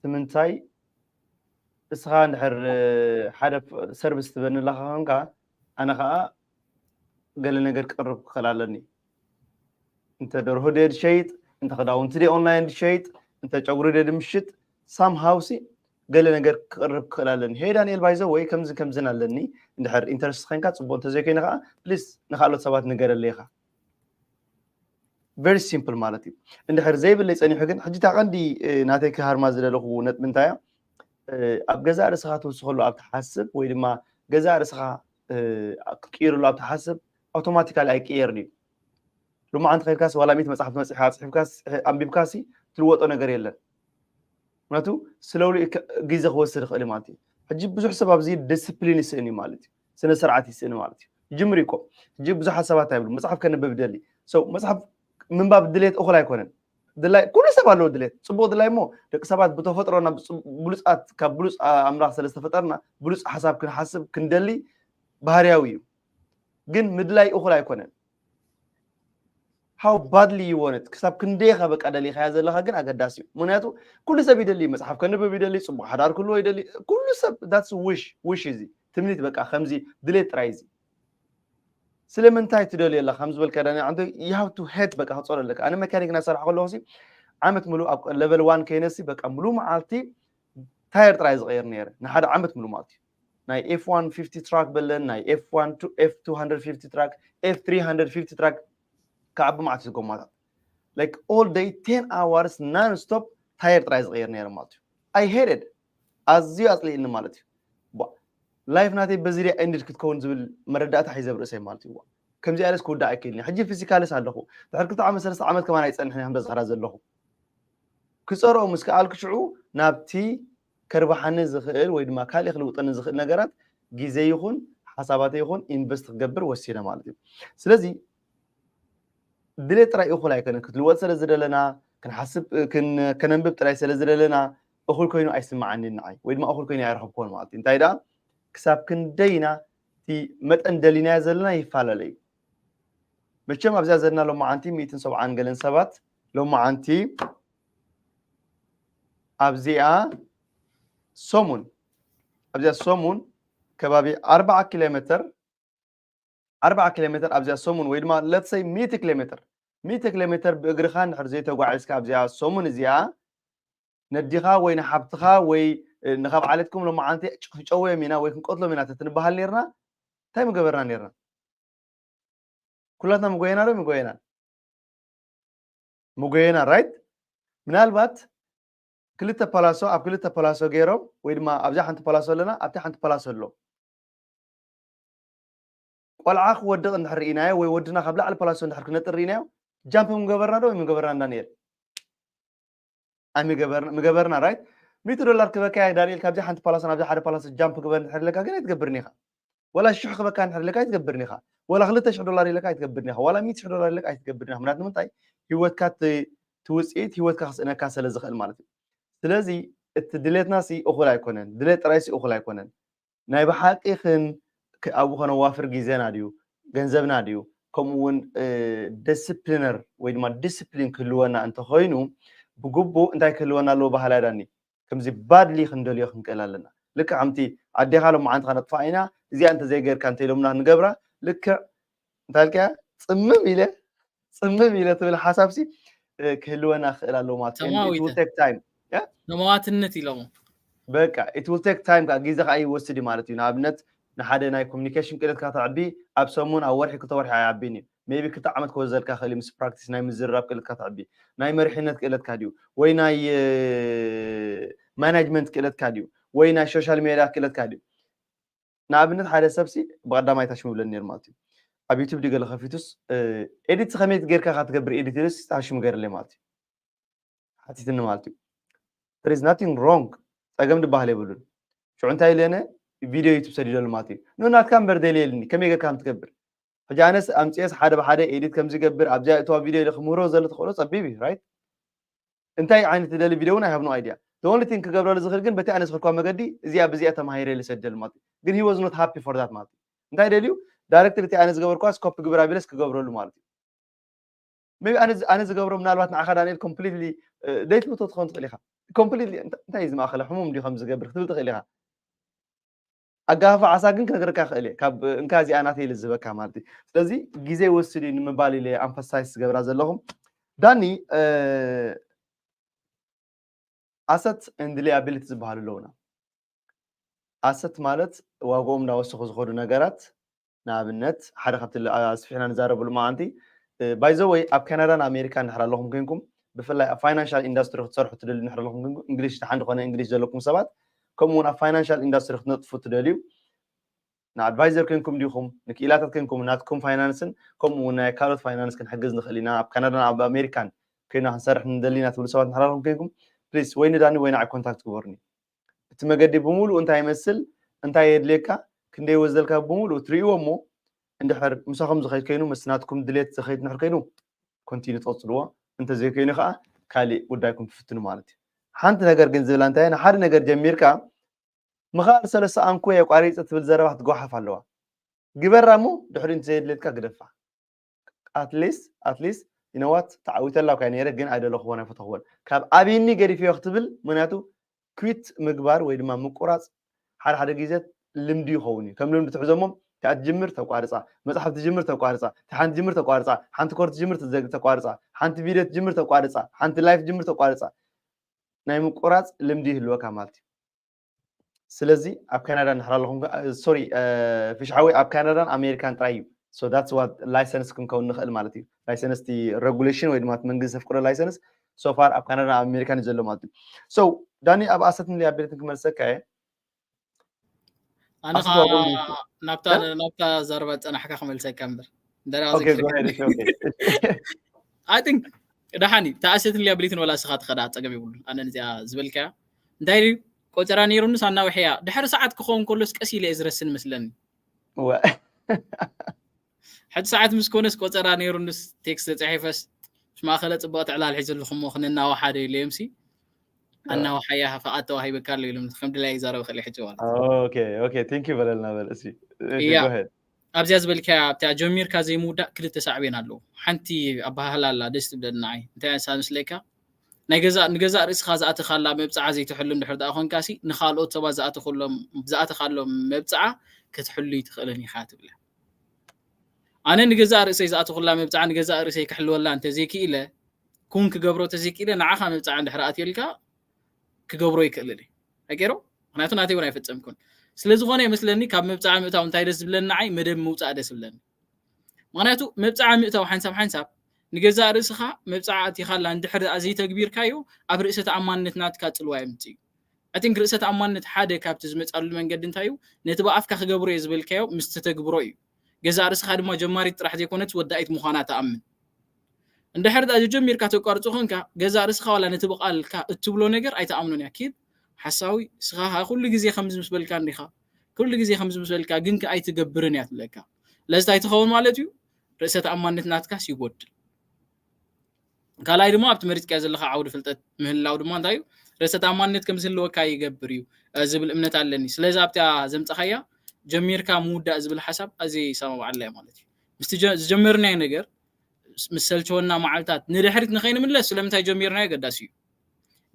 ትምንታይ እስኻ እንድሕር ሓደ ሰርቪስ ትበኒ ኣለኻ ኮንካ ኣነ ከዓ ገለ ነገር ክቕርብ ክኽእል ኣለኒ። እንተ ደርሆ ድየ ድሸይጥ፣ እንተ ክዳውንቲ ድየ ኦንላይን ድሸይጥ፣ እንተ ጨጉሪ ድየ ድምሽጥ ሳምሃው ሲ ገለ ነገር ክቕርብ ክኽእል ኣለኒ። ሄይ ዳንኤል ባይዘ ወይ ከምዚ ከምዝን ኣለኒ እንድሕር ኢንተረስት ኸንካ ፅቡቅ እንተዘይኮይነ ከዓ ፕሊስ ንካልኦት ሰባት ንገረለይ ኢኻ። ቨሪ ሲምፕል ማለት እዩ። እንድሕር ዘይብለይ ፀኒሑ ግን ሕጂ እታ ቀንዲ ናተይ ክሃርማ ዝደለኹ ነጥቢ እንታይ እያ? ኣብ ገዛእ ርእስኻ ትውስኸሉ ኣብ ትሓስብ ወይ ድማ ገዛእ ርእስኻ ክትቅይርሉ ኣብ ትሓስብ ኣውቶማቲካሊ ኣይቅየርን እዩ። ሎማዓንቲ ከይድካስ ዋላ ሚእቲ መፅሓፍ መፅሕካ ፅሒፍካስ ኣንቢብካሲ ትልወጦ ነገር የለን። ምክንያቱ ስለውሊ ግዜ ክወስድ ይኽእል ማለት እዩ። ሕጂ ብዙሕ ሰብ ኣብዚ ዲስፕሊን ይስእን እዩ ማለት እዩ። ስነ ስርዓት ይስእን ማለት እዩ። ይጅምር እኮ። ሕጂ ብዙሓት ሰባት ኣይብሉ፣ "መጽሓፍ ከንብብ ይደሊ." So፣ መጽሓፍ ምንባብ ድሌት እኹል ኣይኮነን። ድላይ፣ ኩሉ ሰብ ኣለዎ ድሌት። ጽቡቕ ድላይ እሞ፣ ደቂ ሰባት ብተፈጥሮና ብጽ-፣ ብሉጻት፣ ካብ ብሉጽ ኣ-፣ ኣምላኽ ስለ ዝተፈጠርና፣ ብሉጽ ሓሳብ ክንሓስብ፣ ክንደሊ ባህርያዊ እዩ። ግን ምድላይ እኹል ኣይኮነን። How badly you want it፣ ክሳብ ክንደይ ኢኻ በቃ ደሊኻያ ዘለኻ ግን ኣገዳሲ እዩ። ምኽንያቱ ኩሉ ሰብ ይደሊ፣ መጽሓፍ ከንብብ ይደሊ፣ ጽቡቕ ሓዳር ክህልዎ ይደሊ። ኩሉ ሰብ፣ that's wish፣ wish እዚ ትምኒት፣ በቃ ከምዚ ድሌት ጥራይ እዚ። ስለምንታይ ትደልዮ ኣለኻ ከም ዝበልካ ዳኒ፣ ኣንተ you have to hate፣ በቃ ክጸሎ ኣለካ። ኣነ መካኒክ እናሰርሐ ከለኹ ሲ ዓመት ሙሉእ ኣብ level one ከይነሲ በቃ ሙሉእ መዓልቲ ታየር ጥራይ ዝቐይር ነይረ፣ ንሓደ ዓመት ሙሉእ ማለት እዩ። ናይ ኤፍ ዋን ፊፍቲ ትራክ በለን፣ ናይ ኤፍ ዋን ቱ፣ ኤፍ ቱ ሃንድረድ ፊፍቲ ትራክ፣ ኤፍ ትሪ ሃንድረድ ፊፍቲ ትራክ፣ ክዓቢ መዓት እዩ ጎማታት። Like all day ten hours non stop ታየር ጥራይ ዝቐይር ነይረ ማለት እዩ። I hated፣ ኣዝዩ ኣጽሊእኒ ማለት እዩ። ቧ፣ ላይፍ ናተይ በዚ ድያ ኤንድድ ክትከውን ዝብል መረዳእታ ሒዘ ኣብ ርእሰይ ማለት እዩ። ቧ፣ ከምዚኣ ኢለስ ክውዳእ ኣይክእልን እየ። ሕጂ ፊዚካልስ ኣለኹ። ድሕሪ ክልተ ዓመት፣ ሰለስተ ዓመት ከማን ኣይጸንሕን እየ ከም በዚ ኸራ ዘለኹ። ክጸርኦ ምስ ከኣልኩ ሽዑ ናብቲ ከርብሓኒ ዝኽእል ወይ ድማ ካልእ ክልውጠኒ ዝኽእል ነገራት ግዜ ይኹን ሓሳባተይ ይኹን ኢንቨስት ክገብር ወሲነ ማለት እዩ። ስለዚ ድሌት ጥራይ እኹል ኣይኮነን። ክትልወጥ ስለ ዝደለና፣ ክንሓስብ፣ ክን-፣ ከነንብብ ጥራይ ስለ ዝደለና እኹል ኮይኑ ኣይስምዓንን ንዓይ፣ ወይ ድማ እኹል ኮይኑ ኣይረኸብኩዎን ማለት እዩ። እንታይ ደኣ፣ ክሳብ ክንደይና እቲ መጠን ደሊናዮ ዘለና ይፈላለ እዩ። መቸም ኣብዚኣ ዘለና ሎማዓንቲ ሚእትን ሰብዓን ገለን ሰባት ሎማዓንቲ ኣብዚኣ ሰሙን፣ ኣብዚኣ ሰሙን ከባቢ ኣርብዓ ኪሎ ሜትር፣ ኣርብዓ ኪሎ ሜትር ኣብዚኣ ሰሙን፣ ወይ ድማ let's say ሚእቲ ኪሎ ሜትር፣ ሚእቲ ኪሎ ሜትር ብእግርኻ እንድሕር ዘይተጓዒዝካ ኣብዚኣ ሰሙን እዚኣ፣ ነዲኻ ወይ ንሓብትኻ ወይ፣ እ፣ ንኻብ ዓሌትኩም ሎማዓንቲ ክጨውዮም ኢና ወይ ክንቀትሎም ኢና ተትንበሃል ነይርና፣ እንታይ ምገበርና ነይርና? ኩላትና ምጎየና ዶ ምጎየና? ምጎየና፣ ራይት? ምናልባት ክልተ ፓላሶ፣ ኣብ ክልተ ፓላሶ ገይሮም፣ ወይ ድማ ኣብዛ ሓንቲ ፓላሶ ኣለና፣ ኣብታ ሓንቲ ፓላሶ ኣሎ። ቆልዓ ክወድቕ እንድሕር ርኢናዮ፣ ወይ ወድና ካብ ላዕሊ ፓላሶ እንድሕር ክነጥር ርኢናዮ፣ ጃምፕ ምገበርና ዶ ወይ ምገበርና እንዳ ዳንኤል? ኣይምገበርና፣ ምገበርና፣ ራይት? ሚእቲ ዶላር ክበካ እየ ዳንኤል፣ ካብዚ ሓንቲ ፓላሶ ናብዚ ሓደ ፓላሶ ጃምፕ ግበር እንድሕር ኢለካ ግን ኣይትገብርን ኢኻ። ወላ ሽሕ ክበካ እንድሕር ኢለካ ኣይትገብርን ኢኻ። ወላ ክልተ ሽሕ ዶላር ኢለካ ኣይትገብርን ኢኻ። ዋላ ሚእቲ ሽሕ ዶላር ኢለካ ኣይትገብርን ኢኻ። ምክንያቱ ንምንታይ? ህይወትካ ት-፣ ትውፅኢት ህይወትካ ክስእነካ ስለ ዝኽእል ማለት እዩ። ስለዚ እቲ ድሌትናሲ እኹል ኣይኮነን። ድሌት ጥራይሲ እኹል ኣይኮነን። ናይ ብሓቂ ክን-፣ ክ-፣ ኣብኡ ከነዋፍር ግዜና ድዩ፣ ገንዘብና ድዩ፣ ከምኡ እውን፣ እ፣ ዲስፕሊነር ወይ ድማ ዲስፕሊን ክህልወና እንተኾይኑ፣ ብግቡእ እንታይ ክህልወና ኣለዎ በሃላይ ዳኒ? ከምዚ ባድሊ ክንደልዮ ክንክእል ኣለና። ልክዕ ከምቲ ኣዴኻ ሎማዓንቲ ከነጥፍኣ ኢና፣ እዚኣ እንተዘይገይርካ እንተኢሎምና ክንገብራ፣ ልክዕ እንታይ ኢልካያ? ጽምም ኢለ፣ ጽምም ኢለ ትብል ሓሳብሲ፣ እ፣ ክህልወና ክእል ኣለዎ ማለት እዩ። And it will take time። ያ? ሰማዋትነት ኢሎሞ። በቃ፣ it will take time፣ ከዓ ግዜ ከዓ ይወስድ እዩ ማለት እዩ። ንኣብነት፣ ንሓደ ናይ ኮሚኒኬሽን ክእለትካ ተዕቢ፣ ኣብ ሰሙን፣ ኣብ ወርሒ፣ ክልተ ወርሒ ኣይዓብን እዩ። ሜቢ ክልተ ዓመት ክወስደልካ ክእል እዩ፣ ምስ ፕራክቲስ ናይ ምዝርራብ ክእለትካ ተዕቢ። ናይ መሪሕነት ክእለትካ ድዩ? ወይ ናይ፣ እ፣ ማናጅመንት ክእለትካ ድዩ? ወይ ናይ ሶሻል ሜድያ ክእለትካ ድዩ? ንኣብነት፣ ሓደ ሰብሲ ብቐዳማይ ታሽሙ ይብለኒ ነይሩ ማለት እዩ። ኣብ ዩቱብ ድዩ ገለ ከፊቱስ፣ እ፣ ኤዲት ከመይ ጌርካ ኢኻ ትገብር ኤዲት ኢሉስ ታሽሙ ገይርለይ ማለት እዩ። ሓቲትኒ ማለት እዩ። There is nothing wrong። ጸገም ድበሃል የብሉን። ሽዑ እንታይ ኢለ ኣነ ቪድዮ ዩቱብ ሰዲደሉ ማለት እዩ። ኖ ናትካ እምበር ደልየ ኢልኒ። ከመይ ጌርካ ከም ትገብር። ሕጂ ኣነስ ኣምጽኤስ ሓደ ብሓደ ኤዲት ከም ዝገብር ኣብዚኣ እተዋ ቪድዮ ኢለ ክምህሮ ዘሎ ተኽእሎ ጸቢብ እዩ፣ ራይት? እንታይ ዓይነት ደሊ ቪድዮ እውን I have no idea። The only thing ክገብረሉ ዝኽእል ግን በቲ ኣነ ዝኸድኳ መገዲ እዚኣ ብዚኣ ተማሂረ ኢለ ሰደሉ ማለት እዩ። ግን he was not happy for that ማለት እዩ። እንታይ ደልዩ? ዳይሬክትሊ እቲ ኣነ ዝገበርኳስ ኮፒ ግብር ኣቢለስ ክገብረሉ ማለት እዩ። ሜቢ ኣነ ዝ-፣ ኣነ ዝገብሮ ምናልባት ንዓኻ ዳንኤል ኮምፕሊትሊ፣ እ፣ ዘይትምቶ ትኸውን ትኽእል ኢኻ። ኮምፕሊትሊ እንታ-፣ እንታይ እዩ ዝማእኸለ? ሕሙም ድዩ ከም ዝገብር ክትብል ትኽእል ኢኻ። ኣጋፋፍዓ ዓሳ ግን ክነግረካ ክእል እየ። ካብ እንካ እዚኣ ናተይ ኢለ ዝህበካ ማለት እዩ። ስለዚ ግዜ ይወስድ እዩ ንምባል ኢለ ኣምፈሳይዝ ዝገብራ ዘለኹም። ዳኒ፣ እ፣ ኣሰት ኤንድ ሊያቢሊቲ ዝበሃሉ ኣለውና። ኣሰት ማለት ዋግኦም እንዳወሰኹ ዝኸዱ ነገራት፣ ንኣብነት ሓደ ካብቲ ል-፣ ኣስፊሕና ንዛረበሉ መዓንቲ፣ እ፣ ባይ ዘ ወይ ኣብ ካናዳን ኣሜሪካን እንድሕር ኣለኹም ኮንኩም፣ ብፍላይ ኣብ ፋይናንሻል ኢንዳስትሪ ክትሰርሑ ትደልዩ እንድሕር ኣለኹም ኮንኩም፣ እንግሊሽ ደሓን ዝኾነ እንግሊሽ ዘለኩም ሰባት፣ ከምኡ እውን ኣብ ፋይናንሻል ኢንዳስትሪ ክትነጥፉ ትደልዩ፣ ንኣድቫይዘር ኮንኩም ዲኹም፣ ንክኢላታት ኮንኩም፣ ናትኩም ፋይናንስን ከምኡ እውን ናይ ካልኦት ፋይናንስ ክንሕግዝ ንኽእል ኢና። ኣብ ካናዳን ኣብ ኣሜሪካን ኮይና ክንሰርሕ ንደሊ ኢና ትብሉ ሰባት እንድሕር ኣለኹም ኮንኩም፣ ፕሊስ ወይ ንዳኒ ወይ ንዓይ ኮንታክት ግበሩኒ። እቲ መገዲ ብምሉኡ እንታይ ይመስል፣ እንታይ የድልየካ፣ ክንደይ ይወስደልካ ብምሉኡ ትርእይዎ እሞ፣ እንድሕር ምሳኹም ዝኸይድ ኮይኑ፣ ምስ ናትኩም ድሌት ዝኸይድ እንድሕር ኮይኑ፣ ኮንቲኒ ትቐጽልዎ፣ እንተዘይኮይኑ ከዓ ካሊእ ጉዳይኩም ትፍትኑ ማለት እዩ። ሓንቲ ነገር ግን ዝብላ እንታይ፣ ንሓደ ነገር ጀሚርካ ምኻል ሰለስተ ኣንኮ የቋሪጽ ትብል ዘረባ ክትጓሓፍ ኣለዋ። ግበራ እሞ ድሕሪ እንተዘየድሌትካ ግደፋ። ኣትሊስት ኣትሊስት ኢነዋት ተዓዊተላ እኳ ነይረ፣ ግን ኣይደለኹዎን ኣይፈተኹዎን፣ ካብ ኣብይኒ ገዲፈዮ ክትብል። ምክንያቱ ኩዊት ምግባር ወይ ድማ ምቁራፅ ሓደ ሓደ ግዜ ልምዲ ይኸውን እዩ። ከም ልምዲ ትሕዞሞ፣ እቲኣ ትጅምር ተቋርፃ፣ መፅሓፍ ትጅምር ተቋርፃ፣ ሓንቲ ትጅምር ተቋርፃ፣ ሓንቲ ኮርስ ትጅምር ተዘግ- ተቋርፃ፣ ሓንቲ ቪድዮ ትጅምር ተቋርፃ፣ ሓንቲ ላይፍ ትጅምር ተቋርፃ፣ ናይ ምቁራፅ ልምዲ ይህልወካ ማለት እዩ። ስለዚ ኣብ ካናዳ እንድሕር ኣለኹም፣ ሶሪ፣ ፊሽሓዊ ኣብ ካናዳን ኣሜሪካን ጥራይ እዩ። So that's what ላይሰንስ ክንከውን ንኽእል ማለት እዩ። ላይሰንስ እቲ ሬጉሌሽን ወይ ድማ እቲ መንግስቲ ዘፍቅዶ ላይሰንስ so far ኣብ ካናዳን ኣብ ኣሜሪካን እዩ ዘሎ ማለት እዩ። So ዳኒ፣ ኣብ ኣሰትን ሊያቢሊቲን ክመልሰካ እየ። ኣነ ኣሰት ከዓ ዋጎ ናብታ ናብታ ዘረባ ዝፀናሕካ ክመልሰካ እምበር እንደራ Okay, go ahead. Okay. I think ደሓን እዩ። ተኣሰትን ሊያብሊትን ወላ ስኻ ትኸዳ ፀገም ይብሉን። ኣነ ነዚኣ ዝበልካያ እንታይ ድዩ ቆፀራ ነይሩንስ ኣናውሕያ ድሕሪ ሰዓት ክኸውን ከሎስ ቀስ ኢለ እየ ዝረስን መስለኒ። ወ- ሕጂ ሰዓት ምስ ኮነስ ቆፀራ ነይሩንስ ቴክስት ተፅሒፈስ ምስ ማእኸለ ፅቡቕ ትዕላል ሒዘልኹሞ ክነናዋሓደ ኢለዮምሲ ኣናዋሓያ ፍቓድ ተዋሂበካ ኣሎ ኢሎም ከም ድላይ ይዛረብ ክእል ሕጂ ማለት እዩ። Okay, okay. Thank you በለልና በል እስኪ። Okay, እያ። Go ahead. ኣብዚኣ ዝበልካያ ኣብታ ጀሚርካ ዘይምውዳእ ክልተ ሳዕቤን ኣለዎ። ሓንቲ ኣበሃህላ ኣላ ደስ ትብለኒ ንዓይ። እንታይ እያ ንሳ ምስለካ? ናይ ገዛእ ንገዛእ ርእስኻ ዝኣተኻላ መብፅዓ ዘይትሕሉ እንድሕር ደኣ ኮንካሲ ንኻልኦት ሰባት ዝኣተኹሎም ዝኣተኻሎም መብፅዓ ክትሕሉ ይትኽእልን ኢኻ ትብለ። ኣነ ንገዛእ ርእሰይ ዝኣተኹላ መብፅዓ ንገዛእ ርእሰይ ክሕልወላ እንተዘይክኢለ ኩን ክገብሮ ተዘይክኢለ ንዓኻ መብፅዓ እንድሕር ኣትየልካ ክገብሮ ይክእልን እየ። ኣገይሮ ምክንያቱ ናተይ እውን ኣይፈፀምኩን። ስለ ዝኾነ ይመስለኒ ካብ መብፅዓ ምእታው እንታይ ደስ ዝብለኒ ንዓይ መደብ ምውፃእ ደስ ዝብለኒ። ምክንያቱ መብፅዓ ምእታው ሓንሳብ ሓንሳብ ንገዛእ ርእስኻ መብፅዓ ኣቲኻላ እንድሕር ደኣ ዘይተግቢርካዮ ኣብ ርእሰ ተኣማንነት ናትካ ፅልዋ የምፅእ እዩ። I think ርእሰ ተኣማንነት ሓደ ካብቲ ዝመፃሉ መንገዲ እንታይ እዩ? ነቲ ብኣፍካ ክገብሮ እየ ዝበልካዮ ምስ ተተግብሮ እዩ። ገዛእ ርእስኻ ድማ ጀማሪት ጥራሕ ዘይኮነት ወዳኢት ምዃና ተኣምን። እንድሕር ደኣ ጀጀሚርካ ተቋርፆ ኮንካ ገዛእ ርእስኻ ዋላ ነቲ ብቓልካ እትብሎ ነገር ኣይተኣምኖን እያ። ኪድ ሓሳዊ ስኻ ኩሉ ግዜ ከምዚ ምስ በልካ እንዲኻ ኩሉ ግዜ ከምዚ ምስ በልካ ግን ከ ኣይትገብርን እያ ትብለካ። ለዚ እንታይ ትኸውን ማለት እዩ? ርእሰ ተኣማንነት ናትካስ ይጎድል። ካልኣይ ድማ ኣብቲ መሪፅካዮ ዘለካ ዓውዲ ፍልጠት ምህላው ድማ እንታይ እዩ ርእሰ ተኣማንነት ከም ዝህልወካ ይገብር እዩ ዝብል እምነት ኣለኒ። ስለዚ ኣብታ ዘምፀኻያ ጀሚርካ ምውዳእ ዝብል ሓሳብ ኣዝየ ይሰማማዓላ እየ ማለት እዩ። ምስቲ ዝጀመርናዮ ነገር ምስ ሰልቸወና መዓልታት ንድሕሪት ንኸይንምለስ ስለምንታይ ጀሚርናዮ ኣገዳሲ እዩ።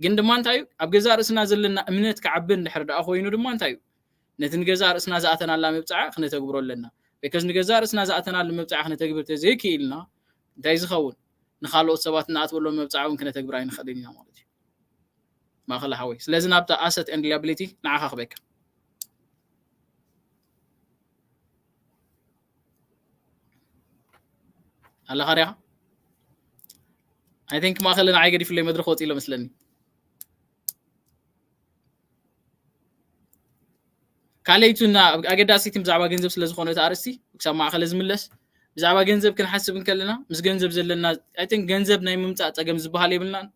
ግን ድማ እንታይ እዩ ኣብ ገዛእ ርእስና ዘለና እምነት ክዓቢ እንድሕር ደኣ ኮይኑ ድማ እንታይ እዩ ነቲ ንገዛእ ርእስና ዝኣተናላ መብፅዓ ክነተግብሮ ኣለና። Because ንገዛእ ርእስና ዝኣተናሉ መብፅዓ ክነተግብር ተዘይክኢልና እንታይ ዝኸውን ንካልኦት ሰባት እናኣትወሎም መብፅዓ እውን ክነተግብር ኣይንኽእልን ኢና ማለት እዩ። ማእኸል ሓወይ ስለዚ ናብታ ኣሰት and ሊያብሊቲ ንዓኻ ክበካ ኣለኻ ዲኻ? I think ማእኸል ንዓይ ገዲፍለይ መድረኽ ወፂ ኢሎ መስለኒ። ካልኣይቱ እና ኣገዳሲቲ ብዛዕባ ገንዘብ ስለ ዝኾነ እቲ ኣርእስቲ ክሳብ ማእኸለ ዝምለስ ብዛዕባ ገንዘብ ክንሓስብ እንከለና ምስ ገንዘብ ዘለና I think ገንዘብ ናይ ምምፃእ ፀገም ዝበሃል የብልናን።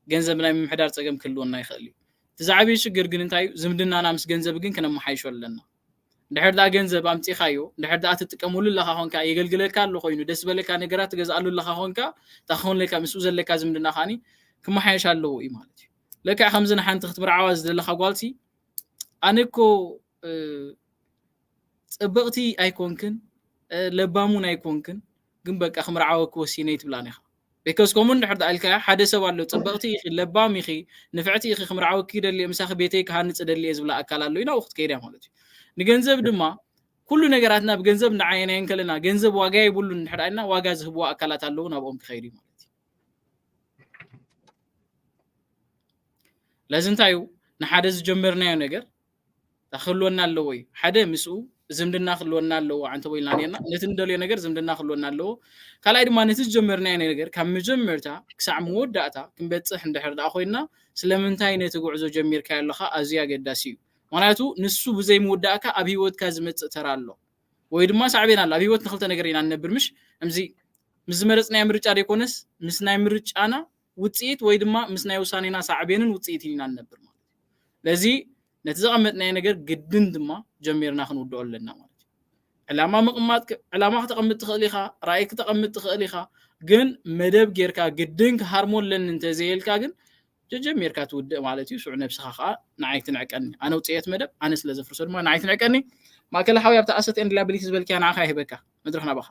ገንዘብ ናይ ምምሕዳር ፀገም ክህልወና ይኽእል እዩ። እቲ ዝዓበየ ሽግር ግን እንታይ እዩ? ዝምድናና ምስ ገንዘብ ግን ክነመሓይሾ ኣለና። እንድሕር ደኣ ገንዘብ ኣምፂኻዮ እንድሕር ደኣ ትጥቀመሉ ኣለካ ኮንካ የገልግለካ ኣሎ ኮይኑ ደስ ዝበለካ ነገራት ትገዝኣሉ ኣለካ ኮንካ እታ ክኾንለካ ምስኡ ዘለካ ዝምድና ከዓኒ ክመሓየሽ ኣለዎ እዩ ማለት እዩ። ለክዕ ከምዚ ንሓንቲ ክትምርዓዋ ዝደለካ ጓልሲ ኣነ እኮ ፅብቕቲ ኣይኮንክን ለባም እውን ኣይኮንክን ግን በቃ ክምርዓወኪ ወሲነ ይትብላን ኢኻ። Because ከምኡ እንድሕር ደኣ ኢልካያ ሓደ ሰብ ኣሎ ፅብቕቲ ኢኺ ለባም ኢኺ ንፍዕቲ ኢኺ ክምርዓወኪ ይደሊ እየ ምሳኺ ቤተይ ክሃንፅ እደሊ እየ ዝብላ ኣካል ኣሎ እዩ ናብኡ ክትከይድ እያ ማለት እዩ። ንገንዘብ ድማ ኩሉ ነገራትና ብገንዘብ ንዓየናዮ እንከለና ገንዘብ ዋጋ የብሉን እንድሕር ደኣ ኢልና ዋጋ ዝህብዎ ኣካላት ኣለዉ ናብኦም ክኸይድ እዩ ማለት እዩ። ለዚ እንታይ እዩ ንሓደ ዝጀመርናዮ ነገር ክህልወና ኣለዎ እዩ። ሓደ ምስኡ ዝምድና ክህልወና ኣለዎ ዓንተቦ ኢልና ነርና። ነቲ ንደልዮ ነገር ዝምድና ክህልወና ኣለዎ። ካልኣይ ድማ ነቲ ዝጀመርናዮ ነገር ካብ መጀመርታ ክሳዕ መወዳእታ ክንበፅሕ እንድሕር ደኣ ኮይንና ስለምንታይ ነቲ ጉዕዞ ጀሚርካዮ ኣለኻ ኣዝዩ ኣገዳሲ እዩ። ምክንያቱ ንሱ ብዘይ ምውዳእካ ኣብ ሂወትካ ዝመፅእ ተራ ኣሎ ወይ ድማ ሳዕቤን ኣሎ። ኣብ ሂወት ንክልተ ነገር ኢና ንነብር ምሽ እምዚ ምስ ዝመረፅናዮ ምርጫ ዘይኮነስ ምስ ናይ ምርጫና ውፅኢት ወይ ድማ ምስ ናይ ውሳኔና ሳዕቤንን ውፅኢትን ኢና ንነብር ማለት እዩ። ለዚ ነቲ ዘቐመጥናዮ ነገር ግድን ድማ ጀሚርና ክንውድኦ ኣለና ማለት እዩ። ዕላማ ምቕማጥ ዕላማ ክተቐምጥ ትኽእል ኢኻ፣ ራእይ ክተቐምጥ ትኽእል ኢኻ። ግን መደብ ጌርካ ግድን ክሃርሞ ኣለኒ እንተዘየልካ ግን ጀጀሚርካ ትውድእ ማለት እዩ። ሽዑ ነብስኻ ከዓ ንዓይ ትንዕቀኒ። ኣነ ውፅየት መደብ ኣነ ስለ ዘፍርሶ ድማ ንዓይ ትንዕቀኒ። ማእከለ ሓዊ ኣብቲ ኣሰት ኤንድ ላያቢሊቲ ዝበልክያ ንዓኻ ይህበካ። መድረኽ ናባኻ።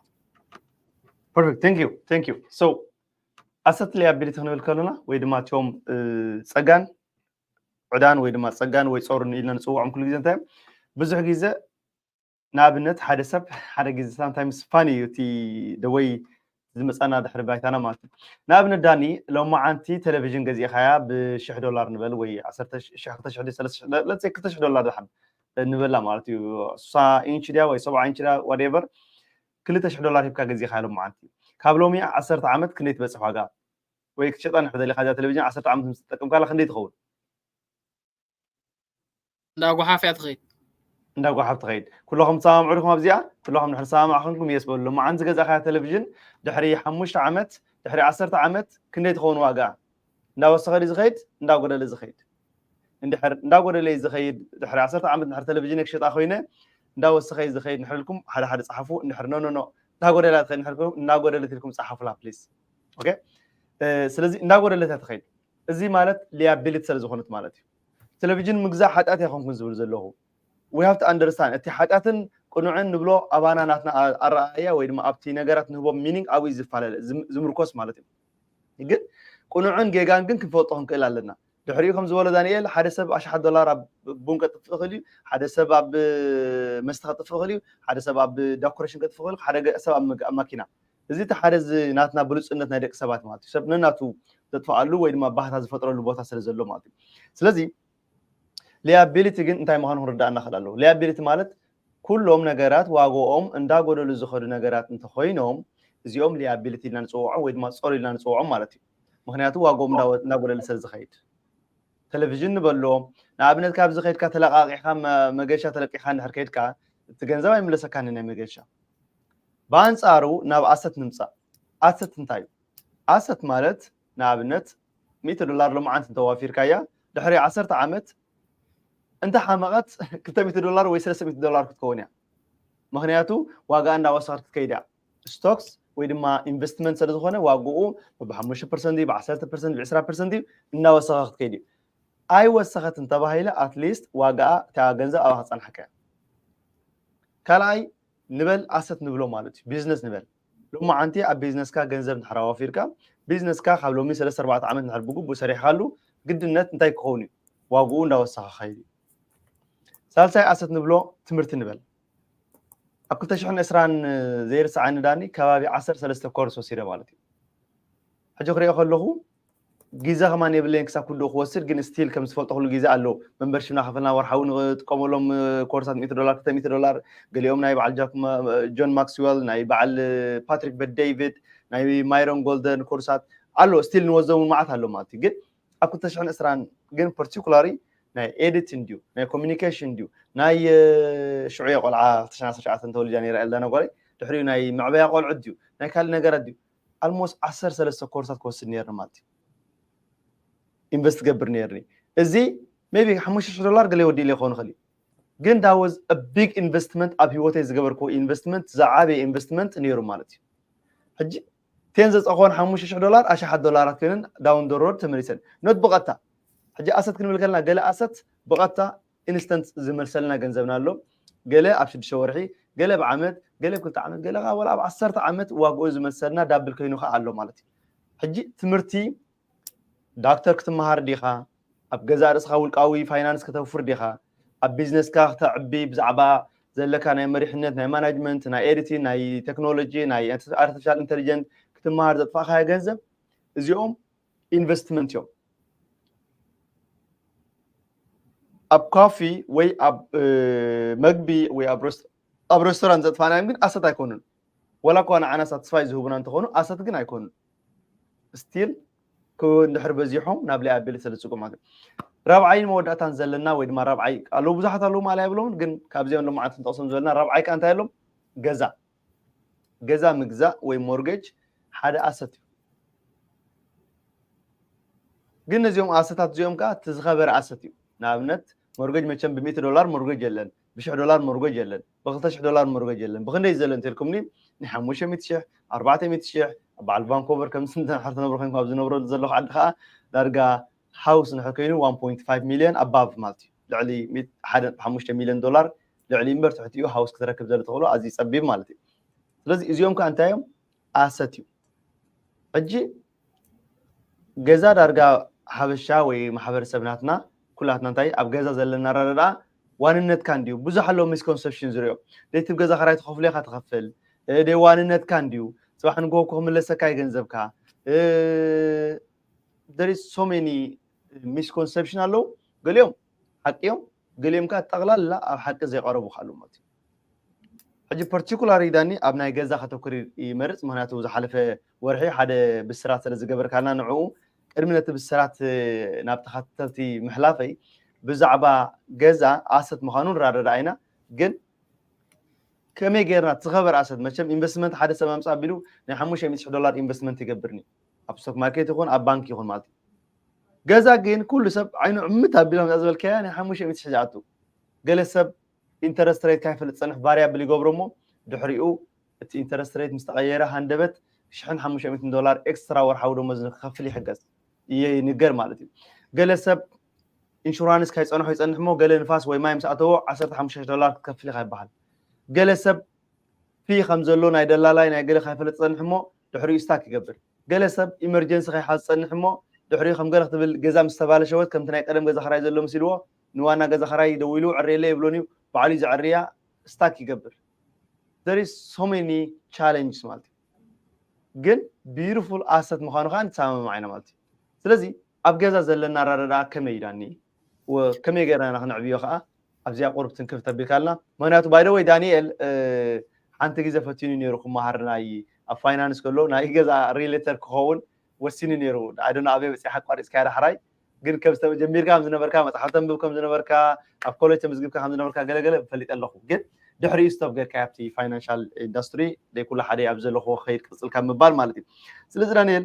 Perfect. Thank you. Thank you. So ኣሰት ላያቢሊቲ ክንብል ከለና ወይ ድማ እቲኦም ጸጋን ዕዳን ወይ ድማ ጸጋን ወይ ጾርን ኢልና ንጽውዖም ኩሉ ግዜ እንታይ እዮም? ብዙሕ ግዜ ንኣብነት ሓደ ሰብ ሓደ ግዜ ሳምታይምስ ፋኒ እዩ እቲ ደወይ ዝመፃና ድሕሪ ባይታና ማለት እዩ። ንኣብነት ዳኒ ሎማዓንቲ ቴሌቪዥን ገዚእኻያ ብሽሕ ዶላር ንበል ወይ ዓሰርተ ሺሕ ክልተ ሺሕ ሰለስተ ሺሕ ዶላር ድሓን ንበላ ማለት እዩ። ስሳ ኢንች ድያ ወይ ሰብዓ ኢንች ድያ ዋቴቨር ክልተ ሺሕ ዶላር ሂብካ ገዚእኻያ ሎማዓንቲ። ካብ ሎሚ ዓሰርተ ዓመት ክንደይ ትበፅሕ ዋጋ? ወይ ክትሸጣ ንሕር ደሊኻ እዛ ቴሌቪዥን ዓሰርተ ዓመት ምስ ትጠቀምካላ ክንደይ ትኸውን? እንዳጓሓፍ እያ ትኸይድ። እንዳጓሓፍ ትኸይድ። ኩለኹም ትሰማምዑ ዲኹም ኣብዚኣ? ኩለኹም ድሕሪ ሰማማዕ ኮንኩም የስ በሉ። ሎማዓንቲ ዝገዛእኻያ ቴሌቪዥን ድሕሪ ሓሙሽተ ዓመት ድሕሪ ዓሰርተ ዓመት ክንደይ ትኸውን ዋጋ? እንዳወሰኸ ድዩ ዝኸይድ እንዳጎደለ ዝኸይድ? እንድሕር እንዳጎደለ እዩ ዝኸይድ ድሕሪ ዓሰርተ ዓመት እንድሕር ቴሌቪዥን ክሸጣ ኮይነ እንዳወሰኸ እዩ ዝኸይድ እንድሕር ኢልኩም ሓደ ሓደ ፀሓፉ። እንድሕር ኖ ኖ ኖ እንዳጎደላ ትኸይድ እንድሕር ኢልኩም እናጎደለት ኢልኩም ፀሓፉላ ፕሊስ። ኦኬ ስለዚ እንዳጎደለት እያ ትኸይድ። እዚ ማለት ሊያቢሊቲ ስለ ዝኾነት ማለት እዩ። ቴሌቪዥን ምግዛእ ሓጢኣት ኣይኮንኩን ዝብል ዘለኹ። We have to understand እቲ ሓጢኣትን ቅኑዕን ንብሎ ኣባና ናትና ኣረኣእያ ወይ ድማ ኣብቲ ነገራት ንህቦም ሚኒንግ ኣብኡ እዩ ዝፈላለ ዝምርኮስ ማለት እዩ። ግን ቅኑዕን ጌጋን ግን ክንፈልጦ ክንክእል ኣለና። ድሕሪኡ ከም ዝበሎ ዳንኤል ሓደ ሰብ ኣሽሓት ዶላር ኣብ ቡን ከጥፍእ ይኽእል እዩ፣ ሓደ ሰብ ኣብ መስተ ከጥፍእ ይኽእል እዩ፣ ሓደ ሰብ ኣብ ዳኮሬሽን ከጥፍእ ይኽእል፣ ሓደ ሰብ ኣብ ማኪና። እዚ እቲ ሓደ ናትና ብሉፅነት ናይ ደቂ ሰባት ማለት እዩ። ሰብ ነናቱ ዘጥፍኣሉ ወይ ድማ ባህታ ዝፈጥረሉ ቦታ ስለ ዘሎ ማለት እዩ። ስለዚ ሊያቢሊቲ ግን እንታይ ምዃኑ ክንርዳእ እናኽእል ኣለዎ። ሊያቢሊቲ ማለት ኩሎም ነገራት ዋጋኦም እንዳጎደሉ ዝኸዱ ነገራት እንተኾይኖም እዚኦም ሊያቢሊቲ ኢልና ንፅውዖም ወይ ድማ ጾር ኢልና ንፅውዖም ማለት እዩ። ምክንያቱ ዋጋኦም እንዳጎደለ ስለ ዝኸይድ ቴሌቪዥን ንበሎ ንኣብነት ካብዚ ከይድካ ተለቃቂሕካ መገሻ ተለቂካ እንድሕር ከይድካ እቲ ገንዘብ ኣይምለሰካን ናይ መገሻ። ብኣንፃሩ ናብ ኣሰት ንምፃእ። ኣሰት እንታይ እዩ? ኣሰት ማለት ንኣብነት ሚእቲ ዶላር ሎማዓንቲ እንተዋፊርካያ ድሕሪ ዓሰርተ ዓመት እንተ ሓመቐት ክልተ ሚእቲ ዶላር ወይ ሰለስተ ሚእቲ ዶላር ክትከውን እያ። ምክንያቱ ዋጋ እንዳወሰኸት ክትከይድ እያ። ስቶክስ ወይ ድማ ኢንቨስትመንት ስለ ዝኾነ ዋግኡ ብሓሙሽተ ፐርሰንት እዩ፣ ብዓሰርተ ፐርሰንት፣ ብዕስራ ፐርሰንት እዩ እናወሰኸ ክትከይድ እዩ። ኣይወሰኸትን ተባሂለ ኣትሊስት ዋጋኣ እታ ገንዘብ ኣብኣ ክፀንሓካ እያ። ካልኣይ ንበል ኣሰት ንብሎ ማለት እዩ ቢዝነስ ንበል። ሎማዓንቲ ኣብ ቢዝነስካ ገንዘብ እንድሕር ኣዋፊርካ ቢዝነስካ ካብ ሎሚ ሰለስተ ኣርባዕተ ዓመት እንድሕር ብግቡእ ሰሪሕካሉ ግድነት እንታይ ክኸውን እዩ? ዋግኡ እንዳወሰኸ ክኸይድ እዩ። ሳልሳይ ኣሰት ንብሎ ትምህርቲ ንበል። ኣብ ክልተ ሽሕን ዕስራን ዘይርስዓኒ ዳኒ ከባቢ ዓሰርተ ሰለስተ ኮርስ ወሲደ ማለት እዩ። ሕጂ ክሪኦ ከለኹ ግዜ ከማን የብለይን ክሳብ ኩሉ ክወስድ ግን ስቲል ከም ዝፈልጦ ኩሉ ግዜ ኣሎ። መንበርሽፕ እናኸፈልና ወርሓዊ ንጥቀመሎም ኮርሳት ሚእቲ ዶላር ክልተ ሚእቲ ዶላር ገሊኦም ናይ በዓል ጆን ማክስዌል ናይ በዓል ፓትሪክ ቤት ዴቪድ ናይ ማይሮን ጎልደን ኮርሳት ኣሎ ስቲል ንወዘሙ መዓት ኣሎ ማለት እዩ። ግን ኣብ ክልተ ሽሕን ዕስራን ግን ፓርቲኩላሪ ናይ ኤዲቲንግ ድዩ ናይ ኮሚኒኬሽን ድዩ ናይ ሽዑ ቆልዓ ክልተ ሽሕን ዓሰርተ ትሽዓተ ተወሊዳ ነይራ ኤልዳና ጓለይ ድሕሪኡ ናይ መዕበያ ቆልዑት ድዩ ናይ ካልእ ነገራት ድዩ ኣልሞስት ዓሰርተ ሰለስተ ኮርሳት ክወስድ ነይርኒ ማለት እዩ። ኢንቨስት ገብር ነይርኒ እዚ ሜቢ ሓሙሽተ ሽሕ ዶላር ገለ ወዲእ ይኸውን ይኽእል እዩ። ግን that was a big investment ኣብ ህይወተይ ዝገበርክዎ ኢንቨስትመንት ዝዓበየ ኢንቨስትመንት ነይሩ ማለት እዩ። ሕጂ ቴን ዘፀኾን ሓሙሽተ ሽሕ ዶላር ኣሽሓት ዶላራት ኮይነን ዳውን ዶ ሮድ ተመሊሰን ኖት ብቐጥታ ሕጂ ኣሰት ክንብል ከለና ገለ ኣሰት ብቐጥታ ኢንስተንት ዝመልሰልና ገንዘብና ኣሎ። ገለ ኣብ ሽዱሽተ ወርሒ፣ ገለ ብዓመት፣ ገለ ብክልተ ዓመት፣ ገለ ከዓ ወላ ኣብ ዓሰርተ ዓመት ዋግኡ ዝመልሰልና ዳብል ኮይኑ ከዓ ኣሎ ማለት እዩ። ሕጂ ትምህርቲ ዳክተር ክትመሃር ዲኻ? ኣብ ገዛእ ርእስኻ ውልቃዊ ፋይናንስ ከተውፍር ዲኻ? ኣብ ቢዝነስካ ክተዕቢ ብዛዕባ ዘለካ ናይ መሪሕነት፣ ናይ ማናጅመንት፣ ናይ ኤዲቲንግ፣ ናይ ቴክኖሎጂ፣ ናይ ኣርቲፊሻል ኢንተሊጀንት ክትመሃር ዘጥፋእካዮ ገንዘብ እዚኦም ኢንቨስትመንት እዮም። ኣብ ኮፊ ወይ ኣብ መግቢ ወይ ኣብ ሬስቶራንት ዘጥፋእናዮም ግን ኣሰት ኣይኮኑን። ወላ እኳ ንዓና ሳትስፋይ ዝህቡና እንተኾኑ ኣሰት ግን ኣይኮኑን። ስቲል እንድሕር በዚሖም ናብ ሊያቢሊቲ ስለ ዝፅጉ ማለት እዩ። ራብዓይን መወዳእታን ዘለና ወይ ድማ ራብዓይ ኣለዉ ብዙሓት ኣለዉ ማለት ኣይብሎምን፣ ግን ካብዚኦም ሎማዓንቲ ንጠቕሶም ዘለና ራብዓይ ከዓ እንታይ ኣሎም? ገዛ ገዛ ምግዛእ ወይ ሞርጌጅ ሓደ ኣሰት እዩ። ግን ነዚኦም ኣሰታት እዚኦም ከዓ እቲ ዝኸበረ ኣሰት እዩ። ንኣብነት ሞርጌጅ መቸም ብሚእቲ ዶላር ሞርጌጅ የለን። ብሽሕ ዶላር ሞርጎጅ የለን፣ ብክልተ ሽሕ ዶላር ሞርጎጅ የለን። ብክንደይ ዘሎ እንተልኩምኒ፣ ንሓሙሽተ ሚእቲ ሽሕ፣ ኣርባዕተ ሚእቲ ሽሕ፣ ኣብ በዓል ቫንኮቨር ከም ስንተን ሓር ትነብሩ ኮይንኩም ኣብ ዝነብረሉ ዘለኹ ዓዲ ከዓ ዳርጋ ሃውስ ንድሕር ኮይኑ ዋን ፖይንት ፋይቭ ሚልዮን ኣባቭ ማለት እዩ። ልዕሊ ሚእቲ ሓደ ነጥቢ ሓሙሽተ ሚልዮን ዶላር ልዕሊ እምበር ትሕቲኡ ሃውስ ክትረክብ ዘለ ተኽእሎ ኣዝዩ ጸቢብ ማለት እዩ። ስለዚ እዚኦም ከዓ እንታይ እዮም? ኣሰት እዩ። ሕጂ ገዛ ዳርጋ ሓበሻ ወይ ማሕበረሰብ ናትና ኩላትና እንታይ ኣብ ገዛ ዘለና ኣረዳድኣ ዋንነትካ እንድዩ። ብዙሕ ኣለዉ ሚስኮንሰፕሽን ዝሪኦም። ደይ ትብ ገዛ ክራይ ትኸፍሎ ኢኻ ትኸፍል። እ፣ ደይ ዋንነትካ እንድዩ። ጽባሕ ንግሆ እኮ ክምለሰካ እዩ ገንዘብካ። እ፣ there is so many ሚስኮንሰፕሽን ኣለዉ። ገሊኦም ሓቂ እዮም፣ ገሊኦም ከዓ ጠቕላላ ኣብ ሓቂ ዘይቐረቡ ኣለዉ ማለት እዩ። ሕጂ ፐርቲኩላሪ ዳኒ ኣብ ናይ ገዛ ከተኩር ይመርጽ፣ ምክንያቱ ዝሓለፈ ወርሒ ሓደ ብስራት ስለ ዝገበርካልና ንዕኡ ቅድሚ ነቲ ብስራት ናብ ተኸታተልቲ ምሕላፈይ ብዛዕባ ገዛ ኣሰት ምዃኑ ንረዳዳ ኢና። ግን ከመይ ጌርና እቲ ዝኸበር ኣሰት፣ መቸም ኢንቨስትመንት ሓደ ሰብ ኣምጻእ ኣቢሉ ናይ ሓሙሽተ ሚእቲ ሺሕ ዶላር ኢንቨስትመንት ይገብርኒ ኣብ ስቶክ ማርኬት ይኹን ኣብ ባንክ ይኹን ማለት እዩ። ገዛ ግን ኩሉ ሰብ ዓይኑ ዕምት ኣቢሉ ከምዛ ዝበልካያ ናይ ሓሙሽተ ሚእቲ ሺሕ ዝኣቱ። ገለ ሰብ ኢንተረስት ሬት ካይፈልጥ ጸንሕ ቫሪያብል ይገብሮ እሞ ድሕሪኡ እቲ ኢንተረስት ሬት ምስ ተቐየረ ሃንደበት ሽሕን ሓሙሽተ ሚእትን ዶላር ኤክስትራ ወርሓዊ ደሞዝ ንክኸፍል ይሕገዝ ይንገር ማለት እዩ። ገለ ሰብ ኢንሹራንስ ካይጸንሖ ይጸንሕ እሞ ገለ ንፋስ ወይ ማይ ምስ ኣተዎ ዓሰርተ ሓሙሽተ ዶላር ክትከፍል ኢኻ ይበሃል። ገለ ሰብ ፊ ከም ዘሎ ናይ ደላላይ ናይ ገለ ካይፈልጥ ጸንሕ እሞ ድሕሪኡ ስታክ ይገብር። ገለ ሰብ ኢመርጀንሲ ከይሓዝ ጸንሕ እሞ ድሕሪኡ ከም ገለ ክትብል ገዛ ምስ ተባለሸወት ከምቲ ናይ ቀደም ገዛ ኸራይ ዘሎ ምስልዎ ንዋና ገዛ ኸራይ ደዊሉ ዕርየለ ይብሎን እዩ ባዕሉ እዩ ዘዕርያ ስታክ ይገብር። There is so many challenges ማለት እዩ። ግን ቢዩቲፉል ኣሰት ምዃኑ ከዓ ንተማመም ዓይና ማለት እዩ። ስለዚ ኣብ ገዛ ዘለና ኣረዳድኣ ከመይ እዩ ዳኒ? ወ-፣ ከመይ ገይርና ኢና ክነዕብዮ ከዓ ኣብዚኣ ቁሩብ ትንክፍ ተቢልካልና። ምክንያቱ ባይ ወይ ዳንኤል፣ እ፣ ሓንቲ ግዜ ፈቲኑ ነይሩ ክመሃር ናይ ኣብ ፋይናንስ ከሎ ናይ ገዛ ሪሌተር ክኸውን ወሲኑ ነይሩ። ኣይ ዶንት ኖ ኣበይ በፂሓ ኣቋሪፅካ ዳሕራይ፣ ግን ከም ዝተጀሚርካ ከም ዝነበርካ፣ መፅሓፍ ተንብብ ከም ዝነበርካ፣ ኣብ ኮሌጅ ተመዝግብካ ከም ዝነበርካ ገለገለ ፈሊጠ ኣለኹ። ግን ድሕሪኡ ስቶፕ ጌርካ ኣብቲ ፋይናንሻል ኢንዱስትሪ ደይ ኩሉ ሓደ ኣብ ዘለኹ ከይድ ቅፅል ካብ ምባል ማለት እዩ። ስለዚ ዳንኤል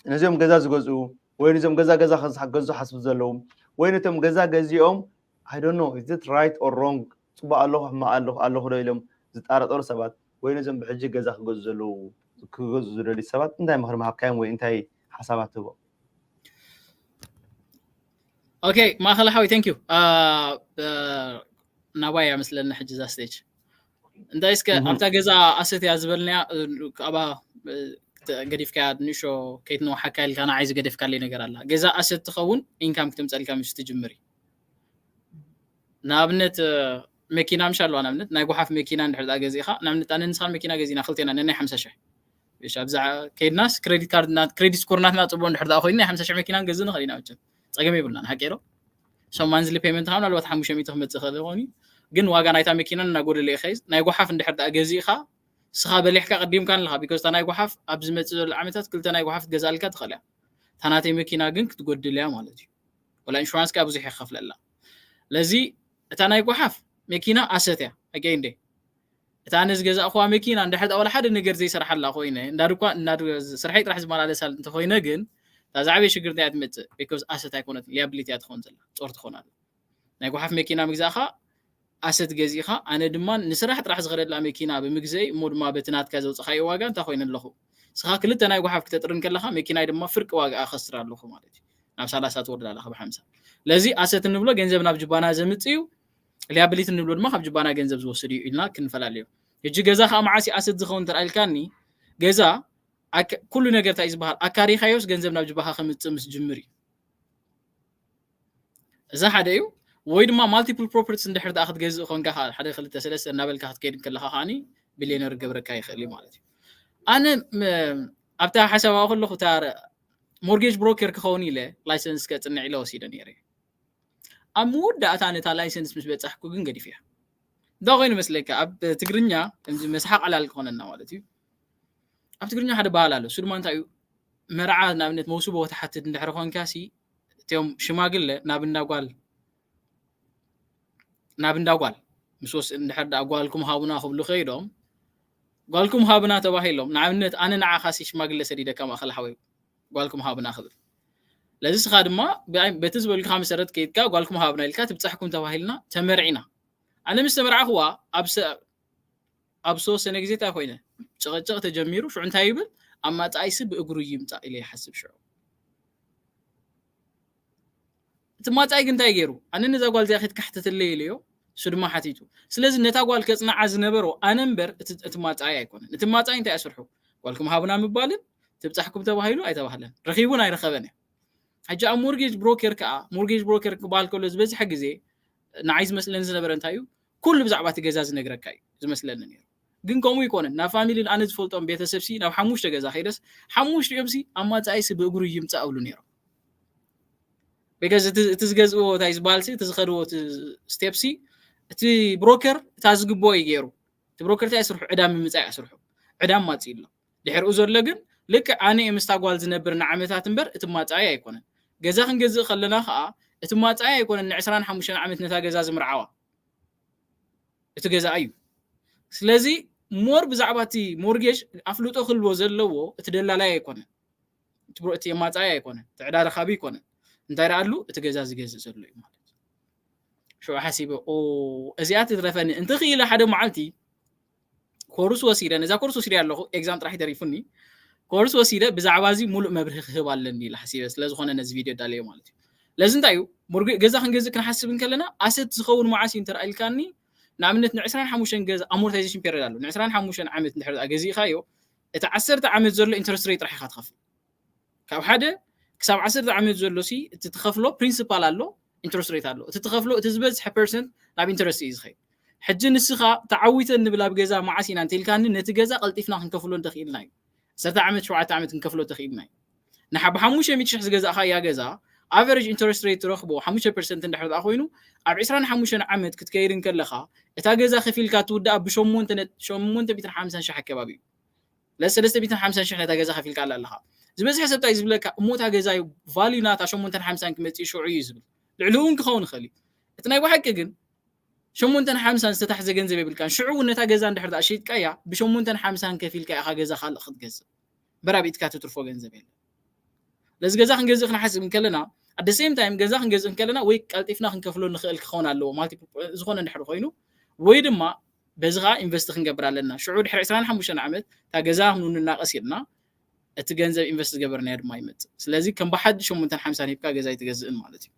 ነዚኦም ገዛ ዝገዝኡ ወይ ነዚኦም ገዛ ገዛ ከዝሓ-፣ ገዝኡ ሓስቡ ዘለዉ ወይ ነቶም ገዛ ገዚኦም I don't know is it right or wrong፣ ጽቡቕ ኣለኹ ሕማቕ ኣለኹ ኣለኹ ዶ ኢሎም ዝጣረጠሩ ሰባት ወይ ነዞም ብሕጂ ገዛ ክገዝኡ ዘለዉ ክገዝኡ ዝደልዩ ሰባት እንታይ ምኽሪ ምሃብካዮም ወይ እንታይ ሓሳባት ትህቦም? ኦኬ ማእኸል ሓዊ thank you። ናባይ እያ መስለኒ ሕጂ እዛ ስቴጅ እንታይ እስከ ኣብታ ገዛ ኣሰት እያ ዝበልናያ ኣባ ገዲፍካያ ንእሾ ከይትነውሓካ ኢልካ ንዓይ ዝገደፍካለይ ነገር ኣላ። ገዛ ኣሰት ትኸውን ኢንካም ክተምፀልካ ምስ ትጅምር እዩ። ንኣብነት መኪና ምሽ ኣለዋ ንኣብነት ናይ ጓሓፍ መኪና እንድሕር ዳ ገዚእኻ ንኣብነት ኣነ ንስኻን መኪና ገዚእና ክልቴና ነናይ ሓምሳ ሽሕ እሺ ኣብዛ ከይድናስ ክሬዲት ካርድ ክሬዲት ስኮር ናትና ፅቡቅ እንድሕር ዳ ኮይኑ ናይ ሓምሳ ሽሕ መኪና ንገዝእ ንኽእል ኢና መቸም ፀገም የብልናን ሓቂ ዶ so ማንዝሊ ፔመንት ካ ምናልባት ሓሙሽተ ሚእቲ ክመፅእ ይኽእል ይኸውን እዩ ግን ዋጋ ናይታ መኪና እናጎደለ ይኸይዝ ናይ ጓሓፍ እንድሕር ዳ ገዚእኻ ስኻ በሊሕካ ቀዲምካ ኣለኻ because እታ ናይ ጓሓፍ ኣብ ዝመፅእ ዘሎ ዓመታት ክልተ ናይ ጓሓፍ ትገዛልካ ትኽእል እያ እታ ናተይ መኪና ግን ክትጎድል እያ ማለት እዩ ወላ ኢንሹራንስ ካ ብዙሕ ይኸፍለላ ለዚ እታ ናይ ጓሓፍ መኪና ኣሰት እያ ኣገይ እንዴ እታ ኣነ ዝገዛእኹዋ መኪና እንድሕር ወላ ሓደ ነገር ዘይሰርሓላ ኮይነ እንዳ ድኳ እንዳ ስርሐይ ጥራሕ ዝመላለሳል እንተኮይነ ግን እታ ዝዓበየ ሽግር እንታይ እያ ትመፅእ because ኣሰት ኣይኮነትን ሊያብሊቲ እያ ትኸውን ዘላ ፆር ትኾን ኣላ ናይ ጓሓፍ መኪና ምግዛእኻ ኣሰት ገዚእኻ ኣነ ድማ ንስራሕ ጥራሕ ዝኸደላ መኪና ብምግዘይ እሞ ድማ በቲ ናትካ ዘውፅኻዮ ዋጋ እንታይ ኮይነ ኣለኹ ስኻ ክልተ ናይ ጓሓፍ ክተጥርን ከለኻ መኪናይ ድማ ፍርቂ ዋጋ ከስር ኣለኹ ማለት እዩ ናብ ሰላሳ ትወርድ ኣለኻ ብሓምሳ ለዚ ኣሰት እንብሎ ገንዘብ ናብ ጅባና ዘምፅ እዩ ሊያብሊቲ እንብሎ ድማ ካብ ጅባና ገንዘብ ዝወስድ እዩ ኢልና ክንፈላለዮ ሕጂ ገዛ ከዓ መዓስ ኣሰት ዝኸውን ተራኢልካኒ ገዛ ኩሉ ነገር እንታይ ዝበሃል ኣካሪኻዮስ ገንዘብ ናብ ጅባኻ ከምፅእ ምስ ጅምር እዩ እዛ ሓደ እዩ ወይ ድማ ማልቲፕል ፕሮፐርቲስ እንድሕር ኣ ክትገዝእ ኮንካ ሓደ ክልተ ሰለስተ እናበልካ ክትከይድ ከለካ ከዓኒ ቢሊዮነር ገብረካ ይኽእል እዩ ማለት እዩ ኣነ ኣብታ ሓሳብ ከለኹ እታ ሞርጌጅ ብሮከር ክኸውን ኢለ ላይሰንስ ከፅንዕ ኢለ ወሲደ ነይረ ኣብ መወዳእታ ነታ ላይሰንስ ምስ በፃሕኩ ግን ገዲፍ እያ እንታይ ኮይኑ መስለካ ኣብ ትግርኛ ከምዚ መስሓቅ ዕላል ክኾነና ማለት እዩ ኣብ ትግርኛ ሓደ ባህል ኣሎ እሱ ድማ እንታይ እዩ መርዓ ንኣብነት መውስቦ ትሓትት እንድሕር ኮንካ ሲ እቲኦም ሽማግለ ናብ እንዳጓል ናብ እንዳጓል ምስ ወስ እንድሕር ዳ ጓልኩም ሃቡና ክብሉ ከይዶም ጓልኩም ሃቡና ተባሂሎም ንኣብነት ኣነ ንዓኻ ሲ ሽማግለ ሰዲደካ ማእኸል ሓወይ ጓልኩም ሃቡና ክብል ለዚ ስኻ ድማ በቲ ዝበልካ መሰረት ከይድካ ጓልኩም ሃቡና ኢልካ ትብፃሕኩም ተባሂልና ተመርዒና ኣነ ምስ ተመርዓኽዋ ኣብ ሰ- ኣብ ዝተወሰነ ግዜ እንታይ ኮይነ፣ ጭቕጭቕ ተጀሚሩ። ሽዑ እንታይ ይብል? ኣብ ማፃኢሲ ብእግሩ ይምፃእ ኢለ ይሓስብ። ሽዑ እቲ ማፃኢ ግን እንታይ ገይሩ? ኣነ ነዛ ጓል እዚኣ ክትካሕተተለይ ኢለዮ፣ እሱ ድማ ሓቲቱ። ስለዚ ነታ ጓል ከፅንዓ ዝነበሮ ኣነ እምበር እቲ እቲ ማፃኢ ኣይኮነን። እቲ ማፃኢ እንታይ ኣስርሑ? ጓልኩም ሃቡና ምባልን ትብፃሕኩም ተባሂሉ ኣይተባህለን፣ ረኺቡን ኣይረኸበን እያ። ሕጂ ኣብ ሞርጌጅ ብሮከር ከዓ፣ ሞርጌጅ ብሮከር ክበሃል ከሎ ዝበዝሐ ግዜ ንዓይ ዝመስለኒ ዝነበረ እንታይ እዩ፣ ኩሉ ብዛዕባ እቲ ገዛ ዝነግረካ እዩ ዝመስለኒ ነይሩ። ግን ከምኡ ይኮነን። ናብ ፋሚሊን ኣነ ዝፈልጦም ቤተሰብ ሲ ናብ ሓሙሽተ ገዛ ከይደስ፣ ሓሙሽቲኦም ሲ ኣብ ማፃኢ ሲ ብእግሩ ይምፃእ እብሉ ነይሮም። ቢካዝ እቲ እቲ ዝገዝእዎ እንታይ ዝበሃል ሲ፣ እቲ ዝኸድዎ እቲ ስቴፕ ሲ፣ እቲ ብሮከር እታ ዝግብኦ እዩ ገይሩ። እቲ ብሮከር እንታይ ስርሑ? ዕዳ ምምፃእ እዩ ስርሑ። ዕዳ ማፅእ ኣሎ። ድሕሪኡ ዘሎ ግን ልክዕ ኣነ እየ ምስታ ጓል ዝነብር ንዓመታት እምበር እቲ ማፃኢ ኣይኮነን። ገዛ ክንገዝእ ከለና ከዓ እቲ ማፃኢ ኣይኮነን ንዕስራን ሓሙሽተን ዓመት ነታ ገዛ ዝምርዓዋ። እቲ ገዛ እዩ። ስለዚ ሞር ብዛዕባ እቲ ሞርጌጅ ኣፍልጦ ክህልዎ ዘለዎ እቲ ደላላይ ኣይኮነን። እቲ ብሮ- እቲ የማፃኢ ኣይኮነን። እቲ ዕዳ ረኻቢ ኣይኮነን። እንታይ ደኣ ኣሉ? እቲ ገዛ ዝገዝእ ዘሎ እዩ ማለት እዩ። ሽዑ ሓሲበ፣ "ኦ፣ እዚኣ ትትረፈኒ እንተኽኢለ ሓደ መዓልቲ ኮርስ ወሲደ፣ ነዛ ኮርስ ወሲደ ኣለኹ፣ ኤግዛም ጥራሕ ተሪፉኒ፣ ኮርስ ወሲደ ብዛዕባ እዚ ሙሉእ መብርሂ ክህብ ኣለኒ" ኢለ ሓሲበ። ስለ ዝኾነ ነዚ ቪድዮ ዳለዮ ማለት እዩ። ለዚ እንታይ እዩ? ሞርጌ- ገዛ ክንገዝእ ክንሓስብ እንከለና ኣሰት ዝኸውን መዓስ እዩ እንተ ኢልካኒ፣ ንኣብነት ንዕስራን ሓሙሽተን ገዛ ኣሞርታይዜሽን ፔሪድ ኣሎ። ንዕስራን ሓሙሽተን ዓመት እንድሕር ደኣ ገዚእኻዮ፣ እቲ ዓሰርተ ዓመት ዘሎ ኢንተረስት ሬት ጥራሕ ኢኻ ትኸፍል። ካብ ሓደ ክሳብ ዓሰርተ ዓመት ዘሎ ሲ እቲ ትኸፍሎ ፕሪንሲፓል ኣሎ፣ ኢንተረስት ሬት ኣሎ። እቲ ትኸፍሎ እቲ ዝበዝሐ ፐርሰንት ናብ ኢንተረስት እዩ ዝኸይድ። ሕጂ ንስኻ ተዓዊተ ንብል ኣብ ገዛ መዓስ ኢና እንተኢልካኒ፣ ነቲ ገዛ ቀልጢፍና ክንከፍሎ እንተኽኢልና እዩ። ዓሰርተ ዓመት፣ ሸውዓተ ዓመት ክንከፍሎ እንተኽኢልና እዩ። ንሓ ብሓሙሽተ ሚእቲ ሽሕ ዝገዛእኻያ ገዛ ኣቨሬጅ ኢንተረስት ሬት ትረኽቦ ሓሙሽተ ፐርሰንት እንድሕር ደኣ ኮይኑ፣ ኣብ ዕስራን ሓሙሽተን ዓመት ክትከይድ እንከለኻ፣ እታ ገዛ ከፊልካ ትውድኣ ብሸሞንተ ነ- ሸሞንተ ሚእትን ሓምሳን ሽሕ ኣከባቢ እዩ። ለሰለስተ ሚእትን ሓምሳን ሽሕ ነታ ገዛ ከፊልካ ኣላ ኣለኻ። ዝበዝሐ ሰብ እንታይ ዝብለካ፣ እሞ እታ ገዛ እዩ ቫልዩ ናታ ሸሞንተን ሓምሳን ክመፅእ ሽዑ እዩ ዝብል። ልዕሊ እውን ክኸውን ይኽእል እዩ። እቲ ናይ ብሓቂ ግን ሸሞንተን ሓምሳን ዝተታሕዘ ገንዘብ የብልካን። ሽዑ እውን ነታ ገዛ እንድሕር ደኣ ሸይጥካያ፣ ብሸሞንተን ሓምሳን ከፊልካ ኢኻ ገዛ ካልእ ክትገዝእ። በራቢትካ ትትርፎ ገንዘብ የለን። ለዚ ገዛ ክንገዝእ ክንሓስብ እንከለና፣ ኣደ ሴም ታይም ገዛ ክንገዝእ እንከለና ወይ ቀልጢፍና ክንከፍሎ ንኽእል ክኸውን ኣለዎ ማለት እዩ። ዝኾነ እንድሕር ኮይኑ፣ ወይ ድማ በዚ ከዓ ኢንቨስት ክንገብር ኣለና። ሽዑ ድሕሪ ዕስራን ሓሙሽተን ዓመት እታ ገዛ ክንውንና ቀስ ኢልና እቲ ገንዘብ ኢንቨስት ዝገበርናዮ ድማ ይመፅእ። ስለዚ ከም ብሓዲ ሸሞንተን ሓምሳን ሂብካ ገዛ ኣይትገዝእን ማለት እዩ።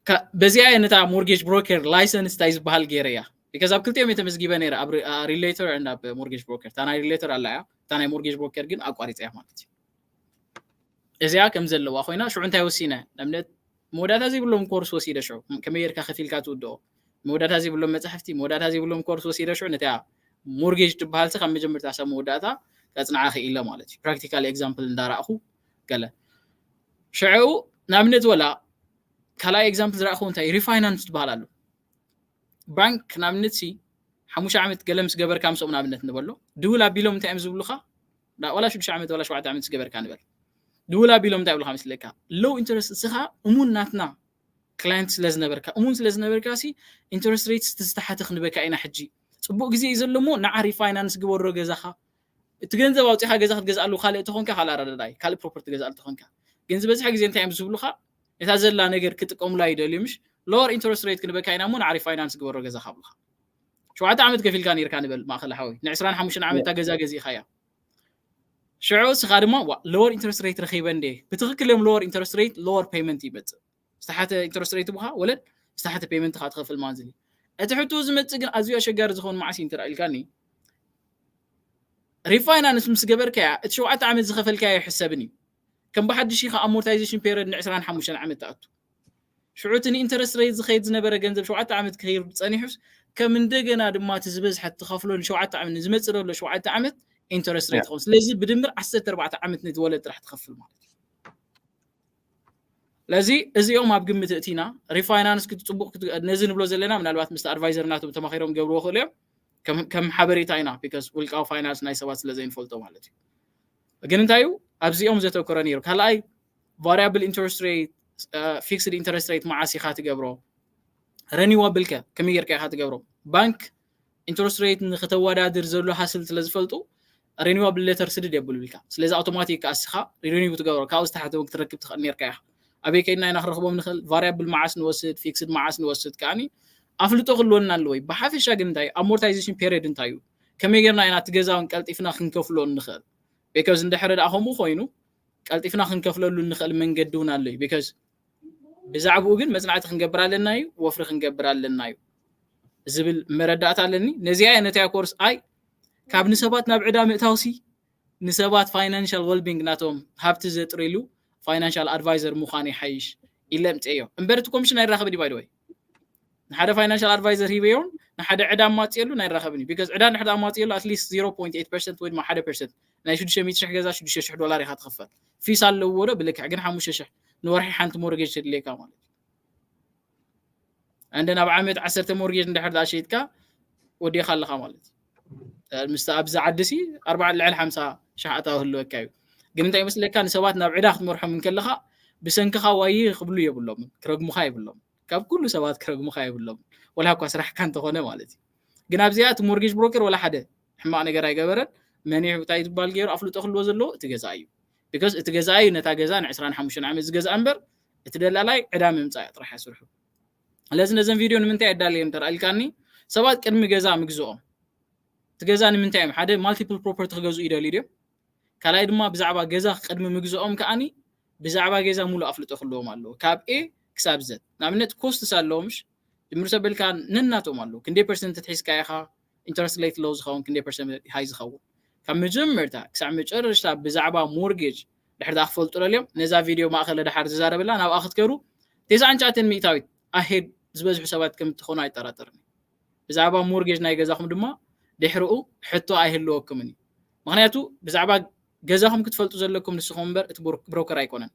ከ- በዚኣ እየ ነታ ሞርጌጅ ብሮከር ላይሰንስ እንታይ ዝበሃል ገይረ እያ። ቢካዝ ኣብ ክልቲኦም እየ ተመዝጊበ ነይረ፣ ኣብ ሪ- አ- ሪሌተር and ኣብ ሞርጌጅ ብሮከር። እታ ናይ ሪሌተር ኣላ እያ፣ እታ ናይ ሞርጌጅ ብሮከር ግን ኣቋሪፀ እያ ማለት እዩ። እዚኣ ከም ዘለዋ ኮይና ሽዑ እንታይ ወሲነ? ንኣብነት መወዳእታ ዘይብሎም ኮርስ ወሲደ። ሽዑ ከመይ ጌርካ ከፊልካ ትውድኦ? መወዳእታ ዘይብሎም መፅሓፍቲ፣ መወዳእታ ዘይብሎም ኮርስ ወሲደ። ሽዑ ነታ ሞርጌጅ ትበሃል ካብ መጀመርታ ሳብ መወዳእታ ከፅንዓ ክኢለ ማለት እዩ። ፕራክቲካል ኤግዛምፕል እንዳረኣኹ ገለ ሽዑ ንኣብነት ወላ ካልኣይ ኤግዛምፕል ዝረኣኹ እንታይ ሪፋይናንስ ትበሃል ኣሎ። ባንክ ንኣብነት ሲ ሓሙሽተ ዓመት ገለ ምስ ገበርካ ምስኦም ንኣብነት ንበሎ ድውል ኣቢሎም እንታይ እዮም ዝብሉኻ? ዳ- ወላ ሽዱሽተ ዓመት ወላ ሸውዓተ ዓመት ምስ ገበርካ ንበል ድውል ኣቢሎም እንታይ ይብሉኻ መስለካ? ሎው ኢንተረስት እስኻ እሙን ናትና ክላየንት ስለ ዝነበርካ እሙን ስለ ዝነበርካ ሲ ኢንተረስት ሬት ዝተሓተ ክንበካ ኢና ሕጂ። ፅቡቅ ግዜ እዩ ዘሎ እሞ ንዓ ሪፋይናንስ ግበሮ ገዛኻ። እቲ ገንዘብ ኣውፂኻ ገዛ ክትገዝኣሉ ካልእ ተኾንካ ካልእ ኣረዳዳይ ካልእ ፕሮፐርቲ ገዛሉ ተኾንካ ግን ዝበዝሐ ግዜ እንታይ እዮም ዝብሉኻ? ነታ ዘላ ነገር ክጥቀሙላ ይደልዩ ምሽ? ሎወር ኢንተረስት ሬት ክንበካ ኢና እሞ ንዓ ሪፋይናንስ ግበሮ ገዛኻ ብሉኻ። ሸውዓተ ዓመት ከፊልካ ነርካ ንበል ማእኸል ሓወይ ንዕስራን ሓሙሽተን ዓመት እታ ገዛ ገዚእኻያ። ሽዑ እስኻ ድማ ዋ ሎወር ኢንተረስት ሬት ረኺበ እንዴ? ብትኽክል እዮም ሎወር ኢንተረስት ሬት ሎወር ፔይመንት ይመፅእ። ዝተሓተ ኢንተረስት ሬት ብኻ ወለድ ዝተሓተ ፔይመንት ኻ ትኸፍል ማንዝሊ። እቲ ሕቶ ዝመፅእ ግን ኣዝዩ ኣሸጋሪ ዝኾን መዓስ እዩ እንተ ኢልካኒ ሪፋይናንስ ምስ ገበርካያ እቲ ሸውዓተ ዓመት ዝኸፈልካዮ ይሕሰብን እዩ። ከም ብሓድሽ ኢኻ ኣሞርታይዜሽን ፔሪድ ንዕስራን ሓሙሽተን ዓመት ትኣቱ። ሽዑ እቲ ንኢንተረስት ሬት ዝኸይድ ዝነበረ ገንዘብ ሸውዓተ ዓመት ክኸይድ ጸኒሑስ ከም እንደገና ድማ እቲ ዝበዝሐ ትኸፍሎ ንሸውዓተ ዓመት ንዝመጽእ ዘሎ ሸውዓተ ዓመት ኢንተረስት ሬት ትኸውን። ስለዚ ብድምር ዓሰርተ ኣርባዕተ ዓመት ነቲ ወለድ ጥራሕ ትኸፍል ማለት እዩ። ስለዚ እዚኦም ኣብ ግምት እቲና ሪፋይናንስ ክትጽቡቕ ነዚ ንብሎ ዘለና ምናልባት ምስ ኣድቫይዘር ናቶም ተማኺሮም ገብርዎ ክእሉ እዮም። ከም ሓበሬታ ኢና ቢካዝ ውልቃዊ ፋይናንስ ናይ ሰባት ስለ ዘይንፈልጦ ማለት እዩ። ግን እንታይ እዩ ኣብዚኦም ዘተኮረ ነይሩ። ካልኣይ ቫሪያብል ኢንተረስት ሬት ፊክስድ ኢንተረስት ሬት መዓስ ኢኻ ትገብሮ? ረኒዋብል ከ ከመይ ጌርካ ኢኻ ትገብሮ? ባንክ ኢንተረስት ሬት ንክተወዳድር ዘሎ ሃስል ስለ ዝፈልጡ ሪኒዋብል ሌተር ስድድ የብሉልካ። ስለዚ ኣውቶማቲክ ከኣ እስኻ ሪኒው ትገብሮ ካብኡ ዝተሓተ እውን ክትረክብ ትኽእል ነርካ ኢኻ። ኣበይ ከይድና ኢና ክረኽቦም ንኽእል? ቫሪያብል መዓስ ንወስድ፣ ፊክስድ መዓስ ንወስድ ከኣኒ ኣፍልጦ ክልወና ኣለዎ። ብሓፈሻ ግን እንታይ ኣሞርታይዜሽን ፔሪድ እንታይ እዩ? ከመይ ጌርና ኢና እቲ ገዛ እውን ቀልጢፍና ክንከፍሎ እንኽእል? ቢካዝ እንድሕሪ ደኣ ከምኡ ኮይኑ ቀልጢፍና ክንከፍለሉ እንኽእል መንገዲ እውን ኣሎ እዩ። ቢካዝ ብዛዕባኡ ግን መጽናዕቲ ክንገብር ኣለና እዩ፣ ወፍሪ ክንገብር ኣለና እዩ ዝብል መረዳእታ ኣለኒ። ነዚኣ እየ ነቲያ ኮርስ ኣይ ካብ ንሰባት ናብ ዕዳ ምእታውሲ ንሰባት ፋይናንሻል ዌልቢንግ ናቶም ሃብቲ ዘጥርሉ ፋይናንሻል ኣድቫይዘር ምዃን ይሓይሽ ኢለ ምፅኤዮ። እምበር እቲ ኮሚሽን ኣይራኸብን እዩ ባይደወይ። ንሓደ ፋይናንሻል ኣድቫይዘር ሂበዮን ንሓደ ዕዳ ኣማፅየሉ ኣይራኸብን እዩ። ቢካዝ ዕዳ ንሕዳ ኣማፅየሉ ኣትሊስት ዜሮ ፖይንት ኤይት ፐርሰንት ወይ ድማ ሓደ ፐርሰንት ናይ ሽዱሽተ ሚእቲ ሽሕ ገዛ ሽዱሽተ ሽሕ ዶላር ኢኻ ትኽፈል። ፊስ ኣለዎ ዶ ብልክዕ ግን ሓሙሽተ ሽሕ ንወርሒ ሓንቲ ሞርጌጅ ተድልየካ ማለት እዩ። እንደ ናብ ዓመት ዓሰርተ ሞርጌጅ እንድሕር ደኣ ሸይጥካ ወዲኻ ኣለኻ ማለት እዩ። ምስቲ ኣብዚ ዓዲ ሲ ኣርባዓ ልዕሊ ሓምሳ ሽሕ ኣታዊ ህልወካ እዩ። ግን እንታይ ይመስለካ ንሰባት ናብ ዕዳ ክትመርሖም እንከለኻ ብሰንክኻ ዋይ ክብሉ የብሎምን፣ ክረግሙኻ የብሎም። ካብ ኩሉ ሰባት ክረግሙኻ የብሎም፣ ወላ እኳ ስራሕካ እንተኾነ ማለት እዩ። ግን ኣብዚኣ እቲ ሞርጌጅ ብሮከር ወላ ሓደ ሕማቕ ነገር ኣይገበረን። መኒሑ እንታይ ዝበሃል ገይሩ ኣፍልጦ ክልዎ ዘለዎ እቲ ገዛ እዩ። ቢካዝ እቲ ገዛ እዩ ነታ ገዛ ን25 ዓመት ዝገዝኣ እምበር እቲ ደላላይ ዕዳ ምምፃእ ጥራሕ እያ ስርሑ። ስለዚ ነዘን ቪድዮ ንምንታይ ኣዳልየን እንተ ኢልካኒ ሰባት ቅድሚ ገዛ ምግዝኦም እቲ ገዛ ንምንታይ እዮም ሓደ ማልቲፕል ፕሮፐርቲ ክገዝኡ ይደልዩ ድዮም? ካልኣይ ድማ ብዛዕባ ገዛ ቅድሚ ምግዝኦም ከዓኒ ብዛዕባ ገዛ ሙሉእ ኣፍልጦ ክህልዎም ኣለዎ ካብ ኤ ክሳብ ዘድ። ንኣብነት ኮስትስ ኣለዎ ምሽ ጅምር ሰበልካ ነናቶም ኣለዉ ክንደይ ፐርሰንት ትሒዝካ ኢኻ ኢንተረስት ሬት ሎ ዝኸውን ክንደይ ፐርሰንት ሃይ ዝኸውን ካብ መጀመርታ ክሳብ መጨረሽታ ብዛዕባ ሞርጌጅ ድሕር ዳ ክፈልጡ ደልዮም ነዛ ቪድዮ ማእኸለ ድሓር ዝዛረበላ ናብኣ ክትከሩ ተስዓን ትሽዓተን ሚእታዊት ኣሄድ ዝበዝሑ ሰባት ከም እትኾኑ ኣይጠራጠርን። ብዛዕባ ሞርጌጅ ናይ ገዛኹም ድማ ድሕርኡ ሕቶ ኣይህልወኩምን እዩ። ምክንያቱ ብዛዕባ ገዛኹም ክትፈልጡ ዘለኩም ንስኹም እምበር እቲ ብሮከር ኣይኮነን።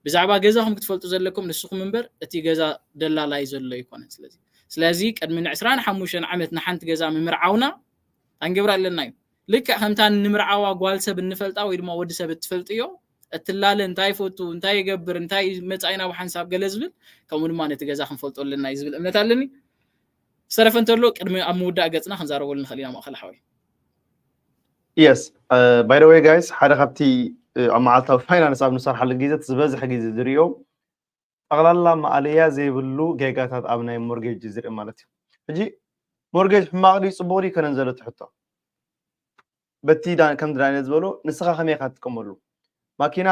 ብዛዕባ ገዛኹም ክትፈልጡ ዘለኩም ንስኹም እምበር እቲ ገዛ ደላላይ ዘሎ ኣይኮነን። ስለዚ ስለዚ ቅድሚ ን25 ዓመት ንሓንቲ ገዛ ምምርዓውና እንታይ ንገብር ኣለና እዩ። ልክዕ ከምታ ንምርዓዋ ጓል ሰብ እንፈልጣ ወይ ድማ ወዲ ሰብ እትፈልጥዮ እትላለ እንታይ ይፈቱ እንታይ ይገብር እንታይ መፃኢና ብሓንሳብ ገለ ዝብል ከምኡ ድማ ነቲ ገዛ ክንፈልጦ ኣለና እዩ ዝብል እምነት ኣለኒ። ዝተረፈ እንተሎ ቅድሚ ኣብ ምውዳእ ገፅና ክንዛረበሉ ንኽእል ኢና ማእኸል ሓወይ። Yes, by the way guys ሓደ ካብቲ ኣብ መዓልታዊ ፋይናንስ ኣብ ንሰርሓሉ ግዜ ዝበዝሕ ግዜ ዝሪኦ ጠቕላላ ማእለያ ዘይብሉ ጌጋታት ኣብ ናይ ሞርጌጅ ዝርኢ ማለት እዩ። ሕጂ ሞርጌጅ ሕማቕ ድዩ ፅቡቕ ድዩ ከነን ዘሎ ትሕቶ በቲ ከምቲ ዳንኤል ዝበሎ ንስኻ ከመይ ኢኻ ትጥቀመሉ? ማኪና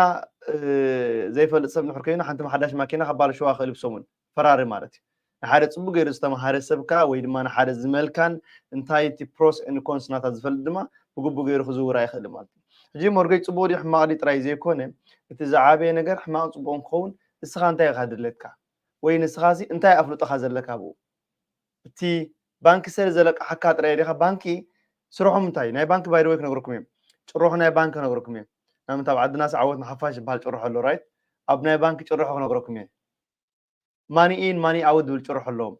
ዘይፈልጥ ሰብ ንሕር ኮይኑ ሓንቲ ሓዳሽ ማኪና ካብ ባልሽዋ ክእል ብሰሙን ፈራሪ ማለት እዩ። ንሓደ ፅቡቅ ገይሩ ዝተምሃረ ሰብካ ወይ ድማ ንሓደ ዝመልካን እንታይ እቲ ፕሮስ ን ኮንስ ናታ ዝፈልጥ ድማ ብግቡእ ገይሩ ክዝውራ ይኽእል ማለት እዩ። ሕጂ ሞርጌጅ ፅቡቅ ድዩ ሕማቅ ድዩ ጥራይ ዘይኮነ እቲ ዝዓበየ ነገር ሕማቅን ፅቡቅን ክኸውን ንስኻ እንታይ ኢኻ ድሌትካ ወይ ንስኻ እንታይ ኣፍልጦኻ ዘለካ ብኡ እቲ ባንኪ ስለ ዘለቃሓካ ጥራይ ዲኻ ባንኪ ስርሖም እንታይ ናይ ባንኪ ባይደወይ ክነግረኩም እዮም። ጭርሖ ናይ ባንኪ ክነግረኩም እዮም። ናምንት ኣብ ዓድና ሰዓወት ንሓፋሽ ዝበሃል ጭርሖ ኣሎ ራይት። ኣብ ናይ ባንኪ ጭርሖ ክነግረኩም እየ። ማኒ ኢን ማኒ ኣውት ዝብል ጭርሖ ኣለዎም።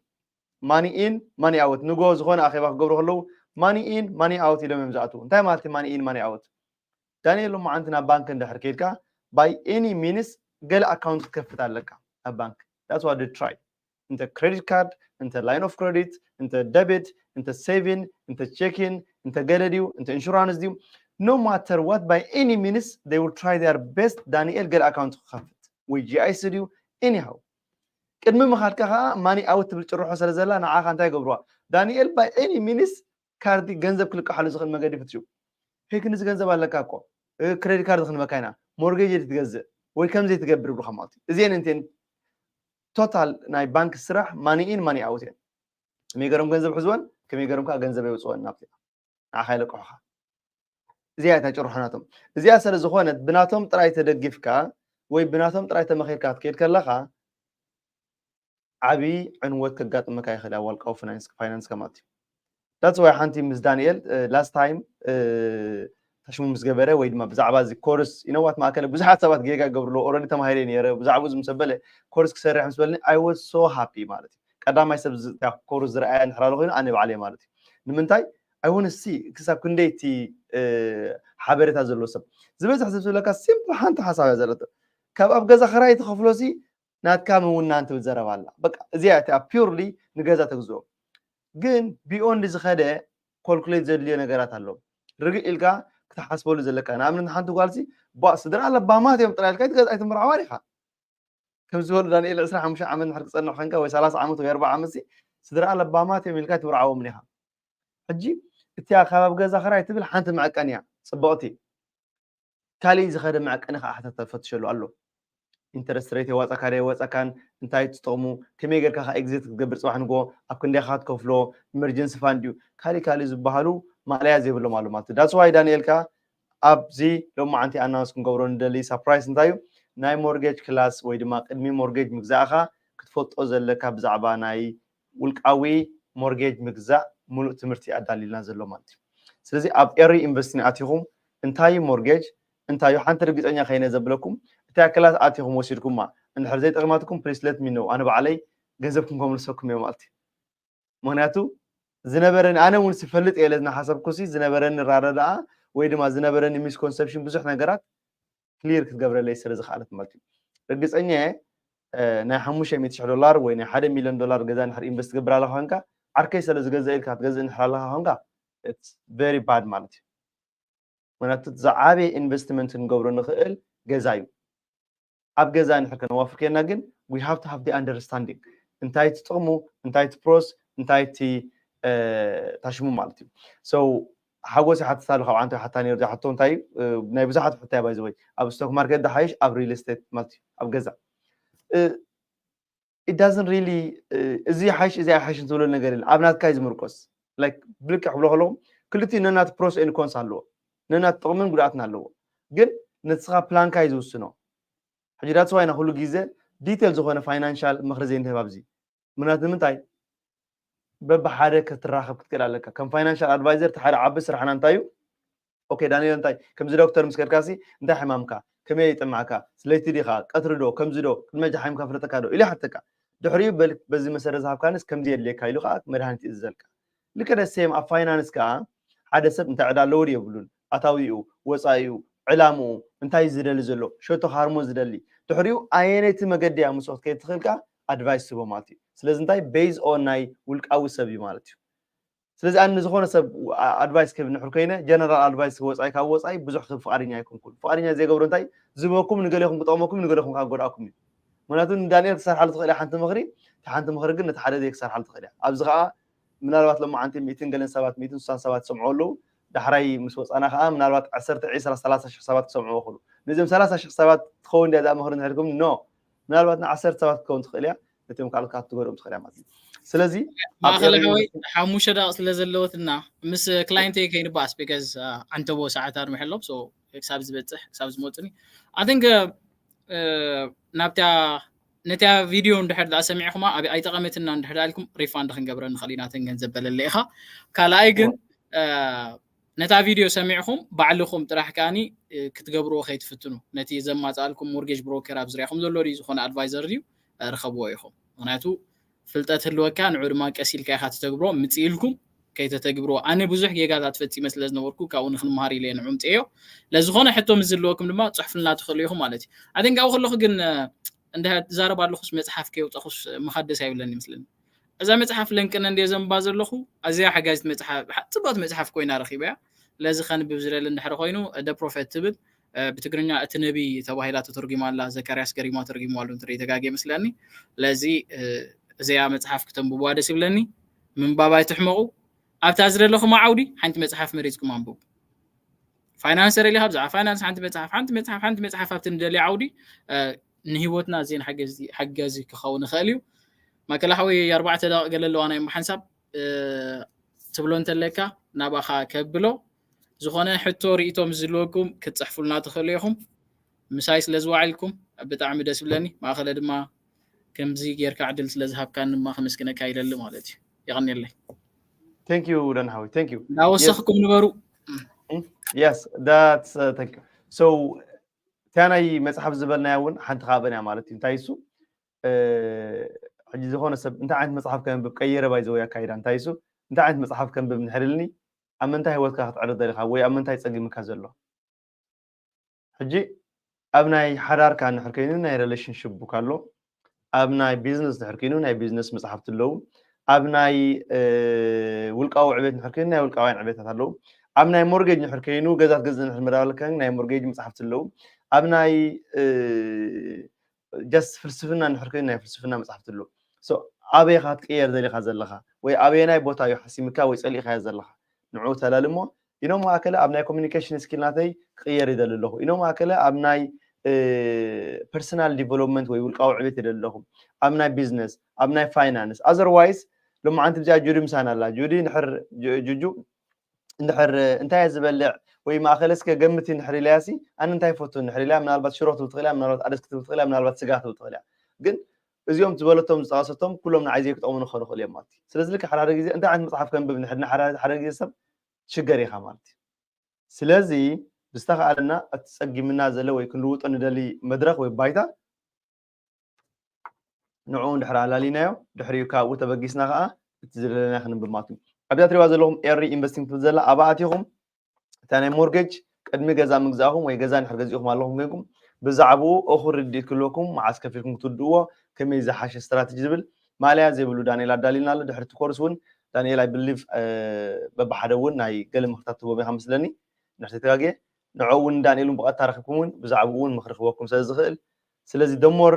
ማኒ ኢን ማኒ ኣውት ንጎ ዝኾነ ኣኼባ ክገብሩ ከለዉ ማኒ ኢን ማኒ ኣውት ኢሎም እዮም ዝኣትዉ። እንታይ ማለት እዩ ማኒ ኢን ማኒ ኣውት? ዳንኤል ሎማዓንቲ ናብ ባንክ እንድሕር ከይድካ by any means ገለ ኣካውንት ክትከፍት ኣለካ ኣብ ባንክ that's what they try እንተ credit card እንተ line of credit እንተ debit እንተ saving እንተ checking እንተ ገለ ድዩ እንተ insurance ድዩ no matter what by any means they will try their best ዳንኤል ገለ ኣካውንት ክኸፍት ወይ GIC ድዩ anyhow ቅድሚ ምኻድካ ከዓ money out ትብል ጭርሖ ስለ ዘላ ንዓኻ እንታይ ገብርዋ ዳንኤል by any means ካርዲ ገንዘብ ክልቀሓሉ ዝኽእል መገዲ ፍትሹ ሄክ ንዚ ገንዘብ ኣለካ እኮ credit card ክንበካ ኢና mortgage ትገዝእ ወይ ከምዚ ትገብር ይብሉኻ ማለት እዩ እዚአን እንትን total ናይ ባንክ ስራሕ money in money out እየን ከመይ ገሮም ገንዘብ ሕዝወን ከመይ ገሮም ከዓ ገንዘብ የውፅወን ናብቲ ንዓኻ ይለቅሑኻ እዚኣ እታ ጭርሖ ናቶም እዚኣ ስለ ዝኾነት ብናቶም ጥራይ ተደጊፍካ ወይ ብናቶም ጥራይ ተመኺርካ ክትከይድ ከለኻ ዓብዪ ዕንወት ከጋጥመካ ይኽእል ኣብ ዋልቃዊ ፋይናንስካ ማለት እዩ that's why ሓንቲ ምስ ዳንኤል last time ተሽሙ ምስ ገበረ ወይ ድማ ብዛዕባ እዚ ኮርስ you know what ማእከለ ብዙሓት ሰባት ጌጋ ይገብሩ ኣለዉ already ተማሂረ ነይረ ብዛዕባ እዚ ምስ ኣበለ ኮርስ ክሰርሕ ምስ በለኒ I was so happy ማለት እዩ ቀዳማይ ሰብ ኮርስ ዝረኣያ እንድሕር ኣሎ ኮይኑ ኣነ ባዕለይ ማለት እዩ ንምንታይ I want to see ክሳብ ክንደይ እቲ ሓበሬታ ዘለዎ ሰብ ዝበዝሕ ሰብ ዝብለካ simple ሓንቲ ሓሳብ እያ ዘለቶ ካብ ኣብ ገዛ ክራይ ትኸፍሎ ሲ ናትካ ምውናን ትብል ዘረባ ኣላ በቃ እዚኣ እቲኣ purely ንገዛ ተግዝኦ ግን beyond ዝኸደ calculate ዘድልዮ ነገራት ኣሎ ርግእ ኢልካ ክትሓስበሉ ዘለካ ንኣብነት ሓንቲ ጓልሲ ቧ ስድራ ኣለባማት እዮም ጥራይ ኢልካ ኣይትገዝ ኣይትምርዓዋ ኢኻ ከም ዝበሉ ዳንኤል ዕስራ ሓሙሽተ ዓመት ንድሕር ክፀንሕ ኮንካ ወይ ሰላሳ ዓመት ወይ ኣርባዓ ዓመት ስድራ ኣለባማት እዮም ኢልካ ትብርዓዎም ኢኻ። ሕጂ እቲኣ ከባቢ ገዛ ክራይ ትብል ሓንቲ መዐቀን እያ ጽብቕቲ። ካሊእ ዝኸደ መዐቀኒ ከዓ ሕተት ተፈትሸሉ ኣሎ። ኢንተረስት ሬት የዋፀካ ዶ የዋፀካን፣ እንታይ ትጠቕሙ፣ ከመይ ጌርካ ከዓ ኤግዚት ክትገብር፣ ፅባሕ ንጎ ኣብ ክንደይካ ትከፍሎ፣ ኢመርጀንሲ ፋንድ እዩ፣ ካሊእ ካሊእ ዝበሃሉ ማእለያ ዘይብሎም ኣሎ ማለት እዩ። ዳትስ ዋይ ዳንኤል ከዓ ኣብዚ ሎማዓንቲ ኣናውንስ ክንገብሮ ንደሊ ሳፕራይስ እንታይ እዩ፣ ናይ ሞርጌጅ ክላስ ወይ ድማ ቅድሚ ሞርጌጅ ምግዛእካ ክትፈልጦ ዘለካ ብዛዕባ ናይ ውልቃዊ ሞርጌጅ ምግዛእ ሙሉእ ትምህርቲ ኣዳሊልና ዘሎ ማለት እዩ። ስለዚ ኣብ ኤሪ ኢንቨስቲንግ ኣቲኹም እንታይ እዩ ሞርጌጅ እንታይ እዩ ሓንቲ ርግፀኛ ከይነ ዘብለኩም፣ እታ ክላስ ኣቲኹም ወሲድኩማ እንድሕር ዘይጠቕማትኩም ፕሊስ ለት ሚ ኖው፣ ኣነ ባዕለይ ገንዘብኩም ከምልሰኩም እየ ማለት እዩ። ምክንያቱ ዝነበረኒ ኣነ እውን ስፈልጥ እየ ለዝናሓሰብኩ ሲ ዝነበረኒ ራረዳኣ ወይ ድማ ዝነበረኒ ሚስኮንሰፕሽን ብዙሕ ነገራት ክሊር ክትገብረለይ ስለ ዝኽኣለት ማለት እዩ። ርግፀኛ እየ ናይ ሓሙሽተ ሚእቲ ሽሕ ዶላር ወይ ናይ ሓደ ሚሊዮን ዶላር ገዛ ንድሕር ኢንቨስት ትገብር ኣለካ ኮንካ ዓርከይ ስለ ዝገዝእ ኢልካ ክትገዝእ እንድሕር ኣለካ ኮንካ ቨሪ ባድ ማለት እዩ። ምክንያቱ ዝዓበየ ኢንቨስትመንት ክንገብሮ ንኽእል ገዛ እዩ። ኣብ ገዛ ንድሕር ከነዋፍር ከና ግን we have to have the understanding እንታይ እቲ ጥቕሙ እንታይ እቲ ፕሮስ እንታይ እቲ ታሽሙ ማለት እዩ። So ሓጎስ ይሓትት ኣሎ ካብ ዓንተ ሓታ ነሩ ዝሓቶ እንታይ እዩ ናይ ብዙሓት ሕቶ እያ ባይዘወይ ኣብ ስቶክ ማርኬት ዝሓይሽ ኣብ ሪል ስቴት ማለት እዩ ኣብ ገዛ it doesn't really እዚ ሓይሽ እዚ ኣይሓይሽን ትብሎ ነገር የለን ኣብ ናትካ እዩ ዝምርኮስ like ብልክዕ ክብሎ ከለኹም ክልቲኡ ነናት ፕሮስ ኤንድ ኮንስ ኣለዎ ነናት ጥቕምን ጉድኣትን ኣለዎ ግን ንስኻ ፕላንካ እዩ ዝውስኖ ሕጂ that's why ኢና ኩሉ ግዜ ዲቴል ዝኾነ ፋይናንሻል ምኽሪ ዘይንህብ ኣብዚ ምክንያቱ ንምንታይ በብሓደ ክትራኸብ ክትክእል ኣለካ ከም ፋይናንሻል ኣድቫይዘር እቲ ሓደ ዓቢ ስራሕና እንታይ እዩ ኦኬ ዳንኤል እንታይ ከምዚ ዶክተር ምስ ከድካሲ እንታይ ሕማምካ ከመይ ይጥማዕካ ስለይቲ ዲኻ ቀትሪ ዶ ከምዚ ዶ ቅድመ ጃሓይምካ ፍለጠካ ዶ ኢሉ ይሓተካ ድሕሪኡ በል በዚ መሰረት ዝሃብካንስ ከምዚ የድልየካ ኢሉ ከዓ መድሃኒት ይእዝዘልካ ልክደ ሴም ኣብ ፋይናንስ ከዓ ሓደ ሰብ እንታይ ዕዳ ኣለዎ ድዩ የብሉን ኣታዊኡ ወፃኢኡ ዕላምኡ እንታይ ዝደሊ ዘሎ ሸቶ ሃርሞ ዝደሊ ድሕሪኡ ኣየነይቲ መገዲ እያ ምስኦ ክትከይድ ትኽእል ከዓ ኣድቫይስ ትቦ ማለት እዩ ስለዚ እንታይ ቤዝ ኦን ናይ ውልቃዊ ሰብ እዩ ማለት እዩ ስለዚ ኣነ ንዝኾነ ሰብ ኣድቫይስ ክህብ ንሕር ኮይነ ጀነራል ኣድቫይስ ወፃኢ ካብ ወፃኢ ብዙሕ ክህብ ፍቃደኛ ኣይኮንኩን ፍቃደኛ ዘይገብሮ እንታይ ዝበኩም ንገሌኹም ክጠቕመኩም ንገሌኹም ካብ ጎድኣኩም እዩ ምክንያቱ ንዳንኤል ክሰርሓሉ ትኽእል ሓንቲ ምኽሪ ሓንቲ ምኽሪ ግን ነቲ ሓደ ዘይክሰርሓሉ ትኽእል እያ ኣብዚ ከዓ ምናልባት ሎማዓንቲ ሚእትን ገለን ሰባት ሚእትን ስሳን ሰባት ዝሰምዑ ኣለዉ ዳሕራይ ምስ ወፃና ከዓ ምናልባት ዓሰርተ ዒስራ ሰላሳ ሽሕ ሰባት ክሰምዑ ይኽእሉ ነዚኦም ሰላሳ ሽሕ ሰባት ትኸውን ድያ እዛ ምኽሪ ንሕልኩም ኖ ምናልባት ንዓሰርተ ሰባት ክኸውን ትኽእል እያ ነቶም ካልኦት ካብ ትጎድኦም ትኽእል እያ ማለት እዩ ስለዚ ማእኸል ሓወይ ሓሙሽተ ደቂ ስለ ዘለወትና ምስ ክላይንተይ ከይንባኣስ ቢካዝ ዓንተቦ ሰዓት ኣርሚሐሎም ክሳብ ዝበፅሕ ክሳብ ዝመፅኒ ኣን ናብታ ነቲያ ቪድዮ እንድሕር ዳ ሰሚዕኹማ ኣይጠቐመትና እንድሕር ኢልኩም ሪፋንድ ክንገብረ ንኽእል ኢና ተን ገንዘብ በለለ ኢኻ ካልኣይ ግን ነታ ቪድዮ ሰሚዕኹም ባዕልኹም ጥራሕ ከኣኒ ክትገብርዎ ከይትፍትኑ ነቲ ዘማፃልኩም ሞርጌጅ ብሮከር ኣብ ዝርያኹም ዘሎ ድዩ ዝኾነ ኣድቫይዘር ድዩ ርኸብዎ ኢኹም ምክንያቱ ፍልጠት ህልወካ ንዑ ድማ ቀስ ኢልካ ኢኻ ትተግብሮ ምፅእ ኢልኩም ከይተተግብርዎ ኣነ ብዙሕ ጌጋታት ፈፂመ ስለ ዝነበርኩ ካብኡ ንክንምሃር ኢለ ንዑ ምፅእዮ ለዝኾነ ሕቶ ምስ ዝህልወኩም ድማ ፅሕፍልና ትኽእሉ ኢኹም ማለት እዩ ኣን ካብኡ ከለኹ ግን እንድሕር ትዛረብ ኣለኹስ መፅሓፍ ከየውፀኹስ ምኻድ ደስ ኣይብለኒ ይመስለኒ እዛ መፅሓፍ ለንቅነ እንደ ዘንባ ዘለኹ ኣዝያ ሓጋዚት መፅሓፍ ፅቡቅቲ መፅሓፍ ኮይና ረኪበያ ለዚ ከንብብ ዝደሊ እንድሕር ኮይኑ ደ ፕሮፌት ትብል ብትግርኛ እቲ ነቢ ተባሂላ ተተርጉማ ኣላ ዘካርያስ ገሪማ ተርጉምዋ ኣሎ እንተ ተጋጌ መስለኒ ለዚ እዚኣ መፅሓፍ ክተንብብዋ ደስ ይብለኒ ምንባብ ኣይትሕመቑ ኣብታ ዝደለኹም ዓውዲ ሓንቲ መፅሓፍ መሪፅኩም ኣንብቡ ፋይናንስ ተደሊኻ ብዛዕባ ፋይናንስ ሓንቲ መፅሓፍ ሓንቲ መፅሓፍ ሓንቲ መፅሓፍ ኣብቲ ንደልዮ ዓውዲ ንህይወትና ዜን ሓገዚ ክኸውን ይኽእል እዩ ማእከላዊ ኣርባዕተ ደቂቕ ገለ ኣለዋ ናይ ሓንሳብ ትብሎ እንተለካ ናባኻ ከብሎ ዝኾነ ሕቶ ርእቶ ምስ ዝልወኩም ክትፅሕፉልና ትኽእሉ ኢኹም ምሳይ ስለ ዝዋዕልኩም ብጣዕሚ ደስ ይብለኒ ማእኸለ ድማ ከምዚ ጌርካ ዕድል ስለ ዝሃብካኒ ድማ ከመስግነካ ይደሊ ማለት እዩ የቐንየለይ thank you ደንሃዊ thank you እንዳወሰኽኩም ንበሩ yes that's uh, thank you so እታ ናይ መፅሓፍ ዝበልናያ እውን ሓንቲ ካብን እያ ማለት እዩ እንታይ እሱ ሕጂ ዝኾነ ሰብ እንታይ ዓይነት መፅሓፍ ከንብብ ቀየረ ባይዘወይ ኣካይዳ እንታይ እሱ እንታይ ዓይነት መፅሓፍ ከንብብ ንሕርልኒ ኣብ ምንታይ ህይወትካ ክትዕርፍ ደሊካ ወይ ኣብ ምንታይ ፀጊምካ ዘሎ ሕጂ ኣብ ናይ ሓዳርካ ንሕር ኮይኑ ናይ ሪሌሽንሽፕ ቡክ ኣሎ ኣብ ናይ ቢዝነስ ንሕር ኮይኑ ናይ ቢዝነስ መፅሓፍቲ ኣለዉ ኣብ ናይ ውልቃዊ ዕቤት ንሕር ኮይኑ ናይ ውልቃውያን ዕቤታት ኣለዉ ኣብ ናይ ሞርጌጅ ንሕር ኮይኑ ገዛት ገዝ ንሕር መዳበለካ ናይ ሞርጌጅ መፅሓፍቲ ኣለዉ ኣብ ናይ ጀስት ፍልስፍና ንሕር ኮይኑ ናይ ፍልስፍና መፅሓፍቲ ኣለዉ So ኣበይ ኢኻ ክትቅየር ደሊኻ ዘለኻ? ወይ ኣበየናይ ቦታ እዩ ሓሲምካ ወይ ጸሊእኻዮ ዘለኻ? ንዕኡ ተላልሞ። ኢኖም ማእከለ ኣብ ናይ ኮሚኒኬሽን ስኪል ናተይ ክቕየር ይደሊ ኣለኹ። ኢኖም ማእከለ ኣብ ናይ ፐርሰናል ዲቨሎፕመንት ወይ ውልቃዊ ዕቤት ይደሊ ኣለኹ። ኣብ ናይ ቢዝነስ፣ ኣብ ናይ ፋይናንስ። ኣዘርዋይስ ሎማዓንቲ ብዚኣ ጁዲ ምሳና ኣላ። ጁዲ ንድሕር ጁ- ጁጁ እንድሕር እንታይ እየ ዝበልዕ ወይ ማእከለ እስከ ገምቲ እንድሕር ኢለያሲ ኣነ እንታይ ይፈቱ እንድሕር ኢለያ ምናልባት ሽሮ ትብል ትኽእል እያ፣ ምናልባት ኣደስ ክትብል ትኽእል እያ፣ ምናልባት ስጋ ክትብል ትኽእል እያ። ግን እዚኦም ዝበለቶም ዝጠቐሰቶም ኩሎም ንዓይ ዘይክጠቕሙኒ ክኾኑ ይኽእሉ እዮም ማለት እዩ። ስለዚ ልክዕ ሓደ ሓደ ግዜ እንታይ ዓይነት መፅሓፍ ከንብብ እንድሕር ሓደ ሓደ ግዜ ሰብ ሽገር ኢኻ ማለት እዩ። ስለዚ ብዝተኻእለና እቲ ፀጊምና ዘሎ ወይ ክንልውጦ ንደሊ መድረኽ ወይ ባይታ ንዕኡ እንድሕር ኣላሊናዮ ድሕሪኡ ካብኡ ተበጊስና ከዓ እቲ ዝደለና ክንብብ ማለት እዩ። ኣብዛ ትሪእዋ ዘለኹም ኤሪ ኢንቨስቲንግ ትብል ዘላ ኣብኣ ኣቲኹም እታ ናይ ሞርጌጅ ቅድሚ ገዛ ምግዛእኹም ወይ ገዛ እንድሕር ገዚእኹም ኣለኹም ኮይንኩም ብዛዕባኡ እኹል ርድኢት ክህልወኩም መዓስ ከፊልኩም ክትውድእዎ ከመይ ዝሓሸ ስትራተጂ ዝብል ማለያ ዘይብሉ ዳንኤል ኣዳሊልና ኣሎ። ድሕሪ እቲ ኮርስ እውን ዳንኤል ኣይ ብሊቭ በብሓደ እውን ናይ ገለ ምኽርታት ትህቦም ኢኻ መስለኒ እንድሕር ተጋግየ ንዕኡ እውን ዳንኤል እውን ብቐጥታ ረኺብኩም እውን ብዛዕባኡ እውን ምኽሪ ክህበኩም ስለ ዝኽእል ስለዚ ደሞር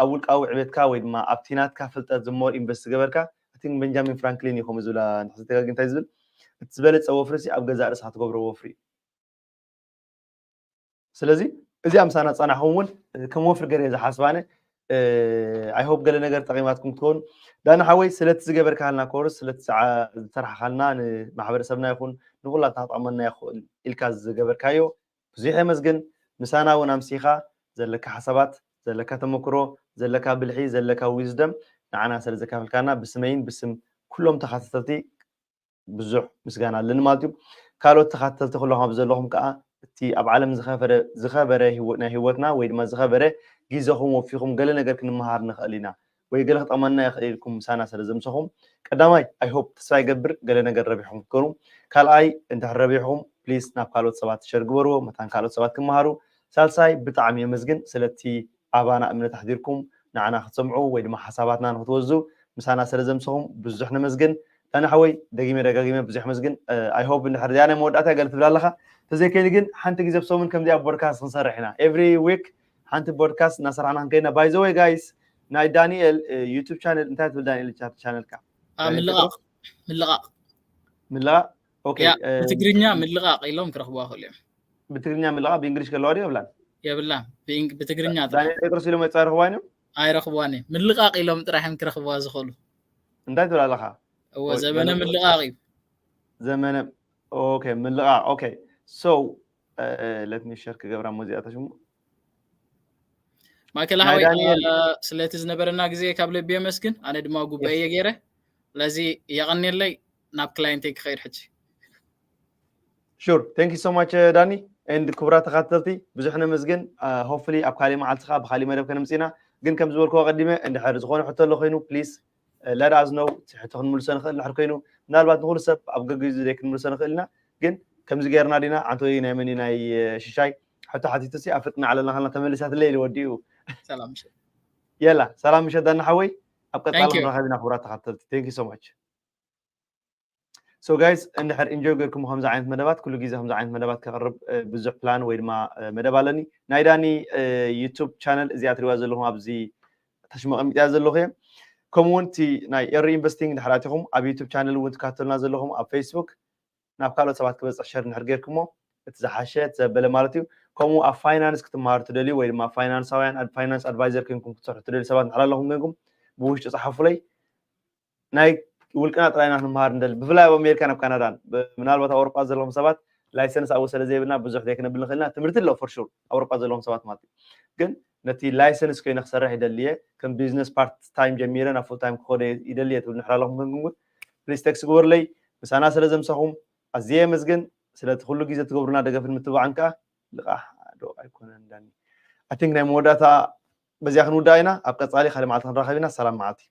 ኣብ ውልቃዊ ዕቤትካ ወይ ድማ ኣብቲ ናትካ ፍልጠት ዝሞር ኢንቨስት ዝገበርካ I think ቤንጃሚን ፍራንክሊን እዩ ከምኡ ዝብላ እንድሕር ተጋግየ እንታይ ዝብል እቲ ዝበለፀ ወፍሪ ሲ ኣብ ገዛእ ርእስኻ ትገብሮ ወፍሪ እዩ። ስለዚ እዚኣ ምሳና ዝፀናሕኩም እውን ከም ወፍሪ ገይረ እየ ዝሓስባ ኣነ። I hope ገለ ነገር ጠቒማትኩም ክትኮኑ። ዳኒ ሓወይ ስለቲ ዝገበርካልና ኮርስ ስለቲ ዝዓ- ዝሰራሕኻልና ንማሕበረሰብና ይኹን ንኩላትና ክጠቕመና ይኽእል ኢልካ ዝገበርካዮ ብዙሕ የመስግን። ምሳና እውን ኣምሲኻ ዘለካ ሓሳባት ዘለካ ተመክሮ ዘለካ ብልሒ ዘለካ ዊዝደም ንዓና ስለ ዘካፈልካና ብስመይን ብስም ኩሎም ተኻታተልቲ ብዙሕ ምስጋና ኣለኒ ማለት እዩ። ካልኦት ተኻተልቲ ኩለኹም ኣብ ዘለኹም ከዓ እቲ ኣብ ዓለም ዝኸበረ ዝኸበረ ህይወ- ናይ ህይወትና ወይ ድማ ዝኸበረ ግዜኹም ወፊኹም ገለ ነገር ክንመሃር ንኽእል ኢና ወይ ገለ ክጠቕመና ይኽእል ኢልኩም ምሳና ስለ ዘምሰኹም ቀዳማይ I hope ተስፋ ይገብር ገለ ነገር ረቢሕኩም ክትኮኑ ካልኣይ እንድሕር ረቢሕኩም ፕሊስ ናብ ካልኦት ሰባት ሸር ግበርዎ መታን ካልኦት ሰባት ክመሃሩ ሳልሳይ ብጣዕሚ የመስግን ስለቲ ኣባና እምነት ኣሕዲርኩም ንዓና ክትሰምዑ ወይ ድማ ሓሳባትና ንክትወዙ ምሳና ስለ ዘምሰኹም ብዙሕ ነመስግን ዳኒ ሓወይ ደጊመ ደጋጊመ ብዙሕ የመስግን I hope እንድሕር እዚኣ ናይ መወዳእታ ገለ ትብል ኣለኻ ተዘይከይኑ ግን ሓንቲ ግዜ ብሰሙን ከምዚኣ ቦድካስት ክንሰርሕ ኢና every week ሓንቲ ቦድካስት እናሰራሕና ክንከይድና by the way guys ናይ ዳንኤል ዩቱብ ቻነል እንታይ ትብል ዳንኤል ቻነልካ ምልቓቕ ምልቓቕ ምልቓቕ okay ብትግርኛ ምልቓቕ ኢሎም ክረኽብዋ ክእሉ እዮም ብትግርኛ ምልቓቕ ብእንግሊሽ ከለዋ ድዩ የብላን የብላን ብትግርኛ ዳንኤል ጴጥሮስ ኢሎም መጻ ረኽብዋ እዮም ኣይረኽብዋን እዮም ምልቓቕ ኢሎም ጥራሕ እዮም ክረኽብዋ ዝኽእሉ እንታይ ትብል ኣለኻ እዎ ዘመነ ምልቓቕ እዩ ዘመነ okay ምልቓቕ okay so let me share ክገብራ ሙዚቃ ተሽሙ ማእከል ሓወይ ስለቲ ዝነበረና ግዜ ካብ ልቢ የመስግን ኣነ ድማ ጉባኤ እየ ገይረ ስለዚ የቐንየለይ ናብ ክላይንተይ ክኸይድ ሕጂ Sure thank you so much ዳኒ and ክቡራት ተኻተልቲ ብዙሕ ነመስግን hopefully ኣብ ካሊእ መዓልቲ ከዓ ብካሊእ መደብ ከነምፅእና ግን ከም ዝበልክዎ ቀዲመ እንድሕር ዝኾነ ሕቶ ኣሎ ኮይኑ please let us know ሕቶ ክንምልሶ ንኽእል እንድሕር ኮይኑ ምናልባት ንኩሉ ሰብ ኣብ ገጊዙ ዘይክንምልሶ ንኽእል ኢና ግን ከምዚ ገይርና ዲና ዓንቶ ናይ መን ናይ ሽሻይ ሕቶ ሓቲቱ ሲ ኣፍልጥና ዓለልና ከልና ተመሊሳትለ ኢሉ ወዲኡ ሰላም የላ ሰላም ምሸት ዳኒ ሓወይ ኣብ ቀፃሊ ክንራኸብ ኢና ክቡራት ተኸተልቲ thank you so much so guys እንድሕር ኢንጆይ ገርኩም ከምዚ ዓይነት መደባት ኩሉ ግዜ ከምዚ ዓይነት መደባት ከቅርብ ብዙሕ ፕላን ወይ ድማ መደብ ኣለኒ ናይ ዳኒ ዩቱብ ቻነል እዚኣ ትሪዋ ዘለኹም ኣብዚ ታሽሙ ቀሚጥያ ዘለኹ እየ ከምኡ እውን እቲ ናይ ኤሪ ኢንቨስቲንግ ድሕር ኣቲኹም ኣብ ዩቱብ ቻነል እውን ትካተሉና ዘለኹም ኣብ ፌስቡክ ናብ ካልኦት ሰባት ክበፅሕ ሸር እንድሕር ገይርኩሞ እቲ ዝሓሸ እቲ ዘበለ ማለት እዩ ከምኡ ኣብ ፋይናንስ ክትመሃሩ ትደልዩ ወይ ድማ ፋይናንሳውያን ፋይናንስ ኣድቫይዘር ኮይንኩም ክትሰርሑ ትደልዩ ሰባት እንድሕር ኣለኹም ኮይንኩም ብውሽጢ ፀሓፉለይ ናይ ውልቅና ጥራይና ክንመሃር ንደሊ ብፍላይ ኣብ ኣሜሪካን ኣብ ካናዳን ምናልባት ኣብ ኣውሮጳ ዘለኹም ሰባት ላይሰንስ ኣብኡ ስለ ዘይብልና ብዙሕ ዘይክነብል ንኽእልና ትምህርቲ ኣሎ for sure ኣብ ኣውሮጳ ዘለኹም ሰባት ማለት እዩ ግን ነቲ ላይሰንስ ኮይነ ክሰርሕ ይደልየ ከም ቢዝነስ ፓርት ታይም ጀሚረ ናብ ፉል ታይም ክኸደ ይደልየ ትብል ንሕር ኣለኹም ክንግንጉን ፕሊስ ቴክስ ግበሩለይ ምሳና ስለ ዘምሰኹም ኣዝየ የመስግን ስለቲ ኩሉ ግዜ ትገብሩና ደገፍን ምትባዕን ከዓ ልቓሕ ዶ ኣይኮነን ዳኒ I think ናይ መወዳእታ በዚኣ ክንውዳእ ኢና ኣብ ቀፃሊ ካልእ መዓልቲ ክንራኸብ ኢና ሰላም መዓልቲ